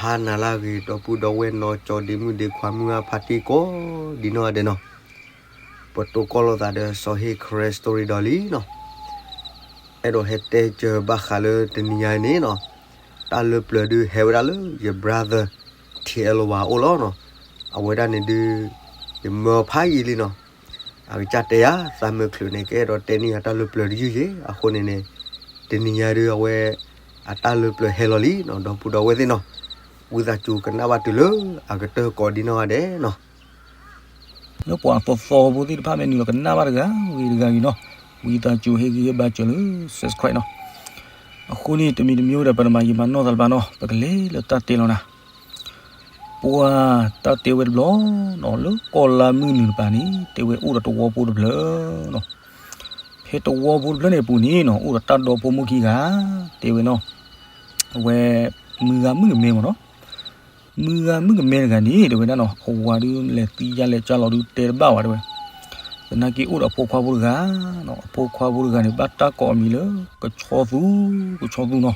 ဟါနၤလၢအဂ့ၤ ဒီပုၢ်ဒီဝဲၢ်နီၢ်ကၠီဒ့မုၣ်ဒ့ခွါမုၢ်ဂၢ်ဖါတံၢ်ကိးဒ်နီၢ်ဂၤဒဲးနီၤ, ပတိၢ်ကီၢ်လိာ်သးဒီးစီၤဟ့ၣ် Karen Story ဒီးလံနီၤ, အဲၣ်ဒိးဟဲတဲစၢၤဘၣ်ဃးလၢတနံၤညါအံၤန့ၣ်နီၤ, တၢ်လၢပျၢၤဒုးဟဲဝဲဒၣ်လၢယ brother ထံအလဝၤအိၣ်လီၤနီၤ, အဝဲဒၣ်န့ၣ်ဒုး ယမၢဖးယံာ်လံနီၤ, အကစၢ်တဲယၤ သးမုာ်ချုးန့ၣ် ကအဲၣ်ဒိးတဲန့ၢ်ယၤတၢ်လၢပျၢၤတယုၢ်ယ့ၣ်, အဃိန့ၣ်န့ၣ် တနံၤညါဒုးအဝဲ အတၢ်လၢပျၢၤဟဲလီၤလံနီၤ, ဒီပုၢ်ဒီဝဲၢ်သ့ၣ်နီၤ, ဝံသးစူၤကနၣ်ဘၣ်တုၤလၢအကတၢၢ်ကိးဒ်နီၢ်ဂၤဒဲးနီၤ. လၢပှၤသီသီဖိသ့ၣ်တဖၣ်မ့ၢ်နုာ်လီၤကနၣ်ဘၣ်တဂၤဂ့ၤတဂၤဂ့ၤနီၤ, ဝံသးစူၤဟ့ၣ်ဂံၢ်ဟ့ၣ်ဘါစၢၤလၢ subscribe နီၤ. အဃိန့ၣ် တမံၤတမံၤဒီး ပတမၤယံာ်မၤနီၢ်သးလၢၤဘၣ်နီၤ, ပကလဲၤလၢတၢ်တဲလီၤနၤ. ပှၤတၢ်တဲဝဲတဘျီနီၤ, လၢကီၢ်လါမုၢ်နုာ်တပၤန့ၣ် တဲဝဲအိၣ်ဒီးတဝီဖိတဖျၢၣ်နီၤ. ဖဲတဝီဖိတဖျၢၣ်န့ၣ်အပူၤန့ၣ်နီၤ, အိၣ်ဒီးတၢ်ဒီဖိမိၢ်ခံဂၤ, တဲဝဲနီၤ, အဝဲ မုၢ်ဂၤမုၣ်ကမဲမ့ၢ်နီၤ, မုၢ်ဂၤမုၣ်ကမဲတဂၤန့ၣ် တဲဝဲဒၣ်နီၤ, အဝၤဒုးလဲၤသံယါလဲၤကၢ်လီၤဒုးတဲတဘၣ်ဝဲတဲဝဲ, သနာ်က့အိၣ်ဒီးအဖိခွါဖိတဂၤနီၤ, အဖိခွါဖိတဂၤန့ၣ် ဘၣ်တၢ်ကိးအမံၤလၢ ကဆီသူ, ကဆီသူနီၤ.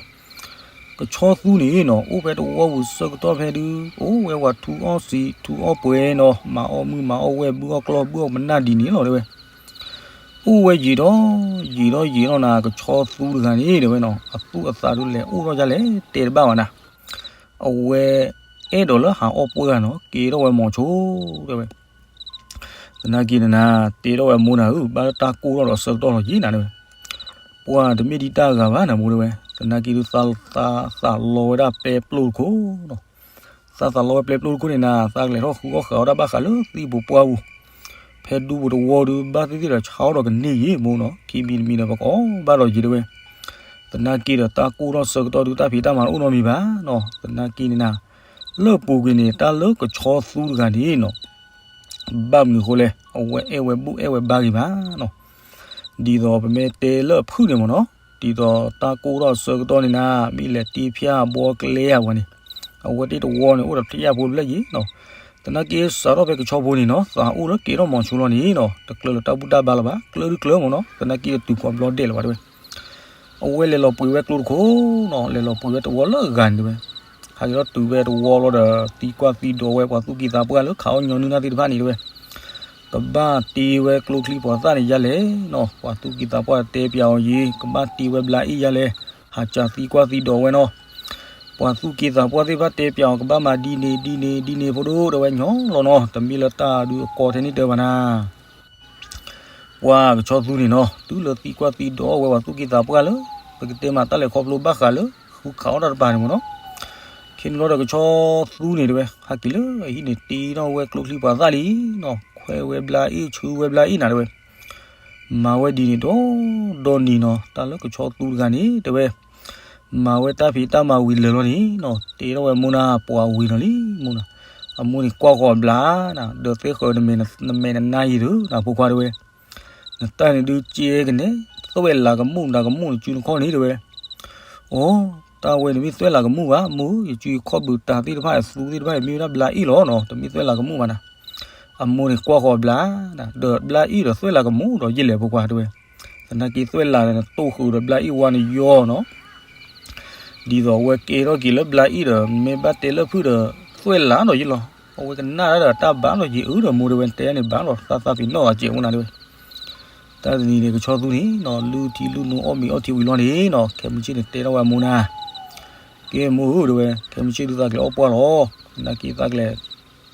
ကဆီသူန့ၣ်နီၤ, အိၣ်ဖဲတဝီပူၤဆၢကတီၢ်ဖဲဒုး အိၣ်ဝဲဝၤထူအီၣ်စံာ်ထူအီၣ်ပှဲၤနီၤ, မၤအီၣ်မုၢ်မၤအီၣ်ဝဲၢ် ဘုၣ်အီၣ်ကျီၢ်ဘုၣ်အီၣ်ပနၢ်ဒ်န့ၣ်လီၤတဲဝဲ. အိၣ်ဝဲယံာ်ထီၣ်ယံာ်ထီၣ်ယံာ်ထီၣ်နၤ, ကဆီသူတဂၤန့ၣ်တဲဝဲနီၤ, အသူၣ်အသးဒုးလဲၤအိၣ်ထီၣ်ဒ်လဲၣ်တဲတဘၣ်ဝဲနၤ. အဝဲ အဲၣ်ဒိးလၢဟးအီၣ်ပှၢ်နီၤ, က့ၤထီၣ်ဝဲမီၤဆိတဲဝဲ. သနာ်က့နၤ, တဲထီၣ်ဝဲမိၢ်နၤဧၢ, ဘၣ်တၢ်ကိၢ်ထီၣ်ဒီးဆၢကတီၢ်လီၤယံၤနၤတဲဝဲ. ပှၤတမ့ၢ်ဒ်တၢ်ဂၤဘၣ်နၤမိၢ်တဲဝဲ, သနာ်က့ဒုး သးသးလီဝဲဒၣ်ပဲပျိၢ်တခိၣ်နီၤ. သးသးလီဝဲပဲပျိၢ်တခိၣ်န့ၣ်နၤ, သးကလဲၤထီၣ်ဃုအီၣ်ဃုအီတၢ်ဘၣ်ဃးလၢသံၣ်ပူၤပှၢ်ပူၤ, ဖဲဒူပူၤတဝီဒုး ဘၣ်သ့ၣ်သ့ၣ်ဒီးဆါအီၣ်ဒီးကန့ၢ်ယံၤမိၢ်နီၤ, ခံမံၤတမံၤဒီးပကအီၣ်ဘၣ်ဒီးယံၤတဲဝဲ. သနာ်က့ဒီးတၢ်ကိၢ်ထီၣ်ဆၢကတီၢ်ဒုး တၢ်ဖံးတၢ်မၤတအိၣ်နီတမံၤဘၣ်နီၤ, သနာ်က့န့ၣ်နၤ, လၢပူၤကွံာ်န့ၣ် တၢ်လၢကဆီသူတဂၤန့ၣ်နီၤ ဘၣ်မနုၤအဃိလဲၣ်, အဝဲအဲၣ်ဝဲဘူၣ်အဲၣ်ဝဲဘါဂ့ၤမးနီၤ. ဒ်သိးပမ့ၢ်တဲလၢအဖုၣ်န့ၣ်မ့ၢ်နီၤ, ဒ်သိးတၢ်ကိၢ်ထီၣ်အဆၢကတီၢ်န့ၣ်နၤ, မ့ၢ်လဲၤတ့ဖၠၣ်ဘီကျဲဧါဝဲန့ၣ်, အဝဲသ့ၣ်တဝီန့ၣ် အိၣ်ဒီးဖၠၣ်ဖိတဖျၢၣ်ယံၤနီၤ. သနာ်က့စးထီၣ်ဖဲကဆီဖိန့ၣ်နီၤ, သးအိၣ်လၢက့ၤထီၣ်မီၤဆိလီၤန့ၣ်နီၤ, တကျၢၤလၢတၢ်ဘူၣ်တၢ်ဘါလၢၤဘၣ်, ကျၢၤဒုးကျၢၤမ့ၢ်နီၤ, သနာ်က့တတုၤကွၢ်ဘျီဒဲးလၢၤဘၣ်တဲဝဲ. အဝဲလဲၤလီၤပှ့ၤဝဲကျိတခိၣ်နီၤ, လဲၤလီၤပှ့ၤဝဲတဝီလၢအဂၤန့ၣ်တဲဝဲ. ဟဲက့ၤထီၣ်တုၤဝဲတဝီလီၤဒီး သံကွၢ်သံဒိးဝဲပှၤသူၣ်က့သးပှၢ်လၢခးအီၣ်ညီနုၢ်တၢ်သ့ၣ်တဖၣ်န့ၣ်တဲဝဲ. ကဘၣ်တ့ဝဲကျိချံပှၤသၣ်န့ၣ်ယါလဲၣ်နီၤ, ပှၤသူၣ်က့သးပှၢ်တဲပၠးအီၤယံၤ, ကဘၣ်တ့ဝဲဘျါအ့ၣ်ယါလဲၣ်, ဟးစံးသံကွၢ်သံဒိးဝဲနီၤ. ပှၤသူၣ်က့သးပှၢ်သ့ၣ်တဖၣ်တဲပၠးအီၤ ကဘၣ်မၤဒ်န့ၣ်ဒ်န့ၣ်ဒ်န့ၣ်ဖိဒိၣ်တဲဝဲညီလီၤနီၤ, တမ့ၢ်လၢတၢ်ဒုးအကီထဲန့ၣ်တဲဘၣ်နၤ. ပှၤကဆီသူန့ၣ်နီၤ, တုၤလၢသံကွၢ်သံဒိးဝဲပှၤသူၣ်က့သးပှၢ်လၢ ပကတဲမးတၢ်လဲၤခီဖျိဘၣ်ဃးလၢ ဃုခးအီၣ်တၢ်တပၤန့ၣ်မ့ၢ်နီၤ. ခဲန့ၣ်ဘျီဒီးကဆီသူန့ၣ်တဲဝဲ ဟဲက့ၤလၢအဟံၣ်န့ၣ် တ့ထီၣ်ဝဲကျိချံပှၤသၣ်လံနီၤ, ခွဲဝဲဘျါအ့ၣ်ဆူဝဲဘျါအ့ၣ်နၤတဲဝဲ. မၤဝဲဒ်န့ၣ်ဒီး ဒီနံၤနီၤ, တၢ်လၢကဆီသူတဂၤန့ၣ်တဲဝဲ မၤဝဲတၢ်ဖံးတၢ်မၤဝံၤလၢာ်လီၤန့ၣ်နီၤ, တ့ထီၣ်ဝဲမိၢ်နၤ ပှၤဝံၤလီၤလံမိၢ်နၤ. အမိၢ်န့ၣ်ကွၢ်ဃီၤဘျါနၤ, ဒီးသ့ဃၢၤနမဲာ်နနါယံၤဒီး နဖိခွါတဲဝဲ, နတၢ်န့ၣ်ဒုးကဲကနဲ သွဲၣ်လးကမူၣ်နၤကမူၣ်နစုနခီၣ်န့ၣ်တဲဝဲ. အိ, တၢ်ဝဲန့ၣ်မ့ၢ်သွဲၣ်လးကမူၣ်ဘၣ်, မိၢ်ဧၢ, ယစုယခီၣ်ဘုးတၤသ့ၣ်တဖၣ် အသူသ့ၣ်တဖၣ်အံၤ မ့ၢ်ဝဲဒၣ်ဘျါအ့ၣ်လီၤနီၤ, တမ့ၢ်သွဲၣ်လးကမူၣ်ဘၣ်နၤ. အမိၢ်န့ၣ်ကွၢ်ဃီၤဘျါနၤ, ဒီးဘျါအ့ၣ်ဒီးသွဲၣ်လးကမူၣ်ဒီးယဲၢ်လဲၣ်ဖိခွါတဲဝဲ. သနာ်က့သွဲၣ်လးန့ၣ် နတိၢ်ဃုာ်ဒီးဘျါအ့ၣ်ဝါန့ၣ်ယီၤနီၤ. ဒ်သိးအဝဲကဲထီၣ်က့ၤလၢဘျါအ့ၣ်ဒီး မ့ၢ်ဘၣ်တဲလၢဖုၣ်ဒီး သွဲၣ်လးဒီးယဲၢ်လီၤ. အဝဲကနၣ်ဒၣ်ဒီးတၢ်ဘၣ်ဒီးယဲၢ်အုဒီးမိၢ်တဲဝဲ တဲန့ၣ်ဘၣ်ဒီးသးသးပ့ၤနီၣ်အစဲးအိၣ်နၤတဲဝဲ. တၢ်တနံၤန့ၣ် ကဆီသူန့ၣ်နီၤ လုၢ်ထံလုၢ်နိအီၣ်မ့ၤအီထံဝံၤလီၤန့ၣ်နီၤ ခဲမုၢ်ဆ့ၣ်န့ၣ်တဲထီၣ်ဝဲအမိၢ်နၤ, ကဲမိၢ်ဧၢတဲဝဲ ခဲမုၢ်ဆ့ၣ်ဒုးသးကလဲၤအီၣ်ပှၢ်လီၤ. သနာ်က့သးကလဲၤ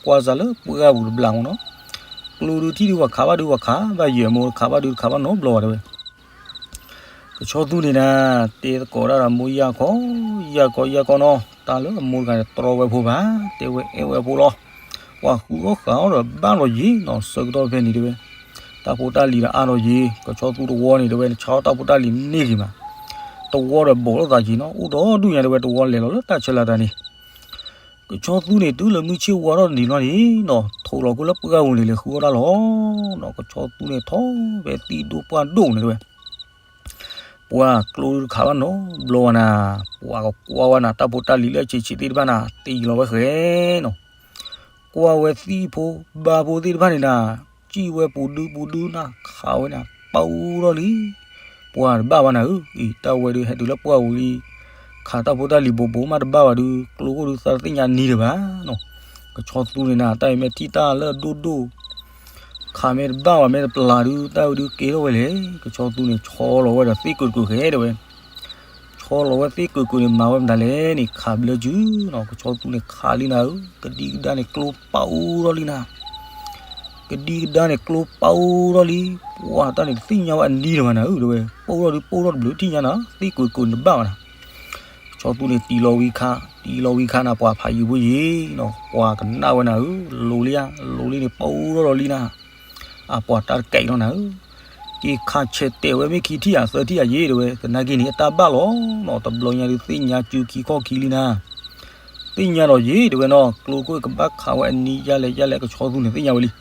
ကွၢ်စၢ်လၢပှၢ်ပူၤတဘျီမ့ၢ်နီၤ, ကျိဒုးထံၣ်ဒုးပှၤခးဘၣ်ဒုးပှၤခးဘၣ်ယဲၢ်မိၢ် ခးဘၣ်ဒုးခးဘၣ်နီတဘျီဘၣ်တဲဝဲ. ကဆီသူန့ၣ်နၤ တဲသကိးဒၣ်ဒီးမိၢ်ယၢ်ခီ, ယၢ်ခီယၢ်ခီနီၤ, တၢ်လၢအမိၢ်တဂၤန့ၣ်တြီဝဲဖိဘၣ်, တဲဝဲအဲၣ်ဝဲဖိလီၤ. ပှၤဃုအီၣ်ဃုအီဒီးဘၣ်လီၤယံၤနီၤ, ဆၢကတီၢ်ဖဲန့ၣ်တဲဝဲ, တၢ်ဖိတၢ်လံၤဒီးအါလီၤယံၤ, ကဆီသူတဝီန့ၣ်တဲဝဲ နဆါအီၣ်တၢ်ဖိတၢ်လံၤန့ၢ်ဂ့ၤမး, တဝီဒီးဘိးလိာ်သးယံၤနီၤ, အိၣ်ဒီဒူၣ်ညါတဲဝဲ တဝီလဲၤလီၤလၢတၢ်ဆၢလၢတၢ်န့ၣ် ကဆီသူန့ၣ် တုၤလၢမုၢ်ဆ့ၣ်ဝါထီၣ်တနံၤလီၤန့ၣ်နီၤ, ထိးလီၤခိၣ်လၢပှၢ်ပူၤန့ၣ် လဲၤဃုအီၣ်တၢ်လီၤနီၤ, ကဆီသူန့ၣ်ထီၣ်ဖဲသံၣ်ဒိၣ်ပှၢ်ဒိၣ်န့ၣ်တဲဝဲ, ပှၤကျိတခးဘၣ်နီတဘျီဘၣ်နၤ, ပှၤကကွၢ်ဝဲနၤ တၢ်ဖိတၢ်လံၤလၢအဆံးဆံးသ့ၣ်တဖၣ်နၤ တ့လီၤဝဲဃဲနီၤ, ကွၢ်ဝဲသံၣ်ဖိဘါဖိသ့ၣ်တဖၣ်န့ၣ်နၤ, စံၣ်ဝဲပူၤဒုပူၤဒုနၤ ခးဝဲနၤ ပာ်အူထီၣ်လံ ပှၤတဘၣ်ဘၣ်နၤဧၢ, အံၤတၢ်ဝဲဒုးဟဲတုၤလၢပှၢ်ပူၤလံ, ခ ခးတၢ်ဖိတၢ်လံၤဘိးဘိးမးတဘၣ်ဘၣ်ဒုး ကျိခိၣ်ဒုးသးတသ့ၣ်ညါနံၤတဘၣ်နီၤ. ကဆီသူန့ၣ်နၤ တၢ်အံၤမ့ၢ်ထံၣ်တၢ်လၢအဒိၣ်ဒိၣ် ခးမ့ၢ်တဘၣ်ဘၣ်မ့ၢ်တပျၢ်ဒုး တၢ်အံၤဒုးကဲထီၣ်ဝဲလဲၣ်. ကဆီသူန့ၣ် ဆီလီၤဝဲဒီးသ့ၣ်ကုာ်ကုာ်ဃဲတဲဝဲ ဆီလီၤဝဲသ့ၣ်ကုာ်ကုာ်န့ၣ် မၤဝဲမတၤလဲၣ်န့ၣ် ခးဘျၢစုနီၤ. ကဆီသူန့ၣ်ခးလံနၤဧၢ, ကဒံကဒါန့ၣ် ကျိပၣ်အူထီၣ်လံနၤ. ကဒံကဒါန့ၣ် ကျိပၣ်အူထီၣ်လံ, ပှၤတၢ်န့ၣ်တသ့ၣ်ညါဝဲအနံၤတဘၣ်နၤဧၢ တဲဝဲ, ပၣ်အူထီၣ်ဒုး ပၣ်အူထီၣ်တဘျုးထံၣ်ညါနၤ, သ့ၣ်ကုာ်ကုာ်န့ၣ်တဘၣ်ဘၣ်နၤ. ကဆီသူန့ၣ်တံၤလီၤဝံၤခါ, တံၤလီၤဝံၤခါနၤ ပှၤဖးယံၤဖိယံၤနီၤ, ပှၤကနၣ်ဝဲနၤဧၢ, လိၤလံဧါ, လိၤလံန့ၣ် ပၣ်အူထီၣ်လီၤလံနၤ. အပှၤတၢ်တကဲးလီၤနၤဧၢ, က့ၤခးဆဲးတဲာ်ဝဲမ့ၢ်ခံထံၣ်ဧါသၢထံၣ်ဧါယ့ၣ် တဲဝဲ, သနာ်က့န့ၣ် အတၢ်ဘၣ်လီၤနီၤ, တဘျီညါဒုးသ့ၣ်ညါစုခံခီၣ်ခံလံနၤ. သ့ၣ်ညါဒီးယ့ၣ် တဲဝဲနီၤ, ကျိခိၣ်ကဘၣ်ခးဝဲအနံၤယါလဲၣ်ယါလဲၣ် ကဆီသူန့ၣ်သ့ၣ်ညါဝဲလံ.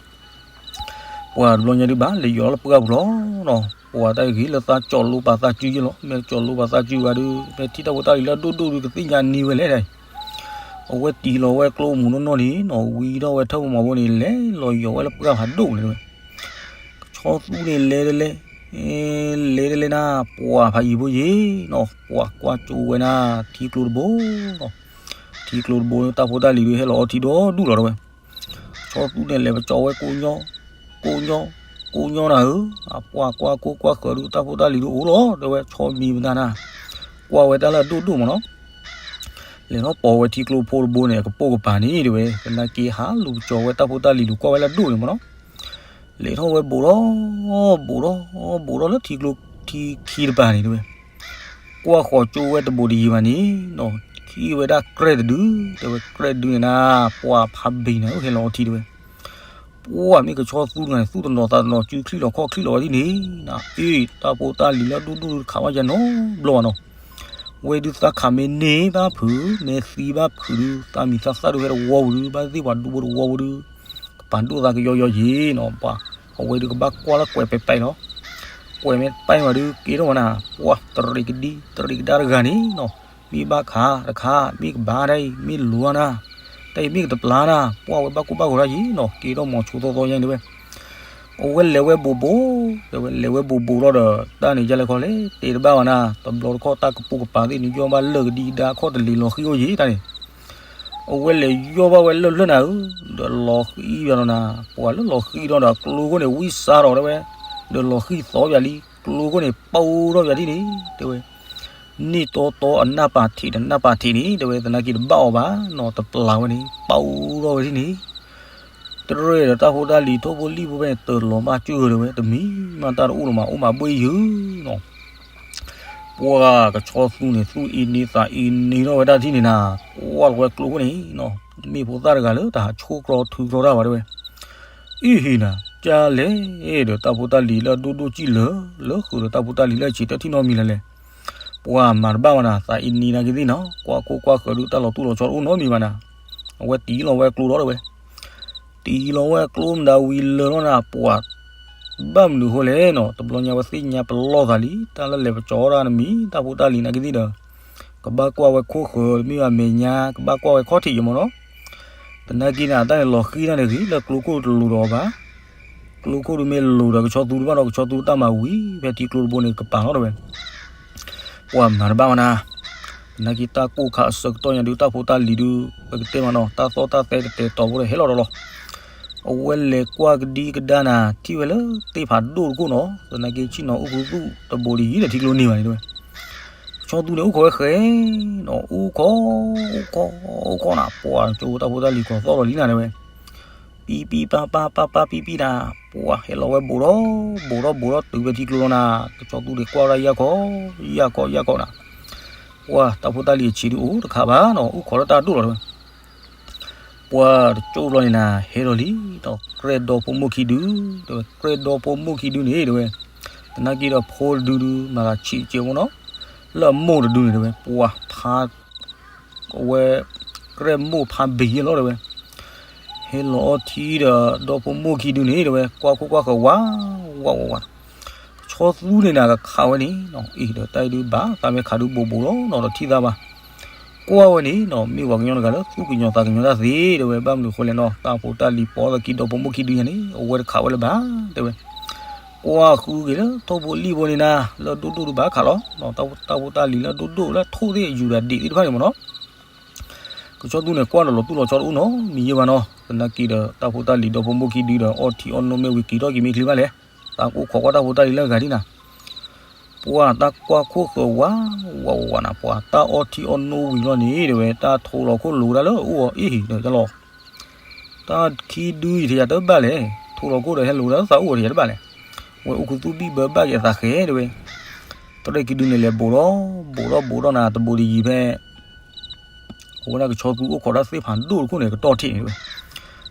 ပှၤတဘျီညါဒုးဘၣ်လဲၤယီၤလီၤလၢပှၢ်ပူၤလီၤနီၤ, ပှၤတၢ်ဂ့ၤလၢသးကၠီၤလိပာ်သးစုယ့ၣ်လီၤ, မ့ၢ်ကၠီၤလိပာ်သးစုဝဲဒုး မ့ၢ်ထံၣ်တၢ်ဖိတၢ်လံၤလၢအဒိၣ်ဒိၣ်ဒုး ကသ့ၣ်ညါနံၤဝဲလဲၣ်ဒၣ်. အဝဲတံၤလီၤဝဲကျိမူးနီၢ်နီၢ်န့ၣ်နီၤ, ဝံထီၣ်ဝဲထၢၣ်မီၤဖိန့ၣ် လဲၤလီၤယီၤဝဲလၢပှၢ်ဖးဒိၣ်န့ၣ်ဝဲ ကဆီသူန့ၣ်လဲၤတလဲ, လဲၤတလဲနၤ, ပှၤဖးယံၤဖိယ့ၣ်နီၤ, ပှၤကွၢ်ကၠိဝဲနၤ, ထံကျိတဘိနီၤ, ထံကျိတဘိန့ၣ် တၢ်ဖိတၢ်လံၤဒုးဟဲလီၤအီထံဒီဒူၣ်လီၤတဲဝဲ. ကဆီသူန့ၣ်လဲၤပကၠီဝဲကိးညီ, ကိးညီ, ကိးညီနၤဧၢ, အပှၤကွၢ်ကိၢ်ကွၢ်ဃၢၤဒုး တၢ်ဖိတၢ်လံၤဒုးအိၣ်လီၤတဲဝဲ, ဆီမံၤမတၤနၤ, ကွၢ်ဝဲတၢ်လၢအဒိၣ်ဒိၣ်မးနီၤ. လဲၤထီၣ်ပိာ်ဝဲထံကျိဖိတဘိန့ၣ် အကပိာ်ကပၤန့ၣ်တဲဝဲ, သနာ်က့ဟးလူၤပကၠီဝဲတၢ်ဖိတၢ်လံၤဒုး ကွၢ်ဝဲလၢအဒိၣ်န့ၣ်မးနီၤ. လဲၤထီၣ်ဝဲဘိးထီၣ်, ဘိးထီၣ်, ဘိးထီၣ်လၢထံကျိထံခံတပၤန့ၣ်တဲဝဲ, ကွၢ်ဃီၤကၠိဝဲတဘိးတယံၤဘၣ်န့ၣ်နီၤ, ထံၣ်ဝဲဒၣ်ကြဲၢ်တဒု, တဲဝဲကြဲၢ်တဒုန့ၣ်နၤ, ပှၤဖးဘ့ၣ်နၤဧၢ ဟဲလီၤအီထံတဲဝဲ. ပှၤမ့ၢ်ကဆီသူတဂၤန့ၣ် သူၣ်တနီၤသးတနီၤ စုချံၣ်လီၤခီၣ်ချံၣ်လီၤဝဲဒ်န့ၣ်နၤ, အ့ တၢ်ဖိတၢ်လံၤလၢအဒိၣ်ဒိၣ်ဒုးတခးဘၣ်ယၤနီတဘျီဘၣ်နီၤ. ဝဲဒုးသးခးမ့ၢ်န့ၢ်ဘၣ်ဖုး မ့ၢ်သံဘၣ်ဖုးဒုး သးမံၤသးသၣ်ဒုးဟဲတဝီပူၤဒုး ဘၣ်သ့ၣ်ပှၤဒူဖိတဝီပူၤဒုး ကပာ်ဒိၣ်သးကယီယီယ့ၣ်နီၤ, ပှၤ အဝဲဒုးကဘၣ်ကွၢ်လၢကွဲးပဲးပဲးလီၤ. ကွဲးမ့ၢ်ပဲးဝဲဒုး က့ၤထီၣ်ဝဲနၤ, ပှၤတရံးကဒံ တရံးကဒါတဂၤန့ၣ်နီၤ, မ့ၢ်ဘၣ်ခးတခါ မ့ၢ်ကဘၣ်တၢ်အံၤ မ့ၢ်လိၤနၤ, တၢ်အံၤမ့ၢ်ကတပျၢ်နၤ, ပှၤဝဲဘၣ်ကိၢ်ဘၣ်ဂီၤတၢ်ယ့ၣ်နီၤ, က့ၤထီၣ်မီၤဆိသီသီယါန့ၣ်တဲဝဲ. အဝဲလဲၤဝဲဘိးဘိး, တဲဝဲလဲၤဝဲဘိးဘိးလီၤဒီး တၢ်န့ၣ်ယါလဲၣ်ခီလဲၣ် တဲတဘၣ်ဝဲနၤ, တဘျီတခီၣ်တၢ်ကပိာ်ကပၤသ့ၣ်န့ၣ် ယီၢ်ဘၣ်လၢာ်ကဒံကဒါခီၣ်တလံၤလီၤဃံၤအိၣ်ယ့ၣ်တၢ်န့ၣ် အဝဲလဲၤယီၢ်ဘၣ်ဝဲလၢလၢနၤဧၢ, ဒီးလီၤဃံၤယါလီၤနၤ, ပှၤလၢလီၤဃံၤဒီးဒီးကျိခိၣ်န့ၣ် ဝံစါထီၣ်တဲဝဲ, ဒီးလီၤဃံၤသီပၠးလံ, ကျိခိၣ်န့ၣ် ပာ်အူထီၣ်ပၠးဒ်န့ၣ် တဲဝဲ, န့ၢ်တီတီအနၢ်ပၢၢ်ထံးဒီးနၢ်ပၢၢ်ထံးန့ၣ် တဲဝဲ သနာ်က့တဘၣ်အီၤဘၣ်နီၤ, တပျၢ်ဝဲန့ၣ် ပာ်အူထီၣ်ဝဲဒ်န့ၣ် တရဲၣ်ဒီးတၢ်ဖိတၢ်လံၤထိၣ်ဖိလံၣ်ဖိဖဲန့ၣ် တလီၤမၢ်ကၢၢ်တဲဝဲ, တမံၤမးတၢ်တအိၣ်လီၤမး အိၣ်မးဘှ့ၣ်ယုာ်နီၤ. ပှၤကဆီသူန့ၣ် သူၣ်အ့န့သးအ့န့ထီၣ်ဝဲဒၣ်ထံၣ်န့ၣ်နၤ, ကွၢ်လီၤဝဲကျိခိၣ်န့ၣ်နီၤ, မ့ၢ်ဖိသၣ်တဂၤလၢတဟးဆိၣ်ကျီထုးကျီတၢ်ဘၣ်တဲဝဲ. အ့ဟ့ၣ်နၤ, ကၢ်လဲၣ်ဒီး တၢ်ဖိတၢ်လံၤလၢအဒိၣ်ဒိၣ်ကံၣ်လၢာ် လၢဃုာ်ဒီးတၢ်ဖိတၢ်လံၤလၢအဆံးတထံၣ်နီတမံၤလဲၣ်လဲၣ်. ပှၤမၤတဘၣ်ဝဲနၤ, သးအ့န့နာ်က့သ့ၣ်နီၤ, ကွၢ်ကိၢ်ကွၢ်ဃၢၤဒုး တၢ်လီၤတူၢ်လီၤဆီတအိၣ်နီတမံၤဘၣ်နၤ. အဝဲတံၤလီၤဝဲကျိလီၤတဲဝဲ တံၤလီၤဝဲကျိမတၤဝံၤလၢာ်လီၤနၤ, ပှၤဘၣ်မနုၤအဃိလဲၣ်နီၤ, တဘျီညါဝဲသ့ၣ်ညါပလီၢ်သးလံ, တၢ်လၢလဲၤပကၠီတၢ်နမံၤ တၢ်ဖိတၢ်လံၤနာ်က့သ့ၣ်ဒီး ကဘၣ်ကွၢ်ဝဲခိၣ်ဃၢၤ တမ့ၢ်ဘၣ်မဲာ်ညါ ကဘၣ်ကွၢ်ဝဲခီၣ်ထံးယမီၤနီၤ. သနာ်က့န့ၣ် အတၢ်န့ၣ်လီၤဃံၤတၢ်န့ၣ်ဂ့ၤ လၢကျိခိၣ်တလိၤဒီးအီၤဘၣ်. ကျိခိၣ်ဒုးမ့ၢ်လိၤဒီးကဆီသူတဘၣ်ဒီး ကဆီသူတၢ်မၤဝံၤ ဖဲထံကျိတဘိန့ၣ်ကပာ်လီၤတဲဝဲ ပှၤမၤတဘၣ်ဝဲနၤ. သနာ်က့တၢ်ကိၢ်ခါအဆၢကတီၢ်ညါဒုး တၢ်ဖိတၢ်လံၤဒုး ပကတဲမးနီၤ တၢ်သီၣ်တၢ်သဲတတဲာ်တီၤဖိဒီး ဟဲလီၤဒီးလီၤ. အဝဲလဲၤကွၢ်ကဒံကဒါနၤ ထံၣ်ဝဲလၢသ့ၣ်ဖးဒိၣ်တခိၣ်နီၤ, သနာ်က့ဆ့ၣ်နီၤအူကူသူၣ်တဘိးတယံၤဒီးထံကျိန့ၢ်ဘၣ်န့ၣ်တဲဝဲ. ကဆီသူန့ၣ်အိၣ်ခိးဝဲဃဲ အိၣ်ခိး အိၣ်ခိး အိၣ်ခိးနၤ ပှၤကၠိတၢ်ဖိတၢ်လံၤကီၤသီၣ်လီၤလံနၤတဲဝဲ ပံပံပၢ်ပၢ်ပၢ်ပၢ်ပံပံနၤ, ပှၤဟဲလီၤဝဲဘိးထီၣ် ဘိးထီၣ်ဘိးထီၣ်တုၤဖဲထံကျိလီၤနၤ, ကဆီသူန့ၣ်ကွၢ်ဝဲဒၣ်ယၢ်ခီ ယၢ်ခီယၢ်ခီနၤ, ပှၤတၢ်ဖိတၢ်လံၤအဆံးဒုးအိၣ်တခါဘၣ်နီၤ အိၣ်ခိးလၢတၢ်ဒိၣ်လီၤတဲဝဲ. ပှၤတကၠိၢ်ဘျီန့ၣ်နၤ ဟဲလီၤလံဒီး ကြဲၢ်ဒီဖိမိၢ်ခံဒု တဲဝဲ ကြဲၢ်ဒီဖိမိၢ်ခံဒုန့ၣ်တဲဝဲ, သနာ်က့ဒီးဖိတဒုဒု မၤသးဆံးကဲဖိနီၤ, လၢအမိၢ်တဒုန့ၣ်တဲဝဲ ပှၤဖး အဝဲ ကြဲၢ်မိၢ်ဖးဘ့ၣ်ယဲလီၤတဲဝဲ, ဟဲလီၤအီထံဒီး ဒီဖိမိၢ်ခံဒုန့ၣ်တဲဝဲ ကွၢ်ခိၣ်ကွၢ်ဃၢၤဝး ဝးဝးဝး, ကဆီသူန့ၣ်နၤကခးဝဲန့ၣ်နီၤ, အ့ၣ်ဒီးတၢ်အံၤဒုးဘၣ် သးမ့ၢ်ခးဒုးဘိးဘိးလီၤနီၤ ဒီးထံၣ်သးဘၣ်, ကွၢ်ဝဲန့ၣ်နီၤ မ့ၢ်ပှၤကညီတဂၤလၢသူၣ်ကညီၤသးကညီၤတၢ်သ့တဲဝဲ, ဘၣ်မနုၤအဃိလဲၣ်နီၤ တၢ်ဖိတၢ်လံၤပိာ်သးခံဒီဖိမိၢ်ခံဒုညါန့ၣ် အဝဲတခးဝဲလၢၤဘၣ်တဲဝဲ, ကွၢ်ဃုက့ၤလၢထိၣ်ဖိလံၣ်ဖိန့ၣ်နၤ, လၢဒိၣ်ဒိၣ်ဒုးဘၣ်ခးလီၤ, တၢ်ဖိတၢ်လံၤလၢဒိၣ်ဒိၣ်လၢထိၣ်သ့ၣ်ယူၤဒီးဒံးသ့ၣ်တဖၣ်န့ၣ်မ့ၢ်နီၤ. ကဆီသူန့ၣ်ကွၢ်ဒီးလီၤတူၢ်လီၤဆီတအိၣ်နီတမံၤယဲဘၣ်နီၤ, သနာ်က့ဒီးတၢ်ဖိတၢ်လံၤဒီဖိမိၢ်ခံဒုဒီးအီထံအီနိၣ်မ့ၢ်ဝံၤက့ၤထီၣ်က့ၤမ့ၢ်ချ့ဘၣ်လဲၣ်, တၢ်ကအိၣ်ခိးကွၢ်တၢ်ဖိတၢ်လံၤလၢအဂၤဒ်နၤ ပှၤတၢ်ကွၢ်ခိၣ်ဃၢၤဝး, ဝးဝးနၤ, ပှၤတၢ်အီထံအီနိၣ်ဝံၤလီၤန့ၣ် တဲဝဲ တၢ်ထိလီၤခိၣ်လိၤတၢ်လၢအအိၣ်အီၤအ့ၣ်ဒီးလီၤ. တၢ်ခံဒုယထံယၤတဘၣ်လဲၣ်, ထိလီၤခိၣ်ဒီးဟဲလိၤတၢ်လၢသးအိၣ်အီၤထံယၤတဘၣ်လဲၣ်. ဝဲအိၣ်ခူသူၣ်ဘံၣ်ဘၢဘၣ်က့ၤအသးဃဲတဲဝဲ. တရ့ၣ်ခံဒုန့ၣ်လဲၤဘိးထီၣ်, ဘိးထီၣ်ဘိးထီၣ်နၤ တဘိးတယံၤဖဲ အဝဲဒၣ်ကဆီသူအိၣ်ခိးတၢ်သ့ၣ်ဖးဒိၣ်တခိၣ်န့ၣ် ကတီၢ်ထံးန့ၣ်တဲဝဲ.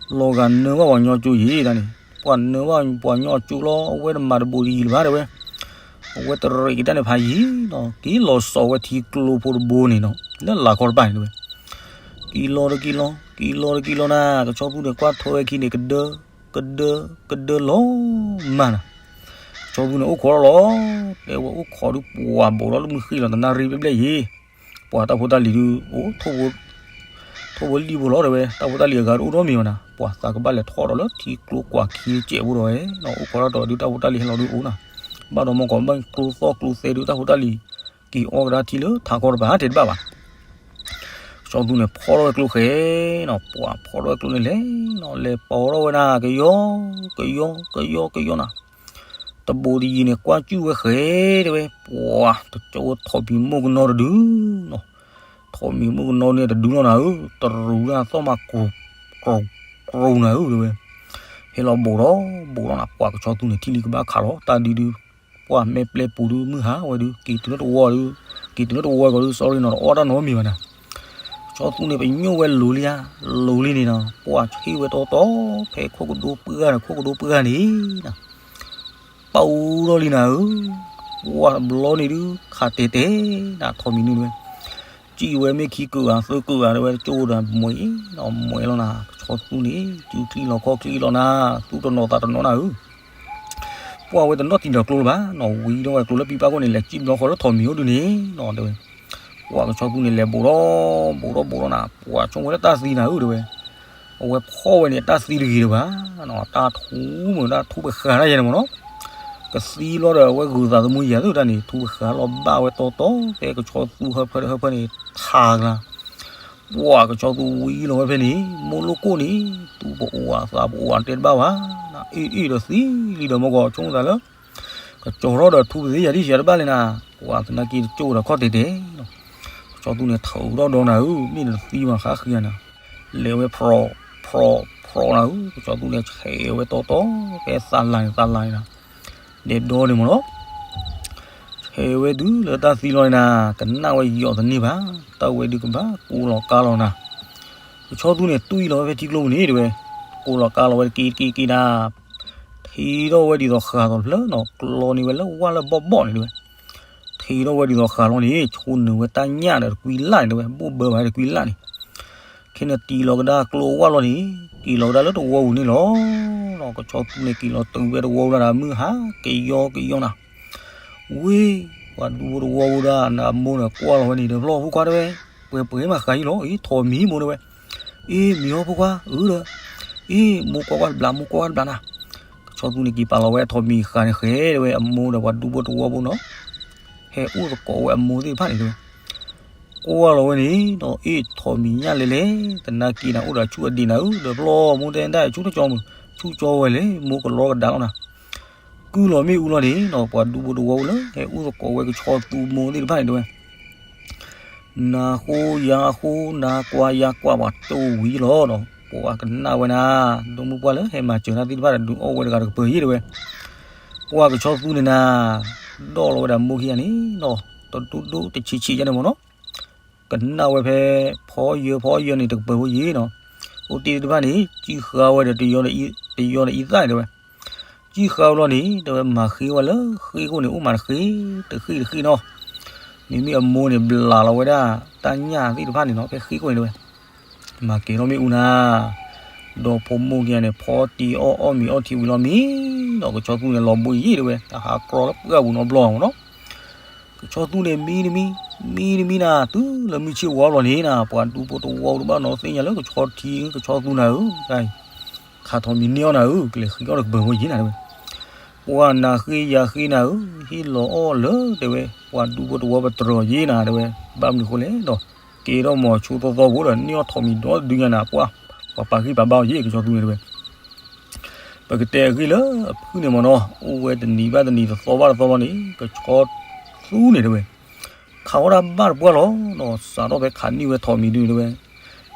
လီၤဂာ်နၢဘၣ်ပှၤညီကၠိယံၤတၢ်န့ၣ်, ပှၤနၢဘၣ်ပှၤညီကၠိလီၤ, အဝဲတမၤတဘိးတယံၤလၢၤဘၣ်တဲဝဲ. အဝဲတရ့ၣ်က့ၤတၢ်န့ၣ်ဖးယံၤနီၤ, က့ၤလီၤစိာ်ဝဲထံကျိဖိတဘိန့ၣ်နီၤ, လၢလာ်ခီတပၤန့ၣ်တဲဝဲ. က့ၤလီၤတက့ၤလီၤ, က့ၤလီၤတက့ၤလီၤနၤ, ကဆီသူန့ၣ်ကွၢ်ထွဲဝဲခံန့ၣ် ကဒၢ, ကဒၢ, ကဒၢလီၤမၢ်နၤ. ကဆီသူန့ၣ်အိၣ်ခိးထီၣ်လီၤ, တဲဝဲအိၣ်ခိးဒုးပှၤဘိးထီၣ်လၢမုၢ်ဃ့ၢ်လီၤ တနၣ်ရံၣ်ဘျဲၣ်ဘျဲၣ်ယံၤ ပှၤတၢ်ဖိတၢ်လံၤဒုး အိၣ် ထိၣ်ဖိလံၣ်ဖိလီၤတဲဝဲ, တၢ်ဖိတၢ်လံၤအဂၤတအိၣ်ဒီးမံၤဘၣ်နၤ, ပှၤသးကဘၣ်လဲၤထီၣ်ဒီးလၢထံကျိကွၢ်ခံကဲးဖိဒီးဝဲ, အိၣ်ခိးထီၣ်ဒီးဒုးတၢ်ဖိတၢ်လံၤဟဲလီၤဒုးအိၣ်နၤ, ဘၣ်ဒီးမီၢ်ကီးဘၣ်ကျိသီၣ်ကျိသဲဒုးတၢ်ဖိတၢ်လံၤ က့ၤအီကဒါထံလၢထးခီတပၤတဲတဘၣ်ဘၣ်. ကဆီသူန့ၣ်ဖီၣ်ထီၣ်ဝဲကျိဃဲနီၤ, ပှၤဖီၣ်ထီၣ်ဝဲကျိန့ၣ်လဲၤနီၤ, လဲၤပိာ်ထီၣ်ဝဲနၤ ကယီ, ကယီ, ကယီ, ကယီနၤ တဘိးတယံၤန့ၣ် ကွၢ်ကၠူၣ်ဝဲဃဲတဲဝဲ, ပှၤတကၠီဝဲထိးမံၤမိၢ်ကနီတဒုနီၤ, ထိးမံၤမိၢ်ကနီန့ၣ်တဒုလီၤနၤဧၢ, တရူးဒၣ်သီၣ်မး ကြူၤနၤဧၢတဲဝဲ, ဟဲလီၤဘိးထီၣ်ဘိးထီၣ်နၤ ပှၤကဆီသူန့ၣ်ထံၣ်လံကဘၣ်ခးလီၤ တၢ်ဒုဒု, ပှၤမဲာ်ပျဲပူၤဒု မုၢ်ဟါဝဲဒု က့ၤတုၤလၢတဝီဒု, က့ၤတုၤလၢတဝီကီးဒု sorry နီၤ တအီၣ်တၢ်နီတမံၤဘၣ်နၤ ကဆီသူန့ၣ်ပညိၣ်ဝဲလိၤလံဧါ, လိၤလံန့ၣ်နီၤ, ပှၤဆ့ၣ်ဝဲတီတီ, ဖဲခိၣ်ကဒိပှၢ်န့ၣ် ခိၣ်ကဒိပှၢ်န့ၣ်နီၤ, ပာ်အူထီၣ်လံနၤဧၢ, ပှၤတဘျီန့ၣ်ဒုး ခးတဲာ်တဲာ်နၤ ထိးမံၤနုၤတဲဝဲ, စံၣ်ဝဲမ့ၢ်ခံကုာ်ဧါ သၢကုာ်ဧါ တဲဝဲ ကၠိဒီးမွဲနီၤ မွဲလီၤနၤ, ကဆီသူန့ၣ် စုချံလီၤခီၣ်ချံလီၤနၤ, သူတနီၤသးတနီၤနၤဧၢ ပှၤဝဲတနီၣ်တံၢ်ဒီးကျိလၢၤဘၣ်နီၤ, ဝံၤဒီးဝဲကျိလၢပံပၢ်ခိၣ်န့ၣ် လဲၤစံၣ်ဘျီဃီလၢထိးမံၤအိၣ်ဒုန့ၣ်နီၤ တဲဝဲ, ပှၤကဆီသူန့ၣ်လဲၤဘိးထီၣ်, ဘိးထီၣ်ဘိးထီၣ်နၤ ပှၤဆိကမိၣ်ဝဲလၢတၢ်သံနၤဧၢ တဲဝဲ, အဝဲဖီၣ်ဝဲန့ၣ် တၢ်သံတဂ့ၤလၢၤဘၣ်နီၤ, တၢ်ထူမုၢ် တၢ်ထူပဃာ်တၢ်ယဲန့ၣ်မ့ၢ်နီၤ, ကသံလီၤဒီးအဝဲဂုာ်သးသမူယၤသုတၢ်န့ၣ် ထူပဃာ်လီၤဘၣ်ဝဲတီတီ ဖဲကဆီသူဟၢဖၢဟၢဖၢန့ၣ် ထးကျါ ပှၤကဆီသူဝံလီၤဝဲဖဲန့ၣ် မိၢ်လိၣ်ကိၣ်န့ၣ် သူပအိၣ်ဧါသးပအိၣ်ဧါတဲတဘၣ်ဘၣ်, အ့ၣ်အ့ၣ်ဒီးသံလံဒီးမ့ၢ်ကီးဆိကမိၣ်သးလၢ ကကၠီၤထီၣ်ဒီးထူပသ့ယၤဒ်ယၤတဘၣ်လဲၣ်နၤ, ပှၤသနာ်က့တကၠိၣ်ဒီးခီၣ်တဲာ်တဲာ်နီၤ, ကဆီသူန့ၣ်ထုးထီၣ်ဒီးနၤဧၢ မ့ၢ်နတသံမးဃါဃံနၤ, လဲၤဝဲဖြီး ဖြီး ဖြီးနၤဧၢ ကဆီသူန့ၣ်ဆဲးဝဲတီတီ ဖဲသးလၤန့ၣ် သးလၤန့ၣ်နၤ ဒဲးဒီန့ၣ်မ့ၢ်နီၤ ဆဲးဝဲတုၤလၢတၢ်သံလီၤန့ၣ်နၤ, ကနၣ်ဝဲယီၤတန့ၢ်ဘၣ်, တၢ်ဝဲဒုးကဘၣ်ကိးလီၤကါလီၤနၤ, ကဆီသူန့ၣ်တွံၢ်လီၤဝဲဖဲထံကျိပူၤန့ၣ်တဲဝဲ, ကိးလီၤကါလီၤဝဲတက့ၢ်တက့ၢ်တက့ၢ်နၤ, ထံၣ်ထီၣ်ဝဲဒ်သိးဃာ်သိးဖျၢၣ်နီၤ, ကျီန့ၢ်ဝဲလၢဝၣ်လၢဘီၣ်ဘီၣ်န့ၣ်တဲဝဲ, ထံၣ်ထီၣ်ဝဲဒ်သိးဃာ်လီၤန့ၣ် ဆိနုာ်ဝဲတၢ်ညၣ်ဒီးတကွံလၢ်န့ၣ်တဲဝဲ, ဘိၣ်ဘၢဘၣ်တကွံလၢ်န့ၣ် ခဲန့ၣ်တံၢ်လီၤကဒါကျိဝၣ်လီၤန့ၣ်, က့ၤလီၤကဒါလၢတဝီပူၤန့ၣ်လီၤ. ကဆီသူန့ၣ်က့ၤလီၤတုၤဝဲတဝီပူၤလၢ်ဒီး မုၢ်ဟါကယီကယီနၤ, ဝ့ၢ် ပှၤဒူဖိတဝီပူၤဒၣ် နအမိၢ်န့ၣ်ကွၢ်လီၤဝဲန့ၣ်ဒီး ဖျီၣ်ဖိခွါတဲဝဲ, ပှဲၤပှဲၤမးဃာ်အံၤလီၤ အံၤထိးမံၤမိၢ်တဲဝဲ, အ့ၣ်မံၤဟီဖိခွါဧၢဒီး, အ့ၣ်မိၢ်ကွၢ်ကွၢ်တဘျီ မိၢ်ကွၢ်ကွၢ်တဘျီနၤ, ကဆီသူန့ၣ်က့ၤပာ်လီၤဝဲထိးမံၤဃာ်န့ၣ်ဃဲတဲဝဲ အမိၢ်ဒီးပှၤဒူဖိတဝီပူၤနီၤ, ဟဲအိၣ်သကိးဝဲအမိၢ်သ့ၣ်တဖၣ်န့ၣ်တဲဝဲ ကွၢ်လီၤဝဲန့ၣ်ဒီး အ့ၣ်ထိးမံၤညၣ်လဲၤလဲၤ, သနာ်က့နၤအိၣ်ဒီးဆူၣ်အဒံးနၤဧၢ, ဒီးဖျီၣ်မိၢ်တဲဒၣ်ဆူၣ်တကၠီမုၢ်, ဆူၣ်ကၠီဝဲလဲၣ် မိၢ်ကလီကဒါလီၤနၤ, ကုၢ်လီၤမ့ၣ်အူလီၤန့ၣ်ဒီး ပှၤဒူဖိတဝီပူၤလၢ ဟဲအိၣ်သကိးဝဲကဆီသူမိၢ်သ့ၣ်တဖၣ်န့ၣ်တဲဝဲ နၤဃိယၤဃိ နၤကွၢ်ယၤကွၢ် ပှၤကၠိဝံၤလီၤဒီး ပှၤကနၣ်ဝဲနၤ, ဒိၣ်မုၢ်ပှၢ်လၢဟဲမၤစၢၤတၢ်သ့ၣ်တဖၣ်ဒီး ဒုးအီၣ်ဝဲတဂၤတကပၤယံၤတဲဝဲ, ပှၤကဆီသူန့ၣ်နၤ, ဒီၣ်လီၤဝဲဒၣ်မိၢ်ခံဂၤန့ၣ်ဒီး တဒိၣ်ဒိၣ်တဆံးဆံးယါန့ၣ်မ့ၢ်နီၤ, ကနၣ်ဝဲဖဲ ဖီယၢၤဖီယၢၤန့ၣ် တကပၤဖိယံၤနီၤ, အိၣ်တ့ၢ်သ့ၣ်တဖၣ်န့ၣ် စံၣ်ဃာ်ဝဲဒီး တယီၤဒီးအံသၣ်န့ၣ်တဲဝဲ စံၣ်ဃာ်ဝဲလီၤန့ၣ် တဲဝဲမၤဃ့ဝဲလၢဃ့ၢ်ခိၣ်န့ၣ် အိၣ်မးတဃ့ၢ်တဃ့ၢ်တဃ့ၢ်နီၤ, မ့မ့ၢ်အမိၢ်န့ၣ် ဘျးလီၤဝဲဒၣ် တၢ်ညၣ်သ့ၣ်တဖၣ်န့ၣ်နီၤ ဖဲဃ့ၢ်ခိၣ်န့ၣ်တဲဝဲ, မၤကဲၤထီၣ်မ့ၣ်အူနၤ, ဒီးဖိမိၢ်ခံဂၤန့ၣ် ဖီတံၢ်အီၣ်အီၣ်မ့ၤအီထံဝံၤလီၤမံၤ, ဒီးကဆီသူန့ၣ်လီၤဘှံးယံၤတဲဝဲ တဟးကြီလၢပှၢ်ပူၤနီတဘျီမ့ၢ်နီၤ ကဆီသူန့ၣ်မံတမံၤ, မံတမံၤနၤ တုၤလၢမုၢ်ဆ့ၣ်ဝါဘျီန့ၣ်နၤ ပှၤဒူဖိတဝီတဘၣ်နီတသ့ၣ်ညါလၢကဆီထံ ကဆီသူနၤဧၢ, ခးထိးမံၤန့ၢ်အီၤနၤဧၢ, ကလဲၤဃ့အီၣ်တကပၤဖိယံၤနၤတဲဝဲ, ပှၤနၤဃ့ယၤဃ့နၤဧၢ, ဟ့ၣ်လီၤအီၣ်လၢတဲဝဲ ပှၤဒူဖိတဝီပတြၢၤယ့နၤတဲဝဲ, ဘၣ်မနုၤဃိလဲၣ်ဒီး ကဲထီၣ်မိၤဆိသီသီဖိဒီး န့ၢ်အီၣ်ထိးမံၤဒီတဒုညါနၤ ပှၤ ပှၤပာ်ဂံၢ်ပာ်ဘါအီၤယ့ ကဆီသူန့ၣ်တဲဝဲ. ပကတဲအဂ့ၢ်လၢအဖုၣ်န့ၣ်မ့ၢ်နီၤ အိၣ်ဝဲတနံၤဘၣ်တနံၤတသီဘၣ်တသီလီၤန့ၣ် ကဆီသူန့ၣ်တဲဝဲ ခးအီၣ်တၢ်ဘၣ်တပှၢ်လီၤနီၤ စးထီၣ်ဖဲခးန့ၢ်ဝဲထိးမံၤဒုန့ၣ်တဲဝဲ,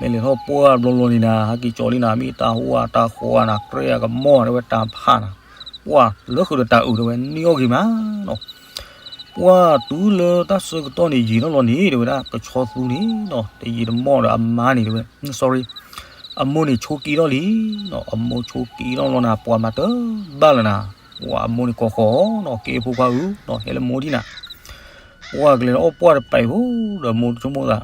မ့ၢ်လဲၤထီၣ်ပှၢ်ဘျီလီၤန့ၣ်နၤ ဟဲက့ၤကၠီၤလံနၤ မ့ၢ်တၢ်ဟိၣ်အတၢ်ဃီနၤ ကြဲၢ်အကမီၣ်တဲဝဲ တၢ်ဖးနၤ, ပှၢ်လၢဃုာ်ဒီးတၢ်အုးတဲဝဲ န့ၢ်အီၣ်ဂ့ၤမးနီၤ ပှၢ်တုၤလၢတၢ်ဆၢကတီၢ်န့ၣ် ယံာ်ထီၣ်လီၤန့ၣ် တဲဝဲဒၣ် ကဆီသူန့ၣ်နီၤ တယံာ်တမီၢ်ဒီးအမါန့ၣ်တဲဝဲ, sorry, အမိၢ်န့ၣ်ဆိက့ထီၣ်လံနီၤ အမိၢ်ဆိက့ထီၣ်လီၤနၤ ပှၤမၤတဘၣ်လၢၤနၤ, ပှၤအမိၢ်န့ၣ်ကိးဃီၤနီၤ ကဲဖိခွါဧၢနီၤ ဟဲလၢမိၢ်ဒံနၤ, ပှၢ်ကလဲၤလၢအီၣ်ပှၢ်တပာ်ဖိဒီးမိၢ်တဆိကမိၣ်သး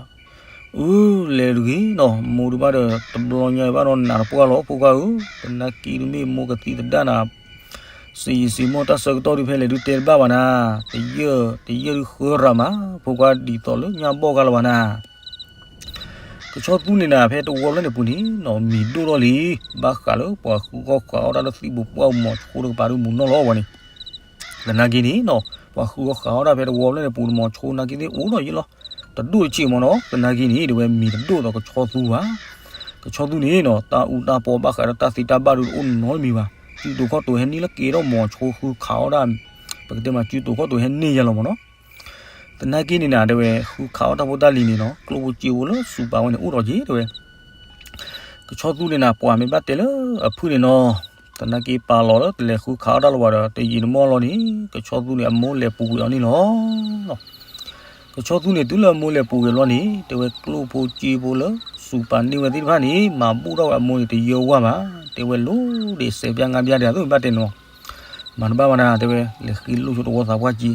အၢ လဲၤတဂ့ၤနီၤ မိၢ်တဘၣ်ဒီး တဘျီညါဘၣ်ဒီးနးတပှၢ်လီၤ ဖိခွါဧၢ, သနာ်က့တမ့ၢ်မိၢ်ကသံသဒၣ်နၤ, စံယံာ်စံမိၢ်တၢ်ဆၢကတီၢ်ဒုးဖဲလဲၣ်ဒုးတဲတဘၣ်ဘၣ်နၤ, တယၢၢ် တယၢၢ်ဒုးဃၢရၤမး ဖိခွါဒ်သိးလၢညါဘီၣ်ဂၤလၢၤဘၣ်နၤ. ကဆီသူန့ၣ်နၤဖဲတဝီဖျၢၣ်န့ၣ်ပူၤန့ၣ်နီၤ မံၤဒိၣ်ထီၣ်လံ, ဘၣ်ဃးလၢပှၤဃုအီၣ်ဃးအီၣ်တၢ်လၢသံၣ်ဘိပှၢ်အူမီၤဆိတကပၤဒုးမူနီၢ်လီၤဝဲန့ၣ် သနာ်က့န့ၣ်နီၤ ပှၤဃုအီၣ်ဃးအီၣ်တၢ်ဖဲတဝီဖျၢၣ်န့ၣ်ပူၤ မီၤဆိနာ်က့သ့ၣ်အိၣ်ထီၣ်ယ့လီၤ. တဒိၣ်တဆံးမ့ၢ်နီၤ သနာ်က့န့ၣ် တဲဝဲမံၤတဒိၣ်ဒီးကဆီသူဘၣ်. ကဆီသူန့ၣ်နီၤ တၢ်အူတၢ်ပီဘၣ်ဃးဒီးတၢ်သ့တၢ်ဘၣ်ဒုးတအိၣ်နီတမံၤဘၣ်. စုတိာ်ခီၣ်တိာ်ဟဲန့ၢ်လၢကဲထီၣ်မီၤဆိဃုခးအီၣ်တၢ် ပကတဲမး စုတိာ်ခီၣ်တိာ်ဟဲန့ၢ်ယဲလီၤမ့ၢ်နီၤ. သနာ်က့န့ၣ်နၤ တဲဝဲ ဃုခးအီၣ်တၢ်ဖိတၢ်လံၤန့ၣ်နီၤ ကျိၣ်ဖိစ့ဖိလၢစူးပာ်ဝဲန့ၣ် အိၣ်ဒီးက့ တဲဝဲ ကဆီသူန့ၣ်နၤ ပှၤမ့ၢ်ဘၣ်တဲလၢအဖုၣ်န့ၣ်နီၤ, သနာ်က့ပာ်လီၤလၢတလဲၤဃုခးအီၣ်တၢ်လၢၤဘၣ်ဒီး တယံာ်တမီၢ်လီၤန့ၣ် ကဆီသူန့ၣ် အမိၢ်လဲၤပူၤကွံာ်အီၤန့ၣ်လီၤ. ကဆီသူန့ၣ် တုၤလၢအမိၢ်လဲၤပူၤကွံာ်လီၤန့ၣ် တဲဝဲကျိၣ်ဖိစ့ဖိလၢစူးပာ်န့ၢ်ဝဲသ့ၣ်တဖၣ်န့ၣ် မၤဘူၣ်ထီၣ်ဝဲအမိၢ်န့ၣ် တယၢဝၢ်ဘၣ်. တဲဝဲလိၤဒံးစဲးပျၢ်ငါးပျၢ်ဒံး အသိးမ့ၢ်ဘၣ်တဲနီၤ မၤတဘၣ်ဘၣ်နၤ တဲဝဲ လဲၤဃ့လိၣ်ဆိတဝီသးပှၢ်က့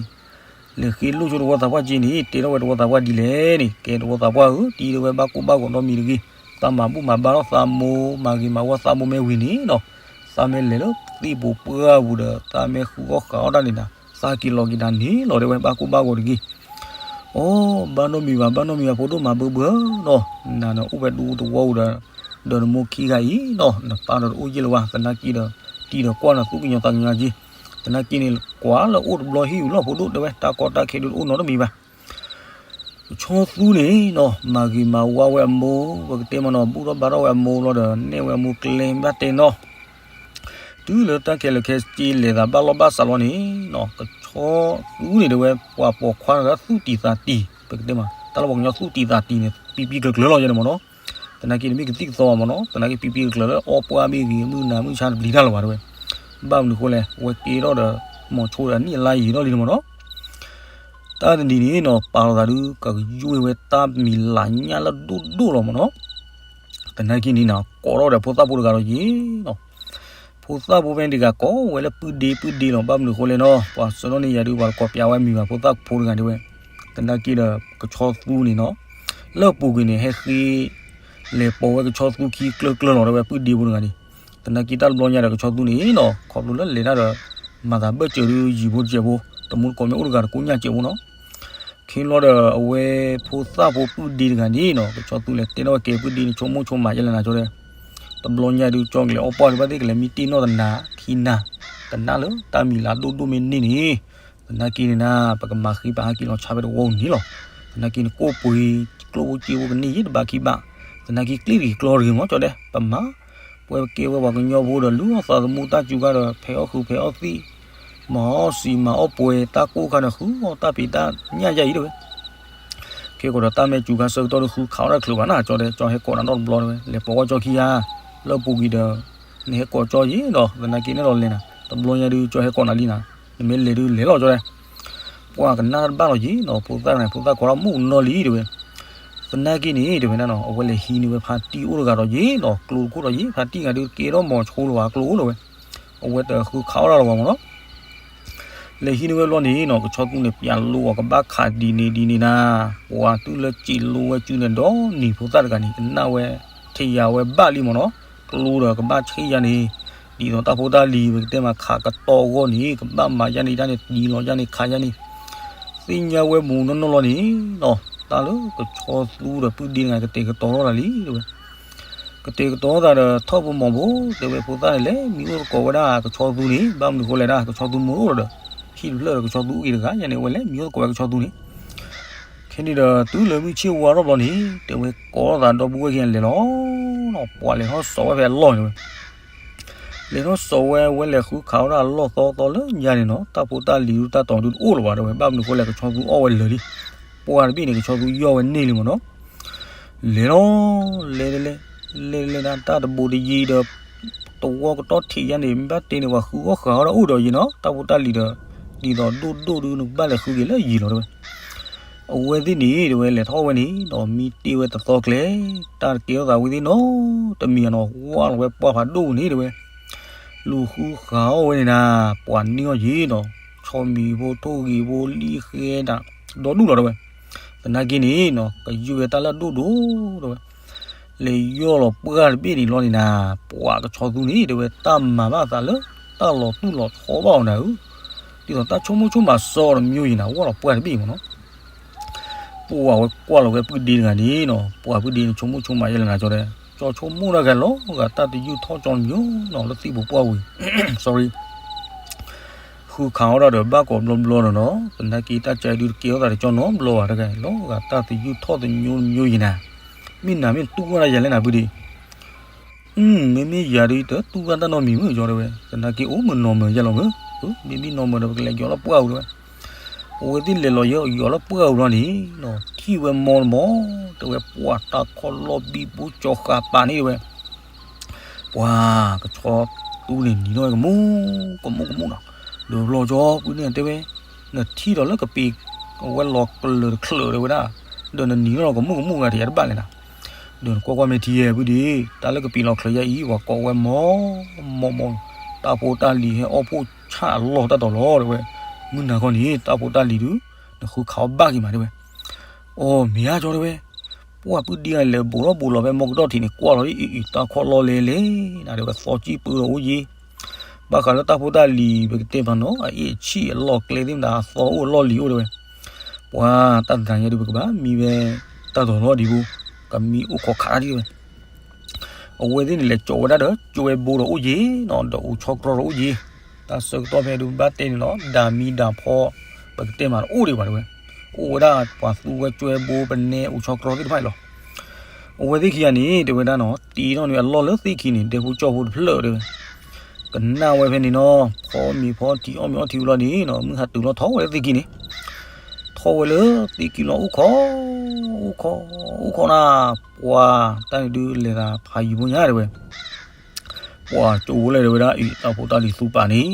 လဲၤဃ့လိၣ်ဆိတဝီသးပှၢ်က့န့ၣ် တဲထီၣ်ဝဲတဝီသးပှၢ်ဒ်လဲၣ်န့ၣ် ကဲတဝီသးပှၢ်ဧၢ တံၤတဲဝဲဘၣ်ကိၢ်ဘၣ်ဂီၤဒီမံၤတဂ့ၤ, သးမၤဘူၣ်မၤဘါထီၣ်သးမိၢ် မၤဂ့ၤမၤဝါသးမိၢ်မ့ၢ်ဝံၤန့ၣ်နီၤ, သးမ့ၢ်လဲၤလၢသ့ၣ်ပူၤပှၢ်ပူၤဒီး သးမ့ၢ်ဃုအီၣ်ဃးအီၣ်တၢ်န့ၣ်နၤ သးက့ၤလီၤက့ၤနၤန့ၣ်လီၤ တဲဝဲဘၣ်ကိၢ်ဘၣ်ဂီၤတဂ့ၤ. အိ ဘၣ်နီတမံၤဘၣ် ဘၣ်နီတမံၤဘၣ် ဖိဒိၣ်မၤဘၢဘၢနီၤ, နၤန့ၣ်အိၣ်ဖဲဒူသဝီပူၤဒီး ဒီးနမိၢ်ခံဂၤအံၤနီၤ နပၢ်ဒီးတအိၣ်ယ့ၢ်လၢၤဘၣ် သနာ်က့ဒီး တံၤဒီးကွၢ်နၤသူၣ်ကညီၤသးကညီၤက့ သနာ်က့န့ၣ် ကွၢ်လၢအိၣ်တဘျီဟံၣ်အူၤလီၤ ဖိဒိၣ်တဲဝဲ တၢ်ကီတၢ်ခဲဒုးတအိၣ်နီတမံၤဘၣ်. ကဆီသူန့ၣ်နီၤ မၤဂ့ၤမၤဝါဝဲအမိၢ် ပကတဲမ့ၢ်နီၤ ဘူၣ်ထီၣ်ဘါထီၣ်ဝဲအမိၢ်လီၤဒီး နဲၣ်ဝဲအမိၢ်ကျဲဘၣ်တဲနီၤ တုၤလၢတၢ်ခဲလၢာ်ခဲဆ့လဲၤသးဘၣ်လီၢ်ဘၣ်စးလီၤန့ၣ်နီၤ ကဆီသူန့ၣ်တဲဝဲ ပှၤပိာ်ခွါတဂၤသူၣ်တံၢ်သးတံၢ် ပကတဲမ့ၢ် တၢ်လၢပှၤကညီသူၣ်တံၢ်သးတံၢ်န့ၣ် ပံပံကကျၢၤကျၢၤလီၤယဲန့ၣ်မ့ၢ်နီၤ, သနာ်က့န့ၣ်မ့ၢ်ကသံၣ်ကသီဘၣ်မ့ၢ်နီၤ သနာ်က့ပံပံကကျၢၤလၢအီၣ်ပှၢ်မ့ၢ်ဂ့ၤ မုၢ်နၤမုၢ်ဆါတပျံၤတၢ်လၢၤဘၣ်တဲဝဲ, ဘၣ်မနုၤဃိလဲၣ် အဝဲကဲထီၣ်ဒီး မီၤဆိဒီးအနံၣ်အလါယံာ်ထီၣ်လံန့ၣ်မ့ၢ်နီၤ တၢ်တနံၤန့ၣ်နီၤ ပာ်လီၤသးဒုး ကယွ့ဝဲတၢ်မံၤလၤညၣ်လၢဒိၣ်ဒိၣ်လီၤမ့ၢ်နီၤ, သနာ်က့န့ၣ်နီၤ ကိးထီၣ်ဒီးဖိသၣ်ဖိတဂၤဒီးယ့ၤနီၤ, ဖိသၣ်ဖိဖဲန့ၣ်တဂၤကိးဝဲလၢပုၢ်ဒ့ပုၢ်ဒ့လီၤ ဘၣ်မနုၤဃိလဲၣ်နီၤ ပှၤဆှၢထီၣ်န့ၢ်ယၤဒုး ပှၤတကိးပျးဝဲမံၤဘၣ် ဖိသၣ်ဖိတဂၤတဲဝဲ, သနာ်က့ဒီး ကဆီသူန့ၣ်နီၤ လၢအပူၤကွံာ်န့ၣ် ဟဲဃ့ လဲၤပိာ်ဝဲကဆီသူခံကျၢၤကျၢၤလီၤတဲဝဲ ပုၢ်ဒ့ဖိတဂၤန့ၣ်, သနာ်က့တၢ်တဘျီညါဒီးကဆီသူန့ၣ်နီၤ ခီဖျိလၢလဲၤတၢ်ဒီး မၤသးဘၢၣ်စၢၤဒုးယံၤဖိတစဲးဖိ တမူတကိးမ့ၢ်အိၣ်တဂၤတကိးညၣ်စဲးဖိနီၤ, ခ့လီၤဒီးအဝဲဖိသၣ်ဖိပုၢ်ဒ့တဂၤန့ၣ်နီၤ ကဆီသူလဲၤတဲထီၣ်ဝဲကဲပုၢ်ဒ့န့ၣ် ဆိကမိၣ်ဆိကမးယဲလဲၣ်နၤကၠီတဲ, တဘျီညါဒုးကၠီကလဲၤအီၣ်ပှၢ်ဒုးဘၣ်သ့ၣ်ကလဲၤမံတ့ၢ်နီၢ်တနၤ ခံနၤ, ကနၣ်လၢတၢ်မံၤလၤဒိၣ်ဒိၣ်မ့ၢ်န့ၢ်န့ၣ်, သနာ်က့န့ၣ်နၤ ပကမၤဃ့ပာ်ဟဲက့ၤလီၤဆါဖဲတဝီပူၤန့ၣ်လီၤ, သနာ်က့န့ၣ် ကိၣ်ပှ့ၤ ကျိၣ်ဖိစ့ဖိကန့ၢ်ယံၤတဘးခံဘး, သနာ်က့ကျ့တဂ့ၤကျီတဂ့ၤမ့ၢ်ကၠီတဲ ပမၤ ပှဲၤကဲဝဲပှၤကညီဖိဒီး လုၢ်အီၣ်သးသမူတၢ်စူၤခါဒီး ဖဲးအီၣ်ဃုာ်ဖဲးအီၣ်သံၣ်, မၤအီၣ်စံာ်မၤအီၣ်ပှဲၤ တၢ်ကိၢ်ခါဒီး ဃုအီၣ်တၢ်ဖံးတၢ်ညၣ်ယါအံၤတဲဝဲ, ခဲကိးဒီးတၢ်မဲာ်စူၤခါဆၢကတီၢ်ဒီး ဃုခးအီၣ်တၢ်တချုးဘၣ်နၤ ကၠီတဲ ကၠီဟဲကိးနၤနီတဘျီတဲဝဲ လဲၤပိာ်ဝဲကၠီခံဂၤ, လၢပူၤကွံာ်ဒီး နဟဲကိးကၠီယ့ၤဒီး သနာ်က့န့ၣ်ဒီးလဲၤနၤ တဘျီညါဒုး ကၠီဟဲကိးနၤလံနၤ, နမ့ၢ်လဲၤဒုးလဲၤလီၤကၠီတဲ ပှၤကနၣ်တဘၣ်လီၤယ့ၤနီၤ ဖိသၣ်န့ၣ် ဖိသၣ်ကိးထီၣ်မုၢ်နီၢ်လံတဲဝဲ, သနာ်က့န့ၣ် တဲဝဲဒၣ်နီၤ အဝဲလဲၤဟံးန့ၢ်ဝဲဖါတံၢ်အိၣ်တဂၤဒီးယ့ၤနီၤ ကျိတခိၣ်ဒီးယ့ၤ ဖါတံၢ်ဂၤဒုးကဲထီၣ်မီၤဆိလၢၤဘၣ်ကျိအိၣ်လၢၤဝဲ, အဝဲတဃုခးအီၣ်တၢ်လၢၤဘၣ်မ့ၢ်နီၤ, လဲၤဟံးန့ၢ်ဝဲဘျီန့ၣ်နီၤ ကဆီသူန့ၣ် ပျးလိအီၤကဘၣ်ခးဒ်န့ၣ်ဒ်န့ၣ်နၤ, ပှၤတုၤလၢစံးလိဝဲစုန့ၣ်ဒီးနံၤဖိသၣ်တဂၤန့ၣ် ကနၣ်ဝဲ ထံၣ်ယၤဝဲဘၣ်လံမ့ၢ်နီၤ, ကျိဒီးကဘၣ်ဆံးယါန့ၣ်, ဒ်သိးတၢ်ဖိတၢ်လံၤ ပကတဲမးခးကတီၢ်အဂီၢ်န့ၣ် ကဘၣ်မၤယါန့ၣ်တၢ်န့ၣ် တံၤလီၤယါန့ၣ် ခးယါန့ၣ်, သ့ၣ်ညါဝဲမူနီၢ်နီၢ်လီၤန့ၣ်နီၤ တၢ်လၢကဆီသူဒီးပုၢ်ဒ့တဂၤကတဲာ်ကတီၤထီၣ်တၢ်လံတဲဝဲ, ကတဲာ်ကတီၤသးဒီးထီၣ်ဖိမီၤဖိ, တဲဝဲဖိသၣ်န့ၣ်လဲၤမံအိၣ်သကိးဝဲဒၣ်ကဆီသူန့ၣ်, ဘၣ်မနုၤဃိလဲၣ်ဒၣ် ကဆီသူမ့ၢ်အိၣ်လီၤဒီး ဟံၣ်တဖျၢၣ်ဒီးကဆီသူအိၣ်က့ၤတဂၤယဲန့ၣ် အဝဲလဲၤမံအိၣ်သကိးဝဲကဆီသူန့ၣ်. ခဲန့ၣ်ဒီးတုၤလၢမုၢ်ဆ့ၣ်ဝါထီၣ်ဘျီန့ၣ် တဲဝဲကိးထီၣ်သးဒီပုၢ်ဝဲၢ်ခံဂၤလဲၤလီၤ. ပှၤလဲၤထီၣ်စိာ်ဝဲဖဲအလီၢ်န့ၣ်ဝဲ လဲၤထီၣ်စိာ်ဝဲ, ဝဲလဲၤဃုခးဝဲဒၣ်အလီၢ်သီသီလၢညါန့ၣ်နီၤ, တၢ်ဖိတၢ်လံၤဒုတၢ်တီၤဒုတအိၣ်လၢၤဘၣ် တဲဝဲ, ဘၣ်မနုၤဃိလဲၣ် ကဆီသူအီၣ်ဝဲလၢာ်လံ. ပှၢ်တဘ့ၣ်န့ၣ် ကဆီသူယီၢ်ဝဲန့ၢ်လံမ့ၢ်နီၤ. လဲၤလီၤ, လဲၤလဲၤလဲၤ, လဲၤလဲၤလဲၤဒၣ် တၢ်တဘူးတယံၤဒီး တဝီကတီၢ်ထံးယါန့ၣ် မ့ၢ်ဘၣ်တဲန့ၣ် ပှၤဃုအီၣ်ဃုအီၣ်ဒီးအိၣ်ဒီးယံၤနီၤ, တၢ်ဖိတၢ်လံၤဒီး ဒ်သိးဒိၣ်ဒိၣ်ဒု နကဘၣ်လဲၤဃုက့ၤလၢယံၤလီၤ တဲဝဲ. အဝဲသ့ၣ်န့ၣ် တဲဝဲ လဲၤထီၣ်ဝဲန့ၣ်ဒီး မံတ့ၢ်ဝဲတသီကျဲ, တၢ်တကဲထီၣ်သးဝဲသ့ၣ်နီတမံၤနီၤ, ဝၢ်လီၤဝဲပှၢ်ဖးဒိၣ်န့ၣ် တဲဝဲ, လူၤဃုဃာ်အီၣ်ဝဲန့ၣ်နၤ, ပှၤန့ၢ်အီၣ်ယံၤနီၤ, ဆီမံၤဖိ ထိၣ်ဂံၤဖိ လံာ်ဃဲဒၣ် ဒီဒူၣ်လီၤ တဲဝဲ. သနာ်က့န့ၣ်နီၤ ကယုၢ်ဝဲတၢ်လၢအဒိၣ်ဒိၣ် တဲဝဲ, လဲၤယီၢ်လီၤပှၢ်တဘ့ၣ်န့ၣ်လီၤန့ၣ်နၤ, ပှၤကဆီသူန့ၣ် တဲဝဲ တၢ်မၤဘၣ်သးလၢ တၢ်လီၤတူၢ်လီၤဆီဘၣ်အီၤနၤဧၢ, ဒ်သိးတၢ်ဆိကမိၣ်ဆိကမးစီတမံၤယံၤနၤ, ဝၢ်လီၤပှၢ်တဘ့ၣ်မ့ၢ်နီၤ. ပှၤဝဲကွၢ်လီၤဝဲပုၢ်ဒ့တဂၤန့ၣ်နီၤ, ပှၤပုၢ်ဒ့န့ၣ် ဆိကမိၣ်ဆိကမးယဲလဲၣ်နၤကၠီတဲ, ကၠီဆိကမိၣ်တၢ်ဂၤလီၤဂာ်တၢ်တယုၢ်ထီၣ်ကၠီတမံၤနီၤ လၢသံၣ်ပူၤပှၢ်ပူၤ, sorry, ဃုခးအီၣ်ဒၣ်ဒီးဘၣ်ကိးဘျီဘျီနီၤနီၤ, သနာ်က့တၢ်ကဲဒုတကဲထီၣ်သးတကၠီနီတဘျီဘၣ်တဂၤ, လီၤဂာ်တၢ်တယုၢ်ထီၣ်တညိတမံၤယံၤနၤ, မ့ၢ်နၤမ့ၢ်တူၢ်ဝဲဒၣ်ယၤလဲၣ်နၤ ပုၢ်ဒ့ မ့မ့ၢ်ယၤဒ်တတူၢ်ဘၣ်တၢ်နီတမံၤမုၢ်ကၠီတဲဝဲ, သနာ်က့အိၣ်မုာ်နီၢ်မုာ်ယဲလီၤမုၢ်, မ့မ့ၢ်နီၢ်မုာ်ဒီး ပကလဲၤယီၤလီၤပှၢ်အူၤတဲဝဲ. အဝဲသ့ၣ်လဲၤလီၤယီၤလီၤပှၢ်အူၤလီၤန့ၣ်နီၤ, ထံၣ်ဝဲမီတမီၤ, တဲဝဲပှၢ်တၢ်ခီၣ်လီၢ်ဘံဘူကၠီဃာ်ပာ်န့ၣ်တဲဝဲ ပှၤကဆီသူန့ၣ်နံၤထီၣ်ဝဲကမူၣ်, ကမူၣ်ကမူၣ်နီၤ, ဒီးဘျီကၠီပုၢ်ဒ့တဲဝဲ, နထံၣ်ဒီးလၢကပ့ၤ, အဝဲလီၤကလၢာ်တချၢးတဲဝဲဒၣ်, ဒီးနနံၤထီၣ်လီၤကမူၣ်ကမူၣ်ဂၤတယၤတဘၣ်လဲၣ်နၤ ဒီးနကွၢ်ကွၢ်မ့ၢ်ထံယဲၢ်ပုၢ်ဒ့, တၢ်လၢကပ့ၤလီၤချၢးယါအံၤ ပှၤကိးဝဲမီၢ်, မီၢ်မီၢ်, တၢ်ဖိတၢ်လံၤဟဲအီၣ်ဖှိၣ်ဆၣ်အလီၢ်တၢ်တီၤလီၤတဲဝဲ, မုၢ်နၤခီန့ၣ် တၢ်ဖိတၢ်လံၤဒုး, နဃုခးအီၣ်ဘၣ်က့ၤမးတဲဝဲ, အိၣ်မ့ၢ်ဧါကၠီတဲဝဲ, ပှၢ်ပုၢ်ဒ့ဂၤလဲၤဘူးထီၣ်ဘူးလီၤဖဲမီၢ်ကတီၢ်ထံးန့ၣ် ကွၢ်လီၤဒ်အံၤအံၤ တၢ်ခီၣ်လီၢ်လဲၤလဲၤနၤတဲဝဲ သီကံၢ်ပၢဒီးအိၣ်ယ့ၤ ဘၣ်ဃးလၢတၢ်ဖိတၢ်လံၤ ပကတဲပနီၤ အအ့ၣ်အဆံၣ်အလီၢ်ကျဲသ့ၣ်မတၤ အသီအိၣ်အလီၢ်လံၤအိၣ်တဲဝဲ, ပှၤတၢ်တနၤညါဒုး ပကဘၣ်မံဝဲ တၢ်တီၤလီၤဒံးဘိ, ကမံအိၣ်ခိးခးတၢ်ဒံးတဲဝဲ. အဝဲသ့ၣ်န့ၣ်လဲၤကၠီဝဲဒၣ်ဒီး ကၠွဲဘိဒီးအိၣ်ယ့ၤနီၤ ဒီးအိၣ်ဆီကြီဒီးအိၣ်ယ့ၤ, တၢ်ဆၢကတီၢ်ဖဲဒုးဘၣ်တဲန့ၣ်လီၤ ဒၣ်မံဒၣ်ဖီ ပကတဲမးတအိၣ်ဒံးဘၣ်တဲဝဲ, အိၣ်ဝဲဒၣ်ပှၤသူဝဲကၠွဲဘိ ပနဲအိၣ်ဆီကြီသ့ၣ်တဖၣ်အံၤလီၤ. အဝဲသ့ၣ်ခံဂၤန့ၣ် တဲဝဲဒၣ်နီၤ တ့ထီၣ်န့ၢ်အလီၢ်လၢသ့ၣ်ခံန့ၣ် ဒဲဖိကၠီဖိတဖျၢၣ်တဲဝဲ, ကနၣ်ဝဲဖဲန့ၣ်နီၤ ဖီမ့ၤဖီထံ အီၣ်မ့ၤအီထံဝံၤလီၤန့ၣ်နီၤ မုၢ်ဟါတုၤလီၤထီၣ်ဝဲလၢသ့ၣ်ခံန့ၣ်, ထီၣ်ဝဲလၢသ့ၣ်ခံလီၤ အိၣ်ခိး, အိၣ်ခိး, အိၣ်ခိးနၤ, ပှၤတၢ်န့ၣ်ဒုးလဲၤသးဖးယံၤဖိညါတဲဝဲ ပှၤကၠိဖိလဲၣ်တဲဝဲဒၣ်အံၤ တၢ်ဖိတၢ်လံၤသူပာ်န့ၣ်,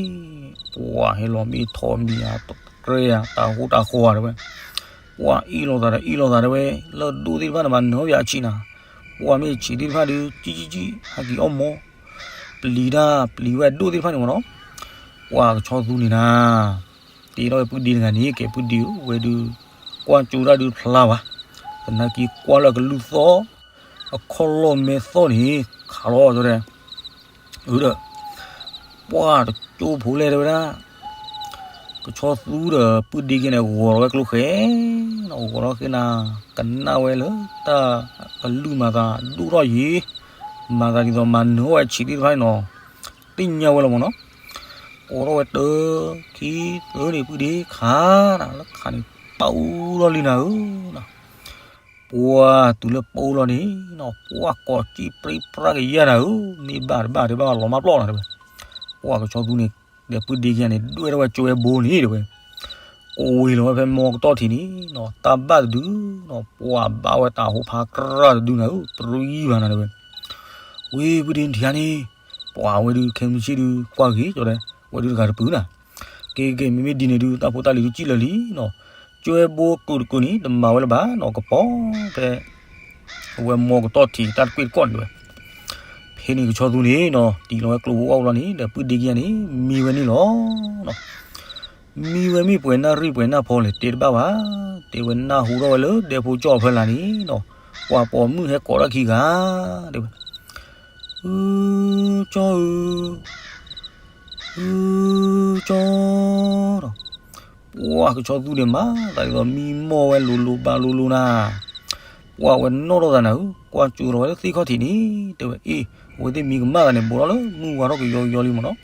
ပှၤဟဲလီၤမ့ၢ်ထီၣ်မံၤဧါ တြဲၤဧါ တၢ်ဟူးတၢ်ဃီဧါတဲဝဲ, ပှၤအ့ၣ်လိာ်သးဒီးအ့ၣ်လိာ်သးတဲဝဲ, လၢဒိၣ်သ့ၣ်တဖၣ်န့ၣ် မၤနၢၤအီၣ်ယၤအဆံးနၤ, ပှၤမ့ၢ်ဆံးသ့ၣ်တဖၣ်ဒုး ကံကံကံ ဟဲက့ၤအီၣ်မီၢ်, ပျံၤတၢ်ပျံၤဝဲဒိၣ်သ့ၣ်တဖၣ်န့ၣ်မ့ၢ်နီၤ, ပှၤကဆီသူန့ၣ်နၤ တ့ထီၣ်ဝဲပုၢ်ဒ့တဂၤန့ၣ် ကဲပုၢ်ဒ့ဧၢ ဝဲဒုး ကွၢ်ကၠိတၢ်ဒုးဖျါဘၣ်, သနာ်က့ကွၢ်လၢအကလုၢ်သီၣ်, အခီၣ်လီၢ်မဲသီၣ်န့ၣ် ခးလီၤတဲဝဲ, အဒီး ပှၢ်တကၠိဖိလဲၣ်တဲဝဲဒၣ်, ကဆီသူဒီးပုၢ်ဒ့ခံဂၤန့ၣ် ဂီၤလီၤဝဲကျိဃဲ, ဂီၤလီၤဃဲနၤ, ကနၣ်ဝဲလၢတၢ်ကလုၢ်မၤသးဒိၣ်ထီၣ်ယံၤ, မၤသးဒ်သိးမၤနၢၤဝဲဆံးသ့ၣ်တဖၣ်န့ၣ်နီၤ, သ့ၣ်ညါဝဲလီၤမ့ၢ်နီၤ, ကိးထီၣ်ဝဲတၢ ခံ သၢန့ၣ် ပုၢ်ဒ့ခးနၤ လၢခးန့ၣ် ပာ်အူလီၤလံနၤဧၢ, ပှၢ်တုၤလၢပာ်အူလီၤန့ၣ်နီၤ ပှၢ်ကိးကံပြံပြါကယၤနၤဧၢ, မ့ၢ်ဘၣ်တဘၣ်တဲဘၣ်လီၤမၢ်ပျီၢ်နၤတဲဝဲ, ပှၢ်ကဆီသူန့ၣ် ဒီးပုၢ်ဒ့ခံဂၤန့ၣ် ဒွဲၣ်ထီၣ်ဝဲကၠိဝဲဘိန့ၣ်တဲဝဲ, ကိးဝ့ၤလီၤဝဲဖဲမီၢ်ကတီၢ်ထံးန့ၣ်နီၤ တၢ်ဘၣ်တဒုနီၤ ပှၢ်ဘၣ်ဝဲတၢ်ဟိဖးကြၢ်တဒုနၤဧၢ တရံးဘၣ်နၤတဲဝဲ, ဝ့ၢ်ပုၢ်ဒ့နထံၣ်ဧါန့ၣ်, ပှၢ်ဝဲဒုးခဲမုၢ်ဆ့ၣ်ဒုးကွၢ်ဂ့ၤကၠီတဲ, ဝဲဒုးတဂၤတပုၢ်နၤ, ကဲကဲ မ့မ့ၢ်ဒ်န့ၣ်ဒုး တၢ်ဖိတၢ်လံၤဒုးစံၣ်လၢာ်လံနီၤ, ကၠိဝဲဘိကုာ်တကုာ်န့ၣ် တမၤဝဲလၢၤဘၣ်နီၤ ကပီၤဖဲ အဝဲမီၢ်ကတီၢ်ထံးတၢ်တကွ့ၢ်တကီၢ်န့ၣ်တဲဝဲ, ဖဲန့ၣ်ကဆီသူန့ၣ်နီၤ တံၢ်လီၤဝဲကျိဖိအီၣ်လီၤန့ၣ် ဒီးပုၢ်ဒ့ခံဂၤန့ၣ် မံဝဲန့ၣ်လီၤ. မံဝဲမ့ၢ်ပှဲၤနၣ်ရံၣ်ပှဲၤနၣ်ဖီလဲၣ် တဲတဘၣ်ဘၣ်, တဲဝဲနၢ်ဟူထီၣ်ဝဲလၢဒဲဖိကၠီအဖီလာ်န့ၣ်နီၤ, ပှၤပိာ်မုၣ်ဟဲကိးတၢ်ခံဂၤ, တဲဝဲ, အၢ ကၠီဧၢ, အၢ ကၠီဒီး ပှၢ်ကဆီသူန့ၣ်မၤသးဒ်သိးမံမီၢ်ဝဲလိၤလိၤဘၣ်လိၤလိၤနၤ, ကွၢ်ဝဲနီၣ်ထီၣ်သးနၤဧၢ, ကွၢ်ကၠိလီၤဝဲလၢသ့ၣ်ခီၣ်ထံးန့ၣ် တဲဝဲ, အ့ၣ်, အဝဲသ့ၣ်မံကမၣ်သးန့ၣ် ဘူးထီၣ်လၢမုၢ်ဝါထီၣ်ကယီကယီလံမ့ၢ်နီၤ.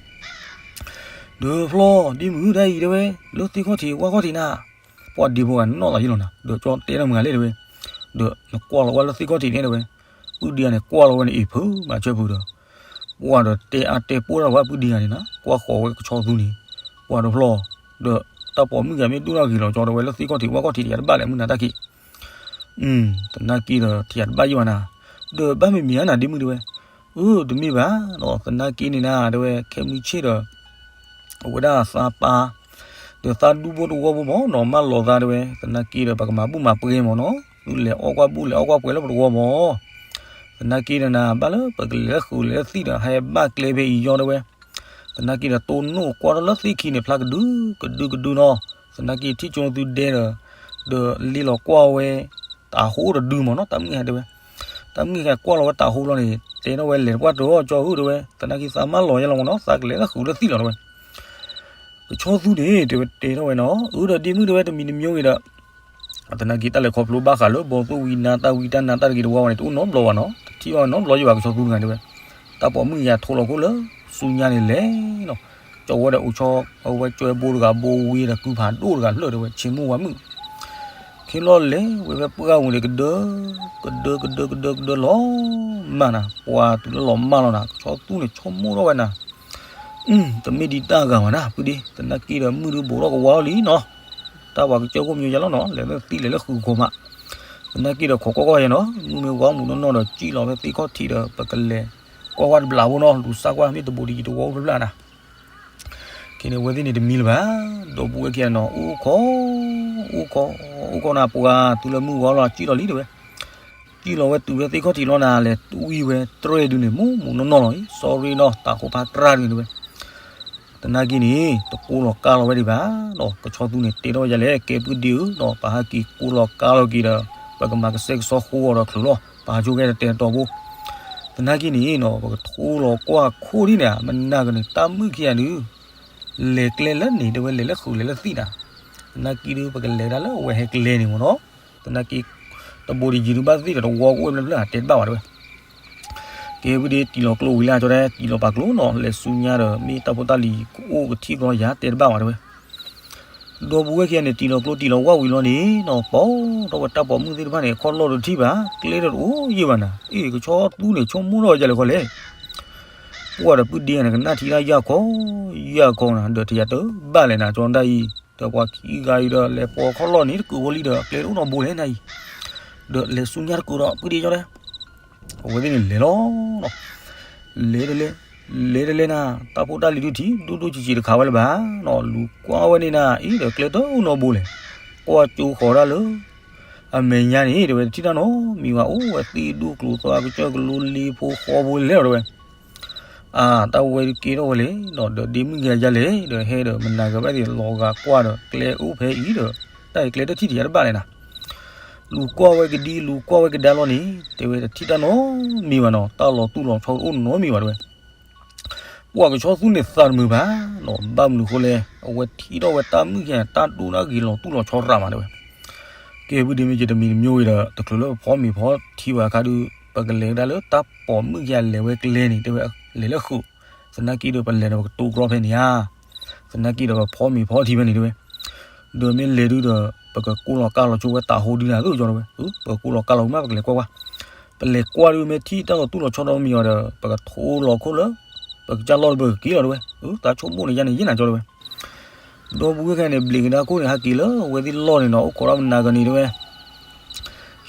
ဒီးဖျီၣ် ဒ်မုၢ်တၢ်အံၤ တဲဝဲ, လၢသ့ၣ်ခီၣ်ထံးဝၣ်ခီၣ်ထံးနၤ, ပှၤဒ့ဖိဂၤနီၣ်သးယ့ၣ်လီၤနၤ, ဒီးကၠီတဲနၤမုၢ်ဂၤလဲၣ်တဲဝဲ, ဒီးနကွၢ်လီၤဝဲလၢသ့ၣ်ခီၣ်ထံးန့ၣ်တဲဝဲ, ပုၢ်ဒ့ဂၤန့ၣ် ကွၢ်လီၤဝဲန့ၣ် အ့ၣ်ဖုးမးဆၢဖုးဒီး ပှၤဒီးတဲအါတဲပိၢ်တၢ်ဝဲပုၢ်ဒ့ဂၤန့ၣ်နၤ, ကွၢ်ဃီၤဝဲကဆီသူန့ၣ်, ပှၤဒီးဖျီၣ်, ဒီးတၢ်ပိာ်မုၣ်ဂၤမ့ၢ်ဒိၣ်ထီၣ်ဂ့ၤလီၤကၠီတဲဝဲ လၢသ့ၣ်ခီၣ်ထံးဝၣ်ခီၣ်ထံးတယၤတဘၣ်လဲၣ် မုၢ်နၤတၢ်ခံး သနာ်က့ဒီး ထံၣ်ယၤတဘၣ်ယိၣ်ဘၣ်နၤ, ဒီးဘၣ်မ့ၢ်မံၤဧါနၤ ဒ့မုၢ်တဲဝဲ, အၢ တမ့ၢ်ဘၣ်ဒီး သနာ်က့န့ၣ်နၤ တဲဝဲ ခဲမုၢ်ဆ့ၣ်ဒီး အဝဲဒၣ်သးပၢ် ဒီးသးဒူဖိတဝီဖိမ့ၢ်နီၤ မၢလီၤသးတဲဝဲ သနာ်က့ဒီး ပကမၤဘူၣ်မၤပှဲၤမ့ၢ်နီၤ သုလဲၤအီၣ်ကွၢ်ဘူၣ်လဲၤအီၣ်ကွၢ်ပှဲၤလၢပတဝီမ့ၢ် သနာ်က့ဒီးနၤ ဘၣ်လၢပကလဲၤလၢဃုာ်လဲၤလၢသံၣ်ဒီး ဟဲဘၣ်ကျဲဖဲအံၤယီတဲဝဲ သနာ်က့ဒီး တိၢ်နီၣ်ကွၢ်ထီၣ်လၢသ့ၣ်ခံန့ၣ် ဖျါကဒုကဒုကဒုနီၤ, သနာ်က့ထံၣ်ကၠိသုဒဲဒီး ဒီးလ့လီၤကွၢ်ဝဲ တၤဟိတဒုမ့ၢ်နီၤ တၢ်မုၣ်ဟဲတဲဝဲ, တၢ်မုၣ်ဟဲကွၢ်လီၤဝဲတၤဟိလီၤန့ၣ် တဲထီၣ်ဝဲလဲၤတပှၢ်တၢၢ်အီၤကၠီဧၢတဲဝဲ, သနာ်က့သးမၢလီၤယဲလီၤမ့ၢ်နီၤ သးကလဲၤလၢဃုာ်လၢသံၣ်လီၤတဲဝဲ ကဆီသူန့ၣ် တဲဝဲတဲထီၣ်ဝဲနီၤ အၢဒီးဒ့မုၣ်တဲဝဲတမံၤတမံၤဂ့ၤဒီး သနာ်က့တၢ်လဲၤခီဖျိဘၣ်ဃးလၢဘီသိၣ်ဝံနါတၢ်ဝံတၢ်နါတၢ်တဂ့ၤတဝါဝဲန့ၣ် တအိၣ်နီတဘျီဘၣ်နီၤ တထံၣ်ဘၣ်နီတဘျီယိၣ်ဘၣ်ကဆီသူတဂၤတဲဝဲ, တၢ်ပိာ်မုၣ်ယၤထိးလီၤခိၣ်လၢ ဆူညါန့ၣ်လဲၤနီၤ, ကၠီဝဲဒီးအိၣ်ဆီ အဝဲကၠွဲဘိတဂၤဘိဝံဒီးကုဖးဒိၣ်တဂၤဖျၢၣ်တဲဝဲ ဆ့မိၢ်ဝါမုၣ် ခ့လီၤလဲၤဝဲဖဲပှၢ်ဂၤဝံၤန့ၣ် ကဒၢ ကဒၢကဒၢကဒၢလီၤမၢ်နၤ ပှၤတုၤလၢလီၤမၢ်လီၤနၤ ကဆီသူန့ၣ် ဆိကမိၣ်ထီၣ်ဝဲနၤ တမ့ၢ်ဒံးတၢ်ဂၤဘၣ်နၤ ပုၢ်ဒ့ သနာ်က့ဒီးမုၢ်ဒုးဘူးထီၣ်ကဝါလံနီၤ, တၢ်ပှၤကစၢၢ်ခိၣ်မၠိယါလီၤနီၤ လဲၤလၢသံလဲၤလၢဃုာ်ကီမး, သနာ်က့ဒီးခိးကွၢ်ကွၢ်ယဲနီၤ မုၢ်မ့ၢ်ဝါမုၢ်နီၢ်နီၢ်ဒီး စံၣ်လီၤဖဲသ့ၣ်ခီၣ်ထံးဒီး ပကလဲၤကွၢ်ဝဲတဘျးဖိနီၤ လူၤစါကွၢ်မ့ၢ်တဘူးတယံၤတဝီအိၣ်ဖျါဖျါနၤ ခဲန့ၣ် အဝဲသ့ၣ်န့ၣ်တမံၤလၢၤဘၣ်, ဒီပုၢ်ဝဲၢ်ခံဂၤနီၤ အိၣ်ခိး အိၣ်ခိး အိၣ်ခိးနၤ ပှၤတုၤလၢမုၢ်ဝါလီၤ စံၣ်လီၤလံတဲဝဲ, စံၣ်လီၤဝဲတုၤဖဲသ့ၣ်ခီၣ်ထံးလီၤနၤ လဲၤတွံၢ်ဝဲတြဲၤဒုန့ၣ် မုၢ်မုၢ်နီၢ်နီၢ်လီၤအံၤ sorry နီၤ တၤဟိဖးတြၢ်ဒုန့ၣ်တဲဝဲ, သနာ်က့န့ၣ် တကိးလီၤကါလီၤဝဲဒံးဘၣ်နီၤ ကဆီသူန့ၣ် တဲထီၣ်ဝဲဒ်လဲၣ် ကဲပုၢ်ဒ့ဧၢနီၤ ပဟးက့ၤကိးလီၤကါလီၤက့ၤဒီး ပကမၤကစဲကစီဃိအီၤဒီးချုးလီၤ ပဟးဆိကဲဒီးတဲတီဘိ သနာ်က့န့ၣ်နီၤ ပကထိလီၤကွၢ်ခိၣ်ဒ်န့ၣ် မနၤကန့ၣ် တၢ်မုၣ်ခံဂၤဒု လဲၤကျဲလၢန့ၣ် တဲဝဲလဲၤလၢဃုာ်လဲၤလၢသံၣ်နၤ, သနာ်က့ဒု ပကလဲၤဒၣ်လၢအဝဲဟဲကျဲန့ၣ်မ့ၢ်နီၤ, သနာ်က့ တဘူးတယံၤဒုဘၣ်သ့ၣ်ဒီးတဝီကအိၣ်ဖျါဖျါတဲတဘၣ်ဘၣ်တဲဝဲ, ကဲဝံၤဒ်တံၢ်လီၤကျိဝံၤလၢကၠီတဲ တံၢ်လီၤပာ်ကျိနီၤ လဲၤဆူညါဒီး မ့ၢ်တၢ်ဖိတၢ်လံၤကအိၣ်ကထံၣ်ကျီယၤတဲတဘၣ်ဘၣ်တဲဝဲ ဒီပုၢ်ဝဲၢ်ခံဂၤန့ၣ် တံၢ်လီၤကျိတံၢ်လီၤဝၣ်ဝံၤလီၤန့ၣ်နီၤ ပိာ်ထီၣ်ဝဲတၢ်ပိာ်မုၣ်သ့ၣ်တဖၣ်န့ၣ် အခီၣ်လီၢ်တထံၣ်ဘၣ် ကျဲဒီးတအိၣ်ယံာ်ဘၣ်နၤ အ့ၣ် ကဆီသူန့ၣ် ဆိကမိၣ်ထီၣ်ဝဲဒ်လဲၣ်ခီလဲၣ် ပှၤဒီးပုၢ်ဒ့ဂၤန့ၣ် ကနၣ်ထံတၢ်ယၢ်ခီ ယၢ်ခီနၤ ဒီးထံၣ်ယၤတဘၣ်လဲၣ်နၤ ကၠီဒၣ်အံၤ ဒီးပှၤခံဂၤအံၤဒီး လဲၤပိာ်ခီၣ်လီၢ်န့ၣ် တကုးဝဲလံဒီး ကျဲတအိၣ်နီတဘိလဲၣ်နၤအံၤ ဒီးလဲၤဆူညါတကုးဒီး ပုၢ်ဒ့ကၠီတဲ အဝဲသ့ၣ်န့ၣ်လဲၤလီၤနီၤ လဲၤတလဲၤ လဲၤတလဲၤနၤ တၢ်ဖိတၢ်လံၤဒုထံၣ် ဒိၣ်ဒိၣ်ဆံးဆံးတခါဝဲလၢၤဘၣ်နီၤ လူၤကွၢ်ဝဲန့ၣ်နၤ အံၤဒီးကျဲတအိၣ်နီတဘိလဲၣ် ကွၢ်ကၠိဃီၤတၢ်လၢ အမဲာ်ညါန့ၣ် တဲဝဲ တထံၣ်တၢ်နီတမံၤဘၣ် အိၣ်ဝဲသ့ၣ်ဒူၣ်ကျိၤသွါကစၢၢ်ကလိလ့ဖိဃီဖိလဲၣ်လီၤတဲဝဲ အၢ တၢ်ဝဲဒုးကဲထီၣ်ဝဲလဲၣ်နီၤ ဒီးဒ့မုၣ်ကယၤလဲၣ် ဒီးဟဲဒီးမနၤကဘၣ်သ့ၣ်လီၤဂာ်ကွၢ်ဒီး ကျဲအိၣ်ဖဲအံၤဒီး တၢ်အံၤကျဲတထံၣ်တယၤတဘၣ်လဲၣ်နၤ လူၤကွၢ်ဝဲကဒံ လူၤကွၢ်ဝဲကဒါလီၤန့ၣ် တဲဝဲတထံၣ်တၢ်နီတမံၤဘၣ်နီၤ တၢ်လီၤတူၢ်လီၤဆီတအိၣ်နီတမံၤဘၣ်တဲဝဲ ပှၤကဆီသူန့ၣ်သးတမုာ်ဘၣ်နီၤ ဘၣ်မနုၤဃိလဲၣ် အဝဲထံၣ်ထီၣ်ဝဲတၢ်မုၣ်ခံဂၤ တၢ်ဒိၣ်တၢ်ဂ့ၤလီၤတူၢ်လီၤဆီရၣ်မးတဲဝဲ ကဲ ပုၢ်ဒ့မ့ၢ်က့ၤတမံၤတမံၤဝံၤဒီး တချုးလၢပဖီမ့ၤဖီထံဝဲအခါဒုး ပကလဲၤကဒါလၢတၢ်ပိာ်မုၣ်ခံဂၤလဲၤဝဲကျဲန့ၣ် တဲဝဲ လဲၤလၢဃုာ် သနာ်က့ဒီးပလဲၤဒီးပကတိကျီဖဲန့ၣ်ဧါ သနာ်က့ဒီးပဖီမ့ၤဖီထံဖဲန့ၣ်တဲဝဲ ဒီးမ့ၢ်လဲၤဒုးဒီး ပကကိးလီၤကါလီၤဆိဝဲတၤဟိဒုနၤသိးကၠီတဲဝဲ ပကကိးလီၤကါလီၤမး ပကလဲၤကွၢ်ကွၢ် ပလဲၤကွၢ်ဒုးမ့ၢ်ထံၣ်တၢ်လီၤတူၢ်လီၤဆီဒီးမံၤအီၤဒီး ပကထိလီၤခိၣ်လၢ ပကစၢ်လီၢ်တဘၢကက့ၤလီၤတဲဝဲ တၢ်ဆိကမိၣ်န့ၣ်ယါန့ၣ်ယဲၢ်နၤကၠီတဲဝဲ ဒီပုၢ်ဝဲၢ်ခံဂၤန့ၣ် ဘျ့းကဒါခိၣ်န့ၣ် ဟးက့ၤလၢအဝဲသ့ၣ်လီၢ်န့ၣ်နီၤ အိၣ်ခိးဒီးမနၤကန့ၣ်တဲဝဲ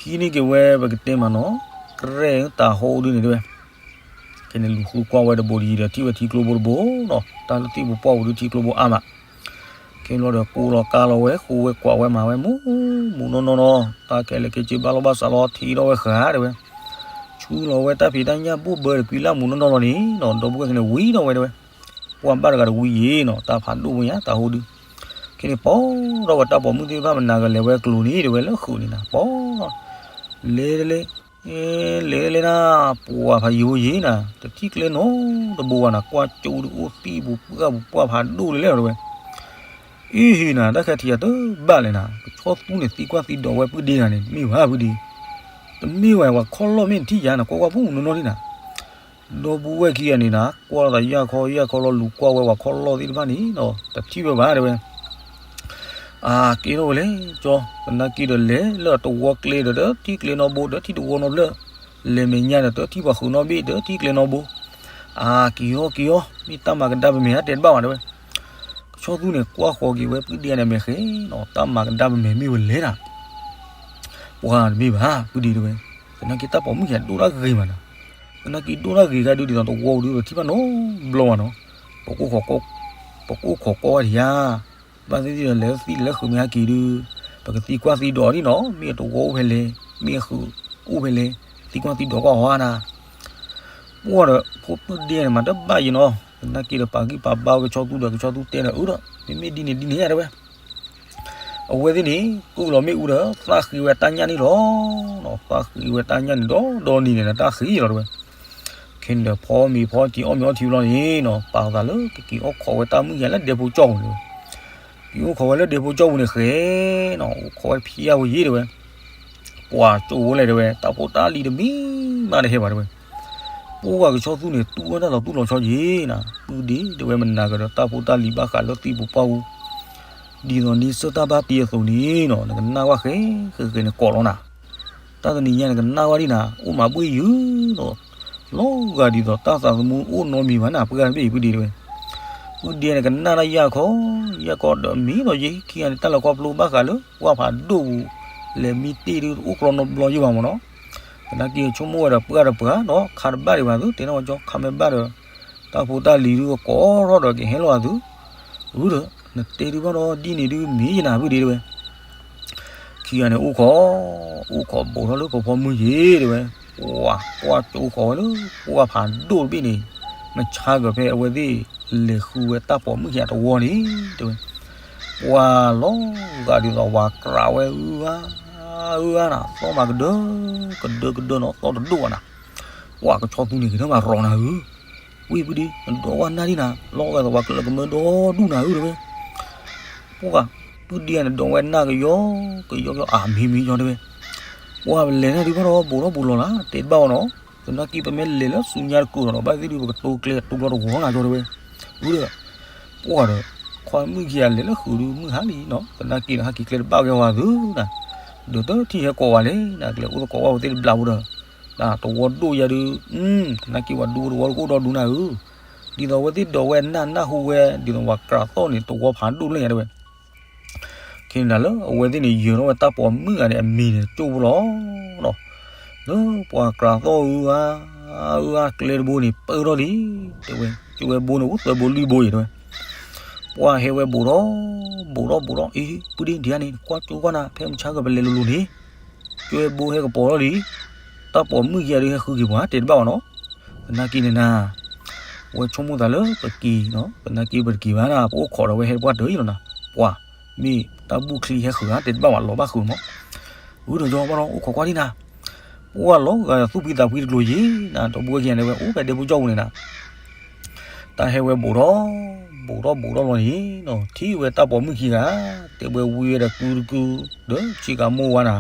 ဟံးန့ၢ်က့ၤဝဲပကတဲမးနီၤ ကြဲၢ်တၤဟိဒုန့ၣ်တဲဝဲ ခဲန့ၣ်လူၤဃုကွၢ်ဝဲတဘိတယံၤဒီးထံၣ်ဝဲထံကျိဘိတဘိနီၤ တၢ်လၢသ့ၣ်ပူၤပှၢ်ပူၤဒုထံကျိဘိအါမး ခဲန့ၣ်လီၤဒီးကိးလီၤကါလီၤဝဲ ဃိဝဲကွၢ်ဝဲမၤဝဲမူမူနီၢ်နီၢ်နီၤ တၢ်ခဲလၢာ်ခဲဆ့ဘၣ်လီၢ်ဘၣ်စးလီၤထံထီၣ်ဝဲဃာ်တဲဝဲ ဆူလီၤဝဲတၢ်ဖံးတၢ်ညၣ်ဘိၣ်ဘၢတကွံလၢမူနီၢ်နီၢ်လီၤန့ၣ်နီၤ ဒီပုၢ်ဝဲၢ်ခံဂၤန့ၣ်ဝံၤထီၣ်ဝဲတဲဝဲ ပှၢ်ဘၣ်တဂၤတဝံၤယံၤနီၤ တၢ်ဖးဒိၣ်ဝဲညါတၤဟိဒု ခဲန့ၣ်ပိာ်ထီၣ်ဝဲတၢ်ပိာ်မုၣ်သ့ၣ်တဖၣ်မနၤကလဲၤဝဲကျိၤန့ၣ်တဲဝဲလၢဃုာ်န့ၣ်နၤ ပိာ် လဲၤတလဲၤ လဲၤတလဲၤနၤ ပှၤဖးယိၤယံၤနၤ တထံၣ်ကျဲနီတဘိဘၣ်နၤ ကွၢ်ကၠိဒုအိၣ်သံၣ်ပူၤပှၢ်ပူၤပှၢ်ဖးဒိၣ်လၢလဲၣ်လီၤတဲဝဲ အ့ၣ်ဟ့ၣ်နၤ တၢ်ခဲထံၣ်ယၤတဘၣ်လဲၣ်နၤ ကဆီသူန့ၣ်သံကွၢ်သံဒိးဝဲပုၢ်ဒ့ဂၤန့ၣ် မ့ၢ်ဘၣ်ပုၢ်ဒ့ တမ့ၢ်ဝဲ ပှၤခီၣ်လီၢ်မ့ၢ်တထံၣ်ယၤန့ၣ် ကွၢ်ကွၢ်ပူၤနီၢ်နီၢ်ဒံးနၤ. ဒီပုၢ်ဝဲၢ်ခံဂၤန့ၣ်နၤ ကွၢ်သးယၢ်ခီယၢ်ခီလီၤ လူၤကွၢ်ဝဲပှၤခီၣ်လီၢ်သ့ၣ်တဖၣ်န့ၣ်နီၤ တထံၣ်ဝဲဘၣ်တဲဝဲ. အါ ကဲထီၣ်ဝဲလဲၣ်ကၠီ သနာ်က့ဒီးလဲၤလၢတဝီကျဲဒီး တထံၣ်ကျဲနီတဘိ တထံၣ်တဝီနီတဖျၢၣ်, လဲၤမဲာ်ညါဒီး တထံၣ်ပှၤဃုာ်နီတဘ့ၣ် တထံၣ်ကျဲနီတဘိ. အါ က့ၤအီၤက့ၤအီၤ မ့ၢ်တၢ်မၤကဒါပမဲာ်ဧါ တဲတဘၣ်ဘၣ်တဲဝဲ. ကဆီသူန့ၣ် ကွၢ်ဃီၤက့ၤဝဲ ပုၢ်ဒ့န့ၣ် မဲာ်ဃဲနီၤ တၢ်မၤကဒါပမဲာ်မ့ၢ်ဝဲလဲၣ်နၤ. ပှၤတမ့ၢ်ဘၣ် ပုၢ်ဒ့တဲဝဲ, သနာ်က့တၢ်ပိာ်မုၣ်ခံဂၤဒိၣ်တၢ်ဂ့ၤမးနၤ. သနာ်က့ဒိၣ်တၢ်ဂ့ၤခါဒုး ဒ်သိးတဝီပူၤဒုး ပထံၣ်ဘၣ်နီတဘျီဘၣ်နီၤ. ပကအိၣ်ခိးကွၢ်ဝဲဒံးဧါ. ဘၣ်သ့ၣ်သ့ၣ်ဒီး လဲၤသံလဲၤဃုာ်မ့ၢ်ဟဲက့ၤဒုး ပကသံကွၢ်သံဒိးအီၤဒံးနီၤ. မ့ၢ်တဝီအိၣ်ဖဲလဲၣ် မ့ၢ်အဃုာ်အိၣ်ဖဲလဲၣ် သံကွၢ်သံဒိးကွၢ်အီၤဧါနၤ. ပှၢ်ဒီး ဖိပုၢ်ဒ့န့ၣ် မၤတဘၣ်ယံၤနီၤ. သနာ်က့ဒီး ပာ်ဂံၢ်ပာ်ဘါဝဲကဆီသူဒီး ကဆီသူတဲန့ၣ် အၢဒီး မ့မ့ၢ်ဒ်န့ၣ်ဒ်န့ၣ်ဧါတဲဝဲ. အဝဲသ့ၣ်န့ၣ် ကုၢ်လီၤမ့ၣ်အူဒီး သးဃ့ဝဲတၢ်ညၣ်န့ၣ်လီၤ. သးဃ့ဝဲတၢ်ညၣ်န့ၣ်ဒီး ဒီနံၤန့ၣ် တၢ်ဃ့လီၤတဲဝဲ. ခဲန့ၣ်ဒီး ဖီမ့ၤဖီထံ အီၣ်မ့ၤအီထံဘျီန့ၣ်နီၤ ပာ်သးလၢကက့ၤအိၣ်ခိးဝဲတၢ်မုၣ်ခံဂၤလၢဒဲဖိကၠီပူၤန့ၣ် က့ၤအိၣ်ခိးဝဲလၢဒဲဖိကၠီပူၤန့ၣ်ဃဲနီၤ အိၣ်ခိးဝဲဖျါဝဲယံၤတဲဝဲ. ပှၢ်ကၠိဝဲလဲၣ်တဲဝဲ တၢ်ဖိတၢ်လံၤတမံၤမးတဟဲဘၣ်တဲဝဲ. ပှၢ်ကဆီသူန့ၣ် တူၢ်ဝဲတၢ်လီၤသူၣ်လီၤဆီယံၤနၤ ပုၢ်ဒ့တဲဝဲ မနၤကဒီးတၢ်ဖိတၢ်လံၤဘၣ်ဃးလၢသံၣ်ပူၤပှၢ်ပူၤ ဒ်သိးန့ဆၢၣ်တၢ်ဘၣ်တ့အသိးန့ၣ်နီၤ နကနၣ်ဝဲဃဲဃဲဃဲန့ၣ်ကိးလီၤနၤ. တၢ်တနံၤညါန့ၣ်ကနၣ်ဝဲဒံးနၤ အိၣ်မၤဘှ့ၣ်ယုာ်နီၤ လီၤဂာ်ဒ်သိးတၢ်သးသမူအိၣ်နီတမံၤဘၣ်နၤ ပှၢ်တဘ့ၣ်အံၤ ပုၢ်ဒ့တဲဝဲ. ပုၢ်ဒ့န့ၣ်ကနၣ်တၢ်ယၢ်ခီ ယၢ်ခီဒီးမ့ၢ်နီၤ ယဲခံဂၤန့ၣ် တၢ်လီၤခီဖျိဘၣ်ဃးလၢ ပှၢ်ဖးဒိၣ်ပူၤ လဲၤမံတ့ၢ်ဒုးတအိၣ်ကျီနီတဘျီယံၤဘၣ်မ့ၢ်နီၤ. သနာ်က့ဆိကမိၣ်ဝဲဒီးပှၢ်ဒီးပှၢ်ဒီး ခးတဘၣ်ဒံးဘၣ်သု တဲန့ၢ်ဝဲကၠီ ခးမ့ၢ်ဘၣ်ဒီး တၢ်ဖိတၢ်လံၤဒုးကကိးထီၣ်ဒီးကဟဲလီၤသု အၢဒီး နတဲဒုးဘၣ်ဒီးဒ်န့ၣ်ဒုးမ့ၢ်ယနၤ ပုၢ်ဒ့တဲဝဲ. ခံဂၤန့ၣ်အိၣ်ခိး အိၣ်ခိးဘူးထီၣ်လၢပှၢ်ဖီမုၢ်ယံၤတဲဝဲ. ပှၢ် ပှၢ်ကၠိဃီၤဝဲလၢ ပှၢ်ဖးဒိၣ်တဘ့ၣ်န့ၣ် မဆါကဖဲအဝဲသ့ၣ်လဲၤဃုဝဲတၢ်ပိာ်မုၣ်ခံဂၤတဝီန့ၣ်တဲဝဲ. ပှၢ်လီၤဂာ်ဒ်သိးဝၤကြးဝဲအုအါ အုအါနၤ သီၣ်မးကဒၢ ကဒၢကဒၢနီၤ သီၣ်တဒိၣ်ဘၣ်နၤ. ပှၢ်ကဆီသူန့ၣ်ကထၢၣ်မးရီၤနၤဧၢ ဝံၢ်ပုၢ်ဒ့ နဒိးဝဲနၢ်ဒံးနၤ လီၤဂာ်သိးပှၤကျၢၢ်ကမၢဒီဒူၣ်နၤဧၢတဲဝဲ. ပှၢ် ပုၢ်ဒ့န့ၣ်ဒိးဝဲနၢ်ကယီကယီကယီ အမ့ၢ်မ့ၢ်ယီတဲဝဲ. ပှၢ်ပလဲၤန့ၢ်ဒုးဘၣ်ဒီးဘူးထီၣ်ဘူးလီၤလၢ တဲတဘၣ်ဝဲနီၤ. သနာ်က့ပမ့ၢ်လဲၤလၢဆူညါတကိးဒီး ဘၣ်သ့ၣ်ဒုးပကတိကျဲတိကျီတဝီနၤကၠီတဲဝဲ. အၢဒီး ပှၢ်ဒီး ခွါမုၣ်ခံဂၤလဲၤလၢဃုာ်ဒုးမုၢ်ဟါလံနီၤ သနာ်က့ဒီးဟဲက့ၤကျဲတဘၣ်ဝဲဝဲသုနၤ. ဒီးတထံၣ်ဟဲကိးဝဲလဲၣ်နၤ ကလဲၤအိၣ်သကိးဝဲသ့ၣ်တဘျးဖိဒီး တဝီဒိၣ်ယၤဒုး သနာ်က့ပှၤဒူတဝီတကိၣ်ဒီဒူနၤဧၢ. ဒ်သိးအဝဲသ့ၣ်ဒိးဝဲနၢ်နၢ်ဟူဝဲ ဒ်သိးပှၤကြးသီၣ်န့ၣ် တဝီဖးဒိၣ်လၢညါတဲဝဲ. ခဲန့ၣ်ဒၣ်လၢအဝဲသ့ၣ်န့ၣ် ယၢၤထီၣ်ဝဲတၢ်ပိာ်မုၣ်ဂၤန့ၣ် အမံၤန့ၣ်ကၠိဖိလီၤ. လၢပှၤကြးသီၣ်အုအါ အုအါကျဲတဘိန့ၣ် ပၢၢ်ထီၣ်လံ တဲဝဲ. ကၠိဝဲဘိန့ၣ် အိၣ်သၢဘိလွံၢ်ဘိအံၤတဲဝဲ. ပှၢ်ဟဲဝဲဘူးထီၣ် ဘူးထီၣ်ဘူးထီၣ် အ့ ပုၢ်ဒ့ဒံးဧါန့ၣ် ကွၢ်ကၠိကွၢ်နၤ ဖဲမုၢ်ဆါကပလဲၤလိၤလိၤန့ၣ် ကၠိဝဲဘိဟဲကပီၤထီၣ်လံ. တၢ်ပိာ်မုၣ်ခံဂၤဒုးဟဲဃုက့ၤပှၤ တဲတဘၣ်ဘၣ်နီၤ. သနာ်က့န့ၣ်နၤ ဝဲဆိကမိၣ်သးလၢပက့ၤနီၤ သနာ်က့ပတက့ၤဘၣ်နၤ ပအိၣ်ခိးဒီးဝဲဟဲပှၢ်တၢၢ်အံၤလီၤနၤ. ပှၢ် မ့ၢ်တၢ်ဘူၣ်ချံဟဲဃုာ်ဧါ တဲတဘၣ်ဘၣ် လီၤဘၣ်ဃုာ်မး. အၢဒီးကၠီဘၣ်ဒီး အိၣ်ခိးကွၢ်ဒံးနၤ. ပှၢ်လီၤဂာ်သူၣ်ဖှံသးဖှံတကျိၤယံၤနၤ ဒီပုၢ်ဝဲၢ်ခံဂၤန့ၣ်ဝဲ အိၣ်ဖဲဒဲဖိကၠီပူၤန့ၣ်နၤ တၢ်ဟဲဝဲဘူးထီၣ် ဘူးထီၣ်ဘူးထီၣ်လီၤန့ၣ်နီၤ ထံၣ်ဝဲတၢ်ပိာ်မုၣ်ခံဂၤ တဲဝဲဝံဝဲဒီးကုတကု ဒီးဆ့ကၤမိၢ်ဝါနၤ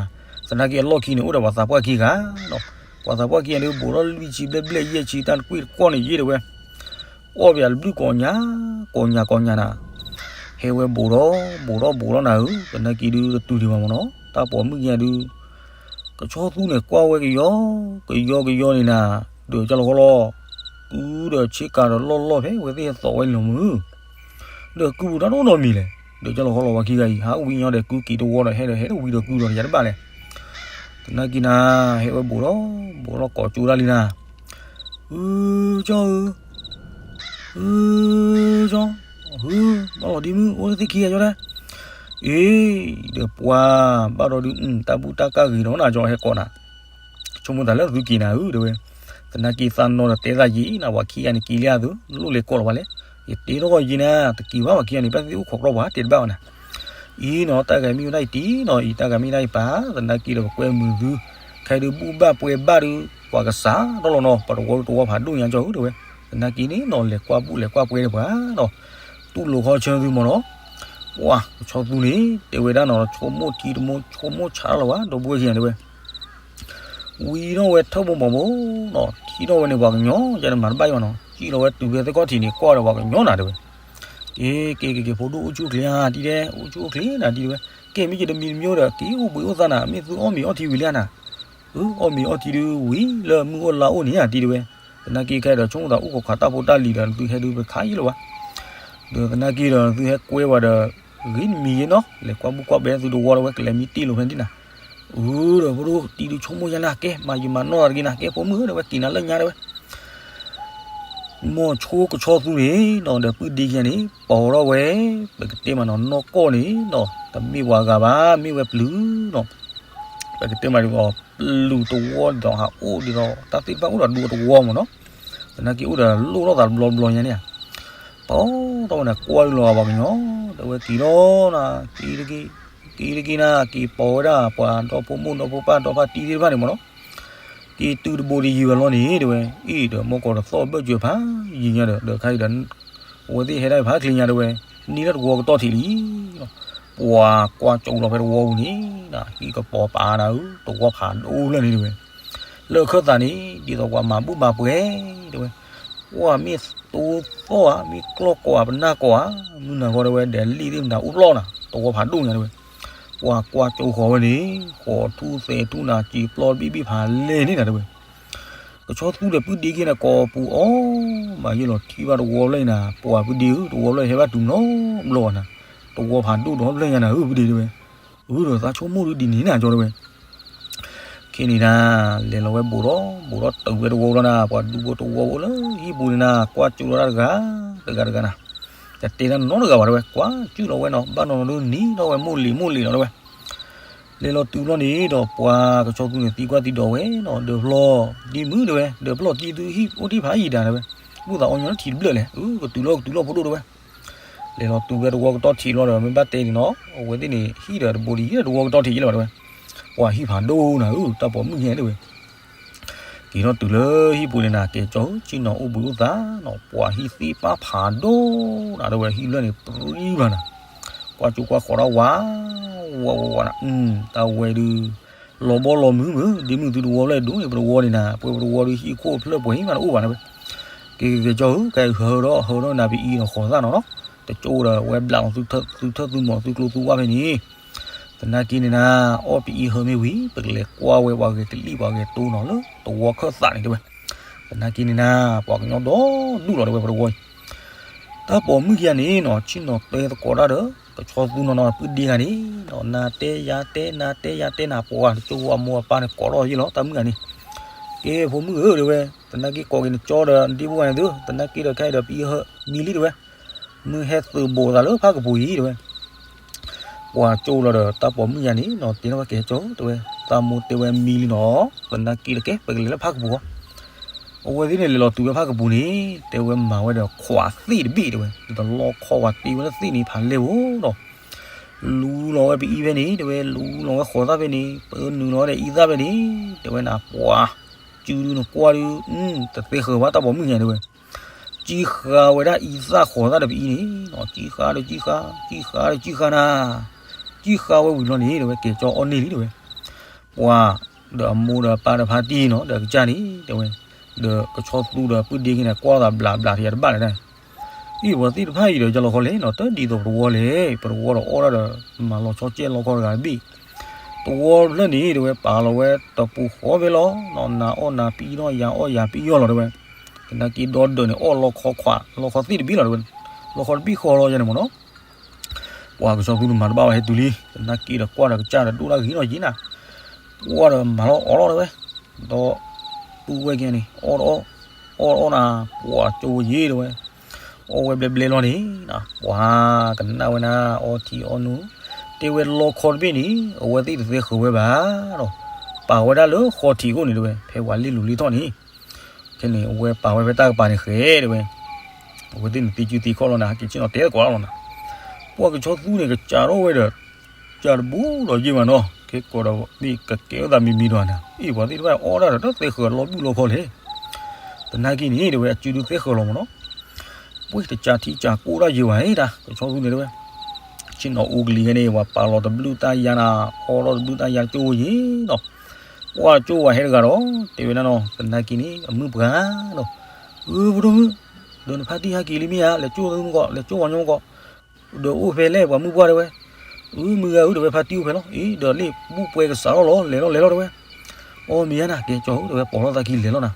သနာ်က့အလီၢ်ခံန့ၣ် အိၣ်ဒီးပှၤသးပှၢ်ခံဂၤနီၤ ပှၤသးပှၢ်ခံဂၤန့ၣ် ဘူးထီၣ်လွံၢ်ဆံဘျဲၣ်ဘျဲၣ်ယဲၢ်ဆံ တၢ်တကွ့ၢ်တကွီၢ်န့ၣ်ယ့ၢ်တဲဝဲ အီၣ်ပှၤတဘျုးကိးညါ ကိးညါကိးညါနၤ ဟဲဝဲဘူးထီၣ် ဘူးထီၣ်ဘူးထီၣ်နၤဧၢ သနာ်က့ဒုးတတုၤဒံးဘၣ်မ့ၢ်နီၤ တၢ်ပိာ်မုၣ်ခံဂၤဒုး ကဆီသူန့ၣ် ကွၢ်ဝဲကယီ ကယီကယီန့ၣ်နၤ ဒီးကၠီလီၤဃီလီၤ ကုဒီးဆ့ကၤဒီးလီၢ်လီၢ်ဖဲ အဝဲသ့ၣ်ဟဲသိးဝဲန့ၣ်လီၤမုၢ် ဒီးကုပူၤတၢ်ဒိၣ်နီတမံၤလဲၣ် ဒီးကၠီလီၤဃီလီၤပှၤခံဂၤအံၤ ဟးဝံညီဒီးကုက့ၤတဝီဒီး ဟဲဒီးဟဲတဝံဒီးကုဒီးယၤတဘၣ်လဲၣ် သနာ်က့နၤ ဟဲဝဲဘူးထီၣ် ဘူးထီၣ်ကိးကၠိဒၣ်လံနၤ အု ကၠီဧၢ အု ကၠီ ဟု ဘၣ်လီၤဒ်မုၢ် အိၣ်လၢသ့ၣ်ခံဂၤကၠီတဲ အ့ ဒီးပှၤ ဘၣ်ဒီးဒုး တၢ်ဘူၣ်တၢ်ကၢ်ဂ့ၤဒီးနၤကၠီဟဲကိးနၤ ဆိကမိၣ်သးလၢသုက့ၤနၤဧၢ တဲဝဲ သနာ်က့သးနီဒီးတဲသးယံၤနၤ ပှၤခံဂၤန့ၣ်က့ၤလံအသု လိၣ်လဲၤကိးလီၤပှၤလဲၣ် ယတဲထီၣ်ဂီၤယံၤနၤ တက့ၤဘၣ်ပှၤခံဂၤန့ၣ် ဘၣ်သ့ၣ်အိၣ်ခိးကြီပှၤ တဲတဘၣ်ဘၣ်နၤ အံၤနီၤ တၢ်ဂၤမ့ၢ်ဝဲဒၣ်အံၤတံၢ်နီၤ အံၤတၢ်ဂၤမ့ၢ်ဒၣ်အံၤပၢ် သနာ်က့ဒီးပကွဲမုာ်သု ခဲဒုးဘူၣ်ဘၣ်ပှဲၤဘၣ်ဒုး ပှၤကစးထီၣ်လီၤနီၤ ပှၤတဝီတဝီဖးဒိၣ်ညါကၠီဧၢ တဲဝဲ သနာ်က့န့ၣ်နီၤ လဲၤကွၢ်ဘူၣ်လဲၤကွၢ်ပှဲၤဒီးပှၤနီၤ တူၢ်လိာ်ခီဆၢသုမ့ၢ်နီၤ ပှၤကဆီသူန့ၣ် တဲဝဲဒၣ်နီၤ ဆိကမိၣ်ထံတမိၣ် ဆိကမိၣ်ဆးလီၤဘၣ် ဒီပုၢ်ဝဲၢ်ခံဂၤတဲဝဲ ဆိ ဝံၤထီၣ်ဝဲထၢၣ်ဘိမီၤဘိနီၤ, ထံၣ်ထီၣ်ဝဲန့ၣ် ပှၤကညီယါန့ၣ် မၤတဘၣ်ယံၤဘၣ်နီၤ, စံၣ်လီၤဝဲတုၤဖဲသ့ၣ်ခီၣ်ထံးန့ၣ် ကွၢ်ဒီးပှၤကညီနၤတဲဝဲ, က့ၤက့ၤက့ၤက့ၤ ဖိဒိၣ်အိၣ်ဆူၣ်အိၣ်ချ့ဧါ တံၤတဲ, အိၣ်ဆူၣ်အိၣ်ချ့နၤ တံၤတဲဝဲ, ကဲမ့ၢ်ယတမံၤတမံၤဒီး က့ၤအိၣ်ဘှံးအိၣ်သါနၤ, မ့ၢ်သုအီၣ်မ့ၤအီထံဝံၤလံဧါနၤ, အၢ အီၣ်မ့ၤအီထံဒုးဝံၤလၢမုၢ်အိၣ်လါအိၣ်န့ၣ်ဧါ တံၤတဲဝဲ, သနာ်က့ခဲအံၤဒီး ဆိကမိၣ်သးအိၣ်ခိးခးတၢ်ဖိတၢ်လံၤဒီး သုဟဲဒုးပခးယံၤလၢၤဘၣ်, ဒီးသနာ်က့ဒီး သုဟဲကွဲဝဲဒီး ဂ့ၤတမံၤယဲနီၤ, လဲၤကွၢ်ဘူၣ်ကွၢ်ဘဲသုတဝီတဲဝဲ ကလဲၤမံတ့ၢ်လိာ်ဖဲန့ၣ်ဒံးနၤ, အၢ ဒီးဖိဒိၣ်တံၤဒုးဆိကမိၣ်ယါနၤ, ကဲမၤယံၤမၤနီၢ်တဂ့ၤနၤ, ကဲဖိမုၣ်ဧၢ တဲဝဲ က့ၤနၤလၢညါတဲဝဲ မီၢ်ဆိကဆီသူန့ၣ်နီၤ ဒီးပုၢ်ဒ့ခံဂၤန့ၣ် ပိာ်ထီၣ်ဝဲ, ပကတဲမးနီၤ နီၢ်ကီၢ်န့ၣ်နီၤ တမ့ၢ်ပှၤဂၤဘၣ် မ့ၢ်ဝဲပျုၤနီၤ, ပကတဲမးဒ်သိး ပျုၤတဝီဒ်သိး ဟးအိၣ်ဒ်သိး တၢ်သ့ၣ်တဖၣ်အိၣ်ဒီးဒူအတဝီမးနီၤ, သနာ်က့အိၣ်ဒီးလိၣ်ထီၣ်သးတဘျီဘျီညါန့ၣ်ဧါ, ပိာ်ထီၣ်ဝဲန့ၣ် ကွၢ်ဒုးလီၤပှၤကညီ တဲဝဲက့ၤလီၤနၤ, က့ၤတက့ၢ်, က့ၤတက့ၢ်နၤ, က့ၤပိာ်ဝဲဒၣ်ပှၤဒီဖိမိၢ်ဒီဖိပၢ်ဒီဖၣ်တံၤသ့ၣ်တဖၣ်န့ၣ်မးနီၤ က့ၤတုၤတဘိးတယံၤဘၣ်လီၤန့ၣ် တဲဝဲ, အ့ၣ်ဒီး မီၢ်ကီးတသီၣ်ဘၢၣ်စၢၤဖးယံၤညါဒီး ဒီးခါအံၤဒီး အဝဲသ့ၣ်ဟဲဒၣ်ဖးချ့ညါတဲဝဲ, န့ၢ်လၢတဝီကတီၢ်ထံးလံလီၤ, ပှၤကွၢ်ကၠိလီၤဖဲတဝီပူၤန့ၣ်, ဟံၣ်ကပီၤပာ်နၤဧၢ တဝီဖးဒိၣ်လၢန့ၣ်တဲဝဲ, လၢအခၢၣ်သးန့ၣ် ဒ်သိးပှၤမၤဘူၣ်မၤပှဲၤတဲဝဲ, ပှၤမ့ၢ်တိသီၣ်ဧါ မ့ၢ်ကျီၢ်ကိးဧါ ပနၢ်ကိးဧါ, မုၢ်နၤဂီၢ်တဲဝဲ ဒီးလံၣ်သ့ၣ်မတၤအိၣ်ပျီနၤ တဝီဖးဒိၣ်ညါတဲဝဲ, ပှၤကွၢ်ကၠိဃီၤဝဲန့ၣ် ဃီးထူသဲးထူနၤ စံာ်ပျီတဘ့ၣ်ဘ့ၣ်ဖးလဲၢ်န့ၣ်နၤတဲဝဲ ကဆီသူဒီးပုၢ်ဒ့ခံဂၤန့ၣ် ကိးပူၤအီၤ မၤယဲၢ်လီၤထံၣ်ဘၣ်တဝီဖျၢၣ်အံၤနၤ, ပှၤပုၢ်ဒ့ဧၢ တဝီဖျၢၣ်ဟဲဘၣ်တုၤနီတဘျီဘၣ်နၤ, တဝီဖးဒိၣ်ဒီဖျၢၣ်ညါနၤဧၢ ပုၢ်ဒ့တဲဝဲ, အၢ ဒီးသးဆိကမိၣ်ဒုးဒ်န့ၣ်နၤကၠီတဲဝဲ, ခဲန့ၣ်နၤ လဲၤလီၤဝဲဘူးဒီး ဘူးဒီးတုၤဝဲတဝီလီၤနၤ, ပှၤဒူဖိတဝီဖိလၢဟံၣ်ပူၤန့ၣ်နၤ ကွၢ်ကၠိလီၤတၢ်တဂၤ တဂၤတဂၤနၤ, တတဲတၢ်နီတဂၤဘၣ်တဲဝဲ, ကွၢ်ကၠိလီၤဝဲနီၤ, ဘၣ်နီၤနီၤဒုးနံၤထီၣ်ဝဲမိၢ်လံၤမိၢ်လံၤလီၤတဲဝဲ လဲၤလီၤတုၤဘျီန့ၣ်ဒီး ပှၤကဆီသူန့ၣ် သံကွၢ်သံဒိးဝဲနီၤ, ဒီးဖျီၣ်ဒ်မုၢ်တဲဝဲ, ဒီးဖျီၣ်တံၤသုဟံၣ်အိၣ်တ့ၢ်ဖးယံာ်ဒၣ်တဲဝဲ, ဘူၣ်သးအီညီထံတဘျၢၣ်လဲၣ်, အၢ ကတုၤလီၤကတုၤလီၤဖိဒိၣ်တဲဝဲ, လဲၤလီၤတုၤဖဲတဝီကတီၢ်ထံးလီၤဒီး မ့ၢ်ဘၣ်တဲန့ၣ်နီၤ, အဝဲသ့ၣ်န့ၣ် ဟံၣ်ဒီးတဘိးတယံၤဒီးတဝီကတီၢ်ထံးယဲၢ်လီၤတဲဝဲ, ပှၤဟံၣ်ဖးဒိၣ်နၤဧၢ တၢ်ပိာ်မုၣ်ခံဂၤတဲဝဲ က့ၤထီၣ်တုၤလၢဟံၣ်ပူၤန့ၣ်နၤ ကဲကၠီဧၢ ဆ့ၣ်နီၤအိၣ်ဘှံးအိၣ်သါနီၤ, ပှၤဟံၣ်သ့ၣ်ပၢ်ဖးဒိၣ်နၤတဲဝဲ, ဟံၣ်လၢန့ၣ် ပြံဘၣ်နၤ, ကွၢ်ကၠိကွၢ်ဃီၤတၢ်ဝး ဝးဝးဝးနၤ, တၢ်ဝဲဒုး လီၤဘီလီၤမုၢ်မုၢ် ဒ်မုၢ်သုတဝီဖျၢၣ်ဒိၣ်န့ၣ် ပတဝီဒီးနၤ, ပဝဲပတဝီဒီးဟံၣ်ခိၣ်ဖျၢၣ်ပှဲၤဟံၣ်မးတအိၣ်ဘၣ်နၤဝဲ, က့ၤက့ၤက့ၤကၠီဧၢ ကဲဟၢထီၣ်ဟၢထီၣ်နၤ ပအံၤဒီးဃီၤသၣ်နီၤနီၤ, တကၠိဒီးဝဲဘျးလီၤသုထၢၣ်သုမီၤ သုကျိၤသုဝါဖဲန့ၣ် သနာ်က့န့ၣ်နၤ အီၣ်ပအံၤဟၢမ့ၢ်ဝံၤ ပကလဲၤကွၢ်ဝဲပှၤဂဲၤကလံၣ်ပှၤဂဲၤတိနီၤလၢတဝီခၢၣ်သးန့ၣ်တဲဝဲ, သနာ်က့န့ၣ်နၤ ပှၤကညီဒီဒူၣ်လီၤတဲဝဲပတဝီအံၤ, တၢ်ပိာ်မုၣ်ခံဂၤန့ၣ်နီၤ ဆ့ၣ်နီၤတဲသကိးတၢ်ဒီး ကဆီသူနီၤနီၤ ပုၢ်ဒ့ဂၤန့ၣ်နီၤ နၤတဲယၤတဲ နၤတဲယၤတဲနၤ ပှၤတကၠိဖိအမိၢ်အပၢ်န့ၣ် ကိးထီၣ်ယဲၢ်လီၤတၢ်မုၣ်ဂၤန့ၣ်, ကဲဖိမုၣ်ဧၢတဲဝဲ, သနာ်က့ကိးက့ၤနကၠီဒီးနဒ့ဖိဂၤန့ၣ်သု, သနာ်က့ဒီးခဲအံၤဒီးပအံၤဟၢမံလံတဲဝဲ မုၢ်ဟဲသုးဘိးသးလၢဖးကပူၤအံၤတဲဝဲ, ပှၤကၠိလီၤဒီးတၢ်ပိာ်မုၣ်ယါန့ၣ်နီၤ တဲထီၣ်ဝဲကဲကၠီတဲဝဲ, သးမိၢ်တဲဝဲမံလံနီၤ, သနာ်က့ဒီးကဲ ပကလဲၤလၢဖးကပူၤဃီ, အဝဲသ့ၣ်န့ၣ်လဲၤလီၤတုၤဝဲဖးကပူၤန့ၣ် တဲဝဲမၤဝဲဒီးခွးသ့ၣ်တဘ့ၣ်တဲဝဲ, ဒီးလီခီဝဲတ့ဝဲလၢသ့ၣ်န့ၣ်ဖးလဲၢ်ဧိၤဒီး လူလီၤဝဲပအံၤဖဲန့ၣ် တဲဝဲ လူလီၤဝဲဃိးသၣ်ဖဲန့ၣ် ပနုာ်လီၤဝဲဒီးအံသၣ်ဖဲန့ၣ် တဲဝဲနၤပှၤ စုဒုနကွၢ်ဒု တသ့ဃၢၤဘၣ်တၢ်ပိာ်မုၣ်ညါတဲဝဲ ကံဃါဝဲဒၣ်အံသၣ်ဃိးသၣ်ဒီးပအံၤန့ၣ်နီၤ ကံဃါဒီးကံဃါ ကံဃါဒီးကံဃါနၤ ကံဃါဝဲဝံၤလီၤန့ၣ် တဲဝဲ ကဲကၠီအီၣ်န့ၢ်လံတဲဝဲ ပှၤဒီးအမိၢ်ဒီးအပၢ်ဒီးဖါတံၢ်နီၤ ဒီးအကစၢ်န့ၣ် တဲဝဲ ဒီးကဆီသူဒီးပုၢ်ဒ့ခံန့ၣ် ကွၢ်သးဘျးဘျးထံယၤတဘၣ်လၢၤ အံၤပှၤသ့ၣ်တဖၣ်အံၤဒီးယလီခီလဲၣ်နီၤ တၢ်ဒ်သိးပတဝီလဲၣ် ပတဝီဒီးအီၣ်ဒၣ်ဒီး မၤလီၤဆီကဲလီခီတဂၤတဘ့ၣ် တဝီဖျၢၣ်န့ၣ် တဲဝဲပာ်လီၤဝဲတပူၤဃီဖဲလီၤနီၤ နၤအီၣ်နၤပံအီၣ် ယၤအီၣ်ယၤပံအီၣ်လီၤတဲဝဲ သနာ်က့ဒီဒၢးန့ၣ် အီၣ်လီခီခွး လီခီသ့ၣ်တဘ့ၣ်လီၤတဲဝဲ လီခီတဘ့ၣ်ဃီလီၤယၤန့ၣ်မ့ၢ်နီၤ ပှၤကဆီသူန့ၣ်မၤတဘၣ်ဝဲဟဲတုၤလံ သနာ်က့ဒီးကွၢ်ဒီးကစၢ်ဒီးဒိၣ်ဒၣ်ဂ့ၤနီၤယံၤနၤ ပှၤဒီးမၤလီၤအီၣ်လီၤတဲဝဲ ဒီးပုၢ်ဝဲၢ်ကဲန့ၣ် အီၣ်တအီၣ် အီၣ်တအီၣ်နၤ ပှၤကၠိယ့ၤတဲဝဲ အီၣ်ဝဲဘျဲဘျဲလီၤန့ၣ် ပှၤကနၣ်ဝဲနၤ အီထံအီနိ တဲဝဲလီခီတဘ့ၣ်န့ၣ် အဝဲသ့ၣ်တသ့ဃၢၤဝဲဘၣ်ဒီး ပာ်ဝဲဒၣ်လၢဃီထံးခိၣ်န့ၣ်တဲဝဲ ဖဲဝဲလ့ၣ်လူၤလ့ၣ်ထီၣ်န့ၣ် ခဲန့ၣ် အဝဲပာ်ဝဲဖဲတၢ်ကပၤန့ၣ်ဃဲတဲဝဲ အဝဲသ့ၣ်န့ၣ်သ့ကုသ့ခီၣ်လီၤနၤ ဟဲက့ၤဆ့ၣ်နီၤတဲသကိးလီၤနၤ ပှၤကဆီသူန့ၣ် ကစးထီၣ်ဝဲဒီး ကၢ်တဘိဒီးယ့ၢ်မးနီၤ ခဲကိးဒီးမ့ၢ်ကကဲထီၣ်သးမံၤမံၤဒီးနၤ အ့ၣ် ပှၤသ့ၣ်တဖၣ်အီၣ်ဒၣ်ဒီးတၢ်သ့ဃၢၤလီၤဘုၣ်လီၤခီလဲၣ် သနာ်က့န့ၣ် တဲဝဲအစုဒုသ့ဃၢၤလီၤမ့ၢ်နီၤ ပှ့ၤတကးထံကးကိၢ်ဒၣ်ယံၤဝဲဒၣ် ကဆီသူန့ၣ်တဲဝဲ ဆ့ၣ်နီၤအူကလံၤဝဲန့ၣ် ပှၤပာ်လီၤတဘျုးတၢ်ယါနၤ အီၣ်လီၤတဘျုးတၢ်ယါကၠိယ့ၤနီၤ ပှၢ်ကၠိဝဲဟဲတဂၤဒီး တဲဝဲဒၣ်နီၤ သနာ်က့န့ၣ် အမုၣ်ပှၢ်နီၤ, အၢ ဖိဒိၣ်မုၣ်, ဒီးနဖါတံၢ်ဟဲက့ၤလံမ့ၢ်ဧါ, လဲၤကၠိမုၣ်ကီး လဲၤကၠိပှၤညီမုၣ်ကီး, ဒီးအိၣ်ဖဲလဲၣ်ပှၤမုၣ်ပှၢ်တဲဝဲ, အု မုၢ်ဂၤဧၢ တဲဝဲ ဖါတံၢ်အိၣ်ဖဲလီၤ, အ့ ဒီးလ့ၣ်ဘူၣ်ပွဲကစးထီၣ်လီၤ လဲၤလီၤလဲၤလီၤတဲဝဲ, အီမ့ၢ်ဧါနၤ ကဲကၠီဧၢ တဲဝဲ ပိာ်ထီၣ်သးခံလဲၤလီၤနၤ,